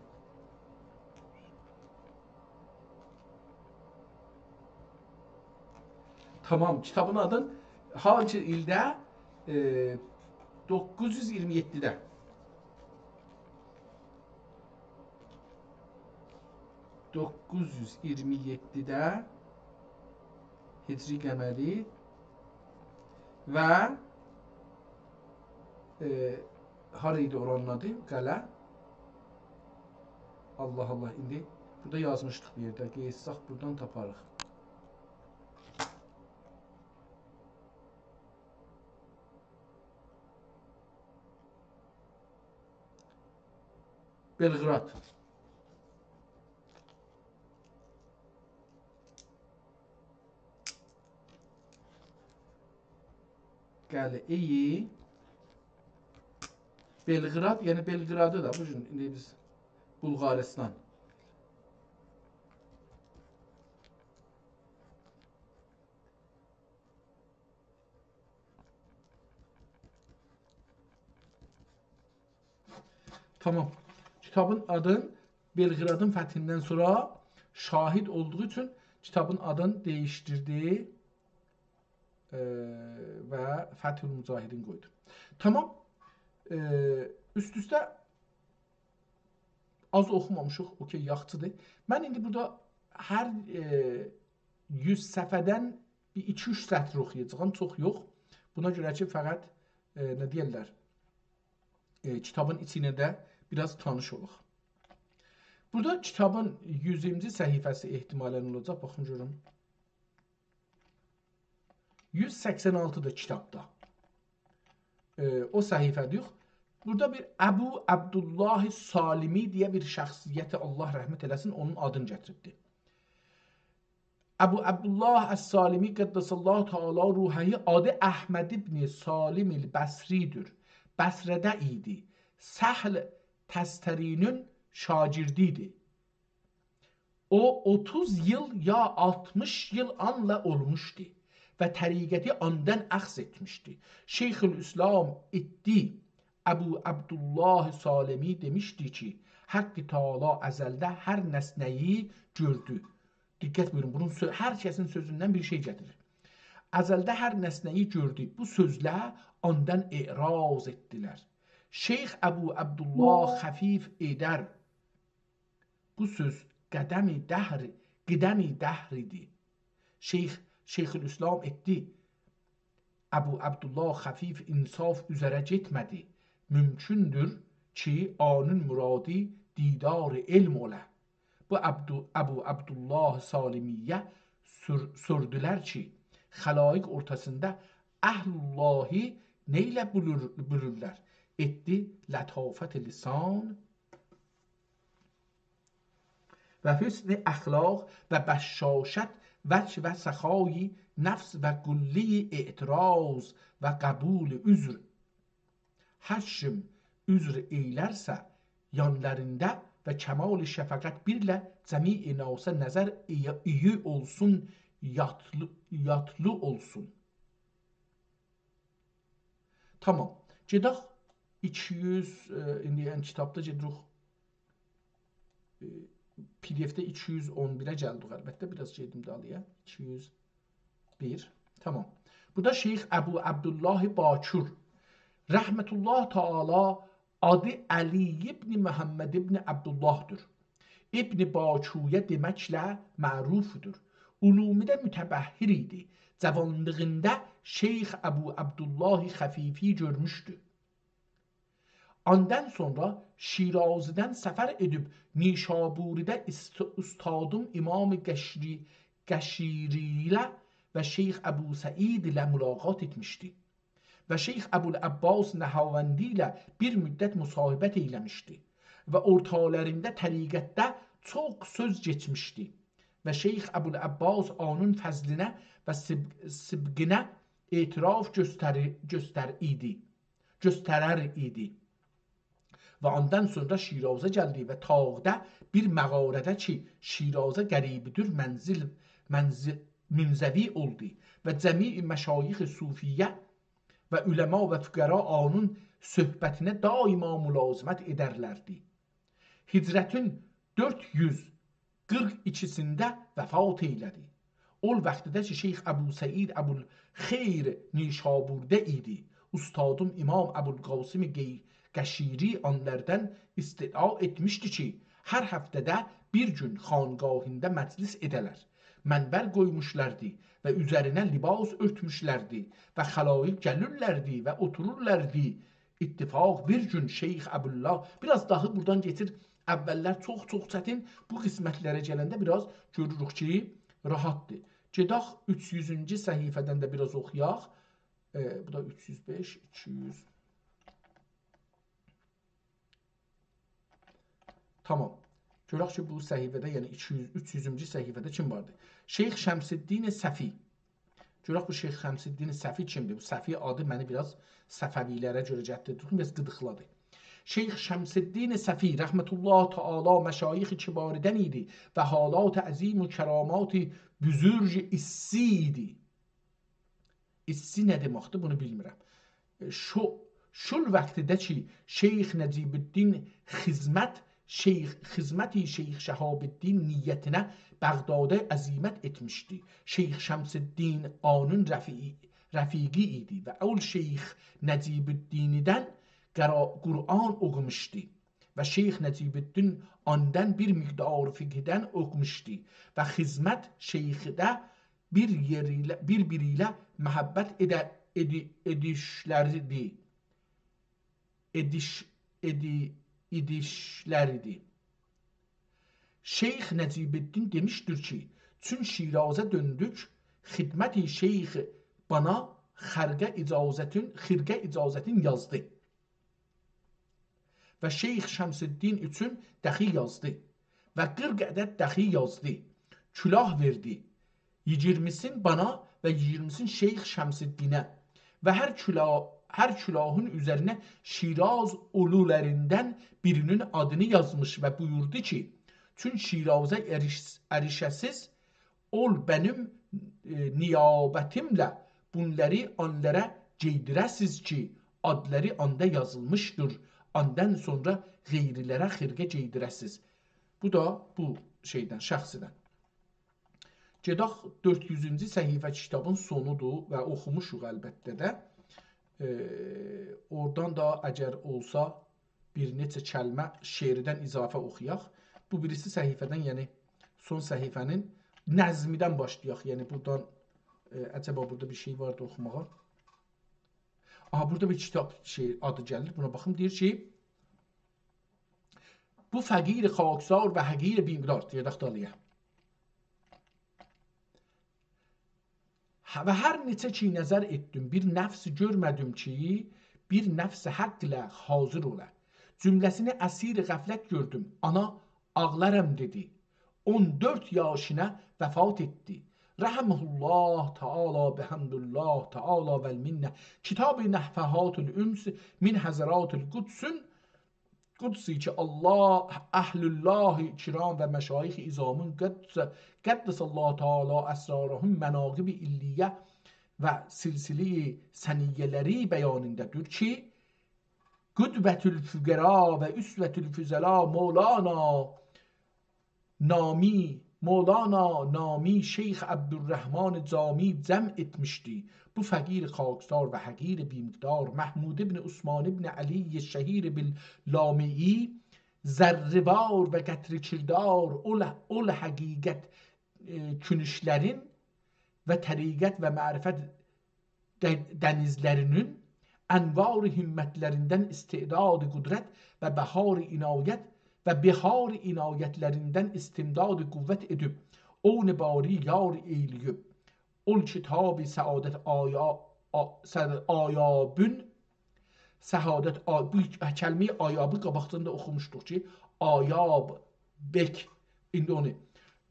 تامام، کیتابین آدین هانسی ایلده؟ ائ، دوققوز یوز ایگیرمی یئددیده. دوققوز یوز ایگیرمی یئددیده هجری قمری و، ائ، هارا ایدی اورانین آدی؟ قلعه. الله الله، ایندی بورادا یازمیشدیق بیر یئرده. قئییتساق بورادان تاپاریق. بلقراد. قلعه‌ی بلقراد، یعنی بلقرادی دا، بو گون ایندی بیز بلغارستان. تامام. کیتابین آدین بلقرادین فتحیندن سونرا شاهد اولدوغو اوچون کیتابین آدینی دییشدیردی، ائ، و فتح المجاهدین قویدو. تامام. ائ، اوست-اوسته آز اوخومامیشیق، اوکئی، یاخشیدیر. من ایندی بورادا هر، ائ، یوز صفحه‌دن بیر ایکی-اوچ سطر اوخویاجاغام، چوخ یوخ. بونا گؤره کی، فقط، ائ، نه دئیرلر، ائ، کیتابین ایچینه ده بیر آز تانیش اولاق. بورادا کیتابین یوزونجو صفحه‌سی احتمالاً اولاجاق. باخین گؤروم. یوز سکسن آلتی‌دیر کیتابدا. ائ، او صفحه‌دیر. یوخ. بورادا بیر ابو عبدالله سالمی دئیه بیر شخصیتی، الله رحمت ائله‌سین، اونون آدینی گتیریبدی. ابو عبدالله السالمی قدس الله تعالی روحه، آدی احمد ابن سالم البصری‌دیر. بصره‌ده ایدی. سهل تستری‌نین شاگردی ایدی. او، اوتوز ایل یا آلتمیش ایل آنلا اولموشدو. و طریقتی آندان اخذ ائتمیشدی. شیخ‌الاسلام ائتدی، ابوعبدالله سالمی دئمیشدی کی، حق تعالی ازلده هر نسنه‌یی گؤردو. دقت بویورون، بونون سؤ-، هر کسین سؤزوندن بیر شئی گتیریر. ازلده هر نسنه‌یی گؤردو. بو سؤزله آندان اعراض ائتدیلر. شیخ ابوعبدالله خفیف ائدر. بو سؤز قدم دهر، قدم دهر ایدی. شیخ، شیخ‌الاسلام ائتدی، ابوعبدالله خفیف انصاف اوزره گئتمه‌دی. مومکوندور کی، اونون مرادی دیدار علم اولا. بو عبدو-، ابوعبدالله سالمی‌یه سور-، سوردولار کی، خلایق اورتاسیندا اهل‌اللهی نئیله بولور-، بولورلار؟ ائتدی لطافت لسان و حسن اخلاق و بشاشت وجه و سخای نفس و قله‌ی اعتراض و قبول عذر. هر کیم عذر ائیلرسه یانلاریندا و کمال شفقت بیرله جمیع ناسا نظر ایی، ایی اولسون، یادلی، یادلی اولسون. تامام. گئدک ایکی یوز، ائ، ایندی یعنی کیتابدا گئدیریک، ائ، پی دی اف‌ده ایکی یوز اون بیره گلدیک البته. بیر آز گئدیم دالییا. ایکی یوز بیر. تامام. بو دا شیخ ابوعبدالله باکور. رحمة الله تعالی آدی علی ابن محمد ابن عبدالله‌دیر. ابن باکوره دئمکله معروفدور. علومدا متبحر ایدی. جوانلیغیندا شیخ ابوعبدالله خفیفی گؤرموشدو. آندان سونرا شیرازی‌دن سفر ائدیب نیشابوری‌ده است-، اوستادیم امام قشری-، قشیری ایله و شیخ ابوسعید ایله ملاقات ائتمیشدی. و شیخ ابوالعباس نهاوندی ایله بیر مدت مصاحبت ائیله‌میشدی و اورتالاریندا طریقتده چوخ سؤز گئچمیشدی و شیخ ابوالعباس اونون فضلینه و سب-، سبقینه اعتراف گؤستری-، گؤستر ایدی، گؤسترر ایدی. و آندان سونرا شیرازه گلدی و طاقدا بیر مغاره‌ده کی، شیرازه غریب‌دور، منزل، منزل، منزوی اولدو و جمیع مشایخ صوفیه و علما و فقرا اونون صحبتینه دائما ملازمت ائدرلردی. هجرتین دؤرد یوز قیرخ ایکیسینده وفات ائیله‌دی. اول واختیدا کی، شیخ ابوسعید ابوالخیر نیشابوردا ایدی، اوستادیم امام ابوالقاسم قی-، قشیری آنلاردان استدعا ائتمیشدی کی، هر هفته‌ده بیر گون خانقاهیندا مجلس ائده‌لر. منبر قویموشلاردی و اوزرینه لباس اؤرتموشلردی و خلایق گلیرلردی و اوتورورلاردی. اتفاق بیر گون شیخ ابوالله، بیر آز داهی بورادان گئچیر، اوللر چوخ-چوخ چتین، بو قسمتلره گلنده بیر آز گؤروروک کی، راحتدیر. گئدک اوچ یوزونجو صفحه‌دن ده بیر آز اوخویاق. ائ، بو دا اوچ یوز بئش، ایکی یوز. تامام. گؤرک کی، بو صفحه‌ده، یعنی ایکی یوز، اوچ یوزونجو صفحه‌ده کیم واردی؟ شیخ شمس‌الدین صفی. گؤرک بو شیخ شمس‌الدین صفی کیمدیر؟ بو صفی آدی منی بیر آز صفوی‌لره گؤره گتیردی، بیر آز قیدیقلادی. شیخ شمس‌الدین صفی رحمة الله تعالی مشایخ کباردن ایدی و حالات عظیم و کرامات بزرگ ایسی ایدی. ایسی نه دئمکدیر، بونو بیلمیرم. ائ، شو-، شول واختیدا کی، شیخ نجیب‌الدین خدمت، شیخ، خدمت شیخ شهاب‌الدین نیتینه بغدادا عزیمت ائتمیشدی. شیخ شمس‌الدین اونون رفی-، رفیقی ایدی و اول شیخ نجیب‌الدینیدن قرا-، قرآن اوخوموشدو و شیخ نجیب‌الدین آندان بیر مقدار فقه‌دن اوخوموشدو و خدمت شیخده بیر یئر ایله، بیر-بیری ایله محبت ائده-، ائدی-، ائدیشلریدی. ائدیش-، ائدی-، ائدیشلریدی. شیخ نجیب‌الدین دئمیشدیر کی، چون شیرازه دؤندوک، خدمت شیخ بانا خرقه اجازتین، خرقه اجازتین یازدی. و شیخ شمس‌الدین اوچون دخی یازدی و قیرخ عدد دخی یازدی. کلاه وئردی. ایگیرمیسین بانا و ایگیرمیسین شیخ شمس‌الدینه و هر کلا-، هر کلاهین اوزرینه شیراز اولولاریندان بیرینین آدینی یازمیش و بویوردو کی، چون شیرازه اریش-، اریشه‌سیز اول بنیم، ائ، نیابتیمله بونلاری آنلارا گئیدیره‌سیز کی، آدلاری آندا یازیلمیشدیر، آندان سونرا غیرلره خرقه گئیدیره‌سیز. بو دا بو شئیدن، شخصیدن. گئدک، دؤرد یوزونجو صفحه کیتابین سونودور و اوخوموشوق البته ده. ائ، اورادان دا اگر اولسا بیر نئچه کلمه شعردن اضافه اوخویاق. بو بیریسی صفحه‌دن، یعنی سون صفحه‌نین نظمیدن باشلایاق. یعنی بورادان، ائ، عجبا بورادا بیر شئی واردی اوخوماغا. آها، بورادا بیر کیتاب شئی، آدی گلیر. بونا باخیم، دئییر کی، بو فقیر خاکسار و حقیر بی‌مقدار، دئیک دالییا. ه-، و هر نئچه کی نظر ائتدیم، بیر نفس گؤرمه‌دیم کی، بیر نفس حق ایله حاضر اولا. جمله‌سینی اسیر غفلت گؤردوم، آنا آغلارام دئدی. اون دؤرد یاشینا وفات ائتدی. رحمه الله تعالی، بحمد الله تعالی و المنه. کتاب نفحات الانس من حضرات القدس، قدسی کی، الله، اهل الله کرام و مشایخ عظامین قدس، قدس الله تعالی اسرارهم، مناقب علیه و سلسله‌ی ثنیه‌لری بیانیندادیر کی، قدوة الفقرا و اسوة الفضلا مولانا نامی، مولانا نامی شیخ عبدالرحمن جامی جمع ائتمیشدی. بو فقیر خاکسار و حقیر بی‌مقدار محمود ابن عثمان ابن علی شهیر باللامعی، ذره‌وار و قطره کردار، اول، اول حقیقت، ائ، کنشلرین و طریقت و معرفت ده-، دنیزلرینین انوار همتلریندن استعداد قدرت و بهار عنایت و بهار عنایتلریندن استمداد قوت ائدیب، عون باری یار ائیله‌ییب. اول کتاب سعادت آیا-، آ-، سعادت آیابون، سعادت آ-، بو کلمه‌ی آیابی قاباقدان دا اوخوموشدوق کی، آیاب، بک، ایندی اونو.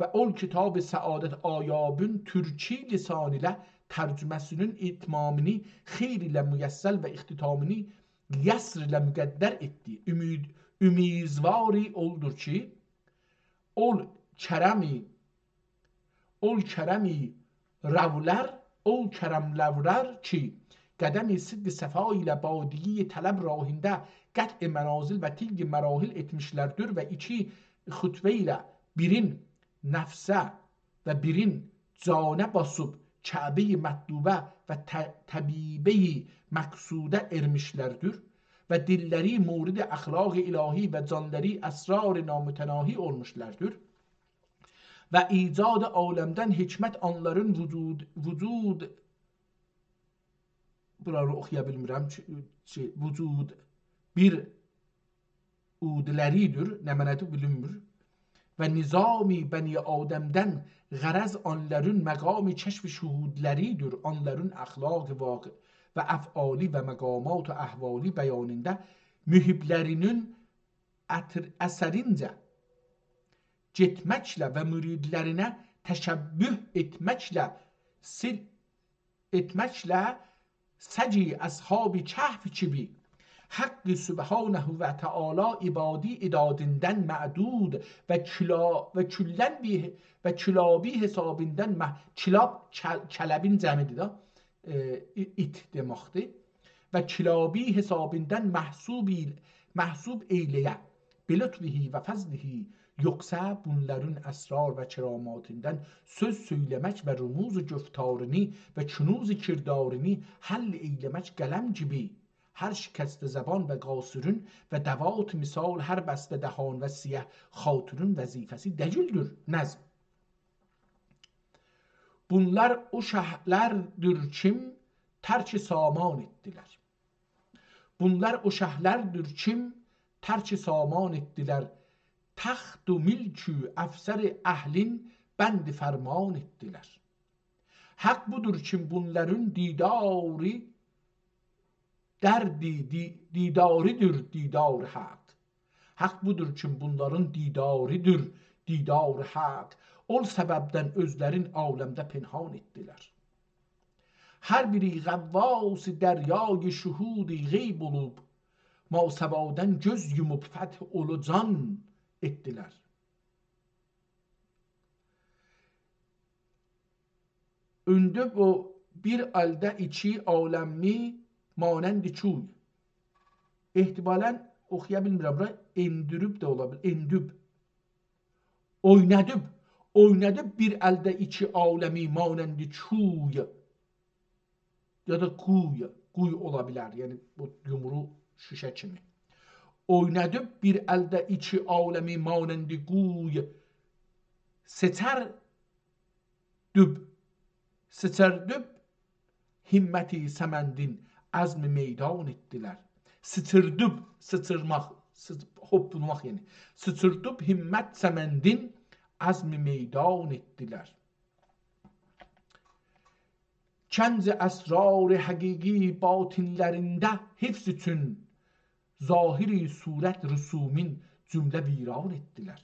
و اول کتاب سعادت آیابون تورکی لسان ایله ترجمه‌سینین اتمامینی خیر ایله میسر و اختتامینی یسر ایله مقدر ائتدی. امید، امیدواری اولدور کی، اول کرمی، اول کرمی رولر، اول کرملولر کی، قدم صدق صفا ایله بادیه‌ی طلب راهینده قطع منازل و تیغ مراحل ائتمیشلردیر و ایکی خطوه ایله بیرین نفسه و بیرین جانه باسیب کعبه‌ی مطلوبه و ط-، طبیبه‌ی مقصوده ائرمیشلردیر و دللری مورد اخلاق الهی و جانلری اسرار نامتناهی اولموشلاردیر. و ایجاد عالمدن حکمت آنلارین وجود، وجود، بورانی اوخویا بیلمیرم، چو-، شئی، وجود بیر عودلریدیر، نمنه‌دیر بیلینمیر. و نظام بنی آدمدن غرض آنلارین مقام کشف شهودلریدیر، آنلارین اخلاق واقع و افعالی و مقامات و احوالی بیانینده محبلرینین اتر-، اثرینجه گئتمکله و مریدلرینه تشبه ائتمکله سیل-، ائتمکله سجی اصحاب کهف کیمی حق سبحانه و تعالی عبادی عدادیندن معدود و کلا-، و کلاً بی-، و کلابی حسابیندن مح-، کلاب، کل-، کلبین جمعیدیر ده، ائ، ای-، ایت دئمکدیر. و کلابی حسابیندن محسوب ایل-، محسوب ائیله‌یه، بلطفه و فضله، یوخسا بونلارین اسرار و کراماتیندان سؤز سؤیله‌مک و رموز گفتارینی و کنوز کردارینی حل ائیله‌مک قلم کیمی هر شکسته زبان و قاصرون و دوات مثال هر بسته دهان و سیه خاطرون وظیفه‌سی دئییلدیر نظم. بونلار او شهلردیر کیم ترک سامان ائتدیلر. بونلار او شهلردیر کیم ترک سامان ائتدیلر. تخت و ملک و افسر اهلین بند فرمان ائتدیلر. حق بودور کیم بونلارین دیداری دردی، دی-، دیداریدیر دیدار حق. حق بودور کیم بونلارین دیداریدیر دیدار حق. اول سببدن اؤزلرین عالمده پنهان ائتدیلر. هر بیری غواص دریای شهود غیب اولوب، ماسوادان گؤز یوموب فتح اولو جان ائتدیلر. اوندوب او بیر الده ایکی عالمی مانند کوی. احتمالاً اوخویا بیلمیرم بورا. اندیریب ده اولا بیلیر. اندیب. اوینادیب. اوینادیب بیر الده ایکی عالمی مانند کوی. یا دا قوی. قوی اولا بیلر. یعنی بو یومرو شوشه کیمی. اوینادیب بیر الده ایکی عالمی مانند قوی. سئچر دوب، سیچیردیب همتی سمندین عزم میدان ائتدیلر. سیچیردیب، سیچیرماق، سیچ-، هوپپولماق یعنی. سیچیردیب همت سمندین عزم میدان ائتدیلر. کنج اسرار حقیقی باطنلرینده حفظ اوچون ظاهری صورت رسومین جمله ویران ائتدیلر.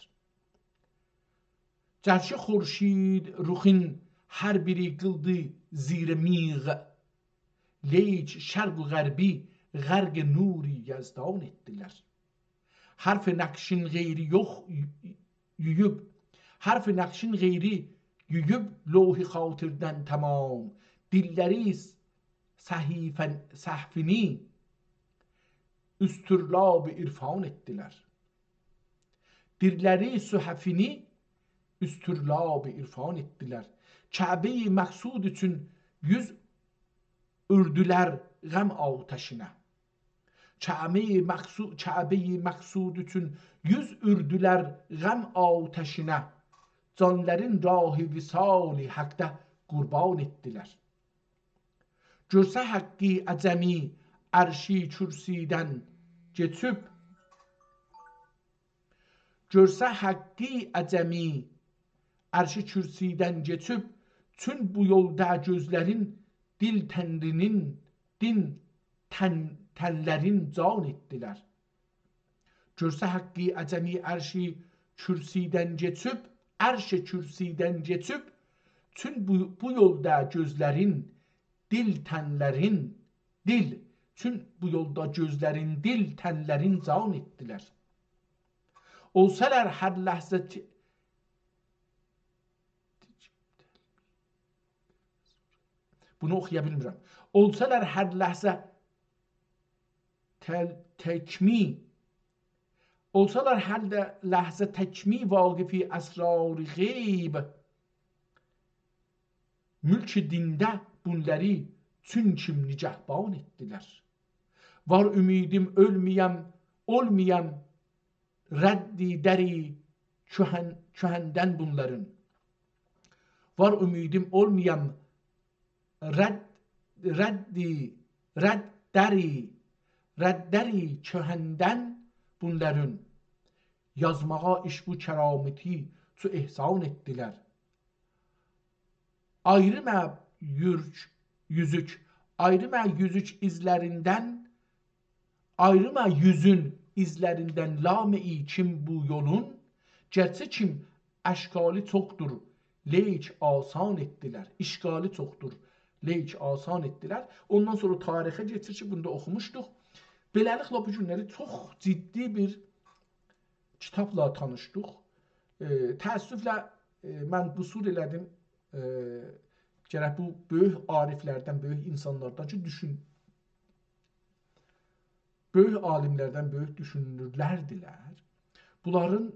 جرش خورشید رخین هر بیری قیلدی زیر میغ، لیک شرق و غربی غرق نور یزدان ائتدیلر. حرف نقشین غیری یوخ یویوب، حرف نقشین غیری یویوب لوح خاطردن تمام، دیللری صحیفن-، صحفینی اسطرلاب عرفان ائتدیلر. دیللری صحیفینی اسطرلاب عرفان ائتدیلر. کعبه‌ی مقصود اوچون یوز اوردولر غم آتشینه. کعبه‌ی مقصو-، کعبه‌ی مقصود اوچون یوز اوردولر غم آتشینه. جانلارین راه وصال حقده قربان ائتدیلر. گؤرسه حقی عجمی عرشی کرسیدن کئچیب، گؤرسه حقی عجمی عرشی کرسیدن کئچیب، چون بو یولدا گؤزلرین دیل تنرینین، دین تن-، تنلرین جان ائتدیلر. گؤرسه حقی عجمی عرشی کرسیدن کئچیب، عرش کرسیدن کئچیب، چون بو، بو یولدا گؤزلرین، دیل تنلرین، دیل، چون بو یولدا گؤزلرین، دیل تنلرین جان ائتدیلر. اولسالار هر لحظه ت-، بونو اوخویا بیلمیرم. اولسالار هر لحظه تل-، تکمی، اولسالار هر ده لحظه تکمی واقفی اسرار غیب، ملک دینده بونلاری چون کیم نگهبان ائتدیلر. وار امیدیم اؤلمه‌یم، اولمایام، ردی دری کهن-، کهندن بونلارین. وار امیدیم اولمایام، رد، ردی، رد دری، رد دری کهندن بونلارین. یازماغا ایش بو کرامتی چو احسان ائتدیلر. آیریما یورک، یوزوک، آیریما یوزوک ایزلریندن، آیریما یوزون ایزلریندن لامه‌ای کیم بو یولون، گرچه کیم اشکالی چوخدور، لیک آسان ائتدیلر. اشکالی چوخدور، لیک آسان ائتدیلر. اوندان سونرا تاریخه کئچیر کی، بونو دا اوخوموشدوق. بئله‌لیکله، بو گونلری چوخ جدی بیر کیتابلا تانیشدیق. ائ، تأسفله، ائ، من قصور ائله‌دیم. ائ، گرک بو بؤیوک عارفلردن، بؤیوک اینسانلاردان کی، دوشون-، بؤیوک عالیملردن، بؤیوک دوشونورلردیلر. بونلارین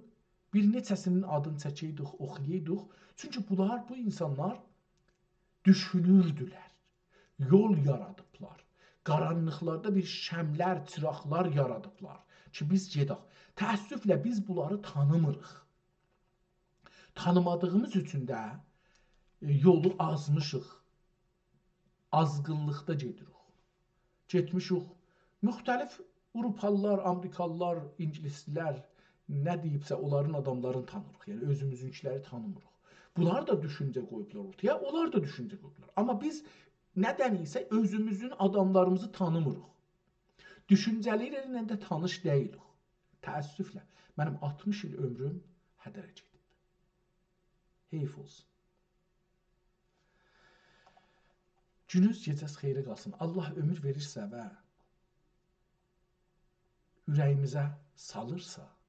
بیر نئچه‌سینین آدینی چکه‌یدیک، اوخویایدیق. چونکی بونلار، بو اینسانلار دوشونوردولر، یول یارادیبلار. قارانلیقلاردا بیر شمعلر، چیراقلار یارادیبلار کی، بیز گئدک. تأسفله بیز بونلاری تانیمیریق. تانیمادیغیمیز اوچون ده، ائ، یولو آزمیشیق. آزغینلیقدا گئدیریک. گئتمیشیک. مختلف آوروپالیلار، آمریکالیلار، اینگیلیسلر نه دئییبسه، اونلارین آداملارینی تانیریق. یعنی اؤزوموزونکیلری تانیمیریق. بونلار دا دوشونجه قویوبلار اورتایا، اونلار دا دوشونجه قویوبلار. آمما بیز ندن ایسه اؤزوموزون آداملاریمیزی تانیمیریق. دوشونجه‌لری ایله ده تانیش دئییلیک. تأسفله، منیم آلتمیش ایل عؤمروم هدره گئدیب. حیف اولسون. گونوز گئجه‌ز خئیره قالسین. الله عؤمور وئریرسه و اوره‌ییمیزه سالیرسا،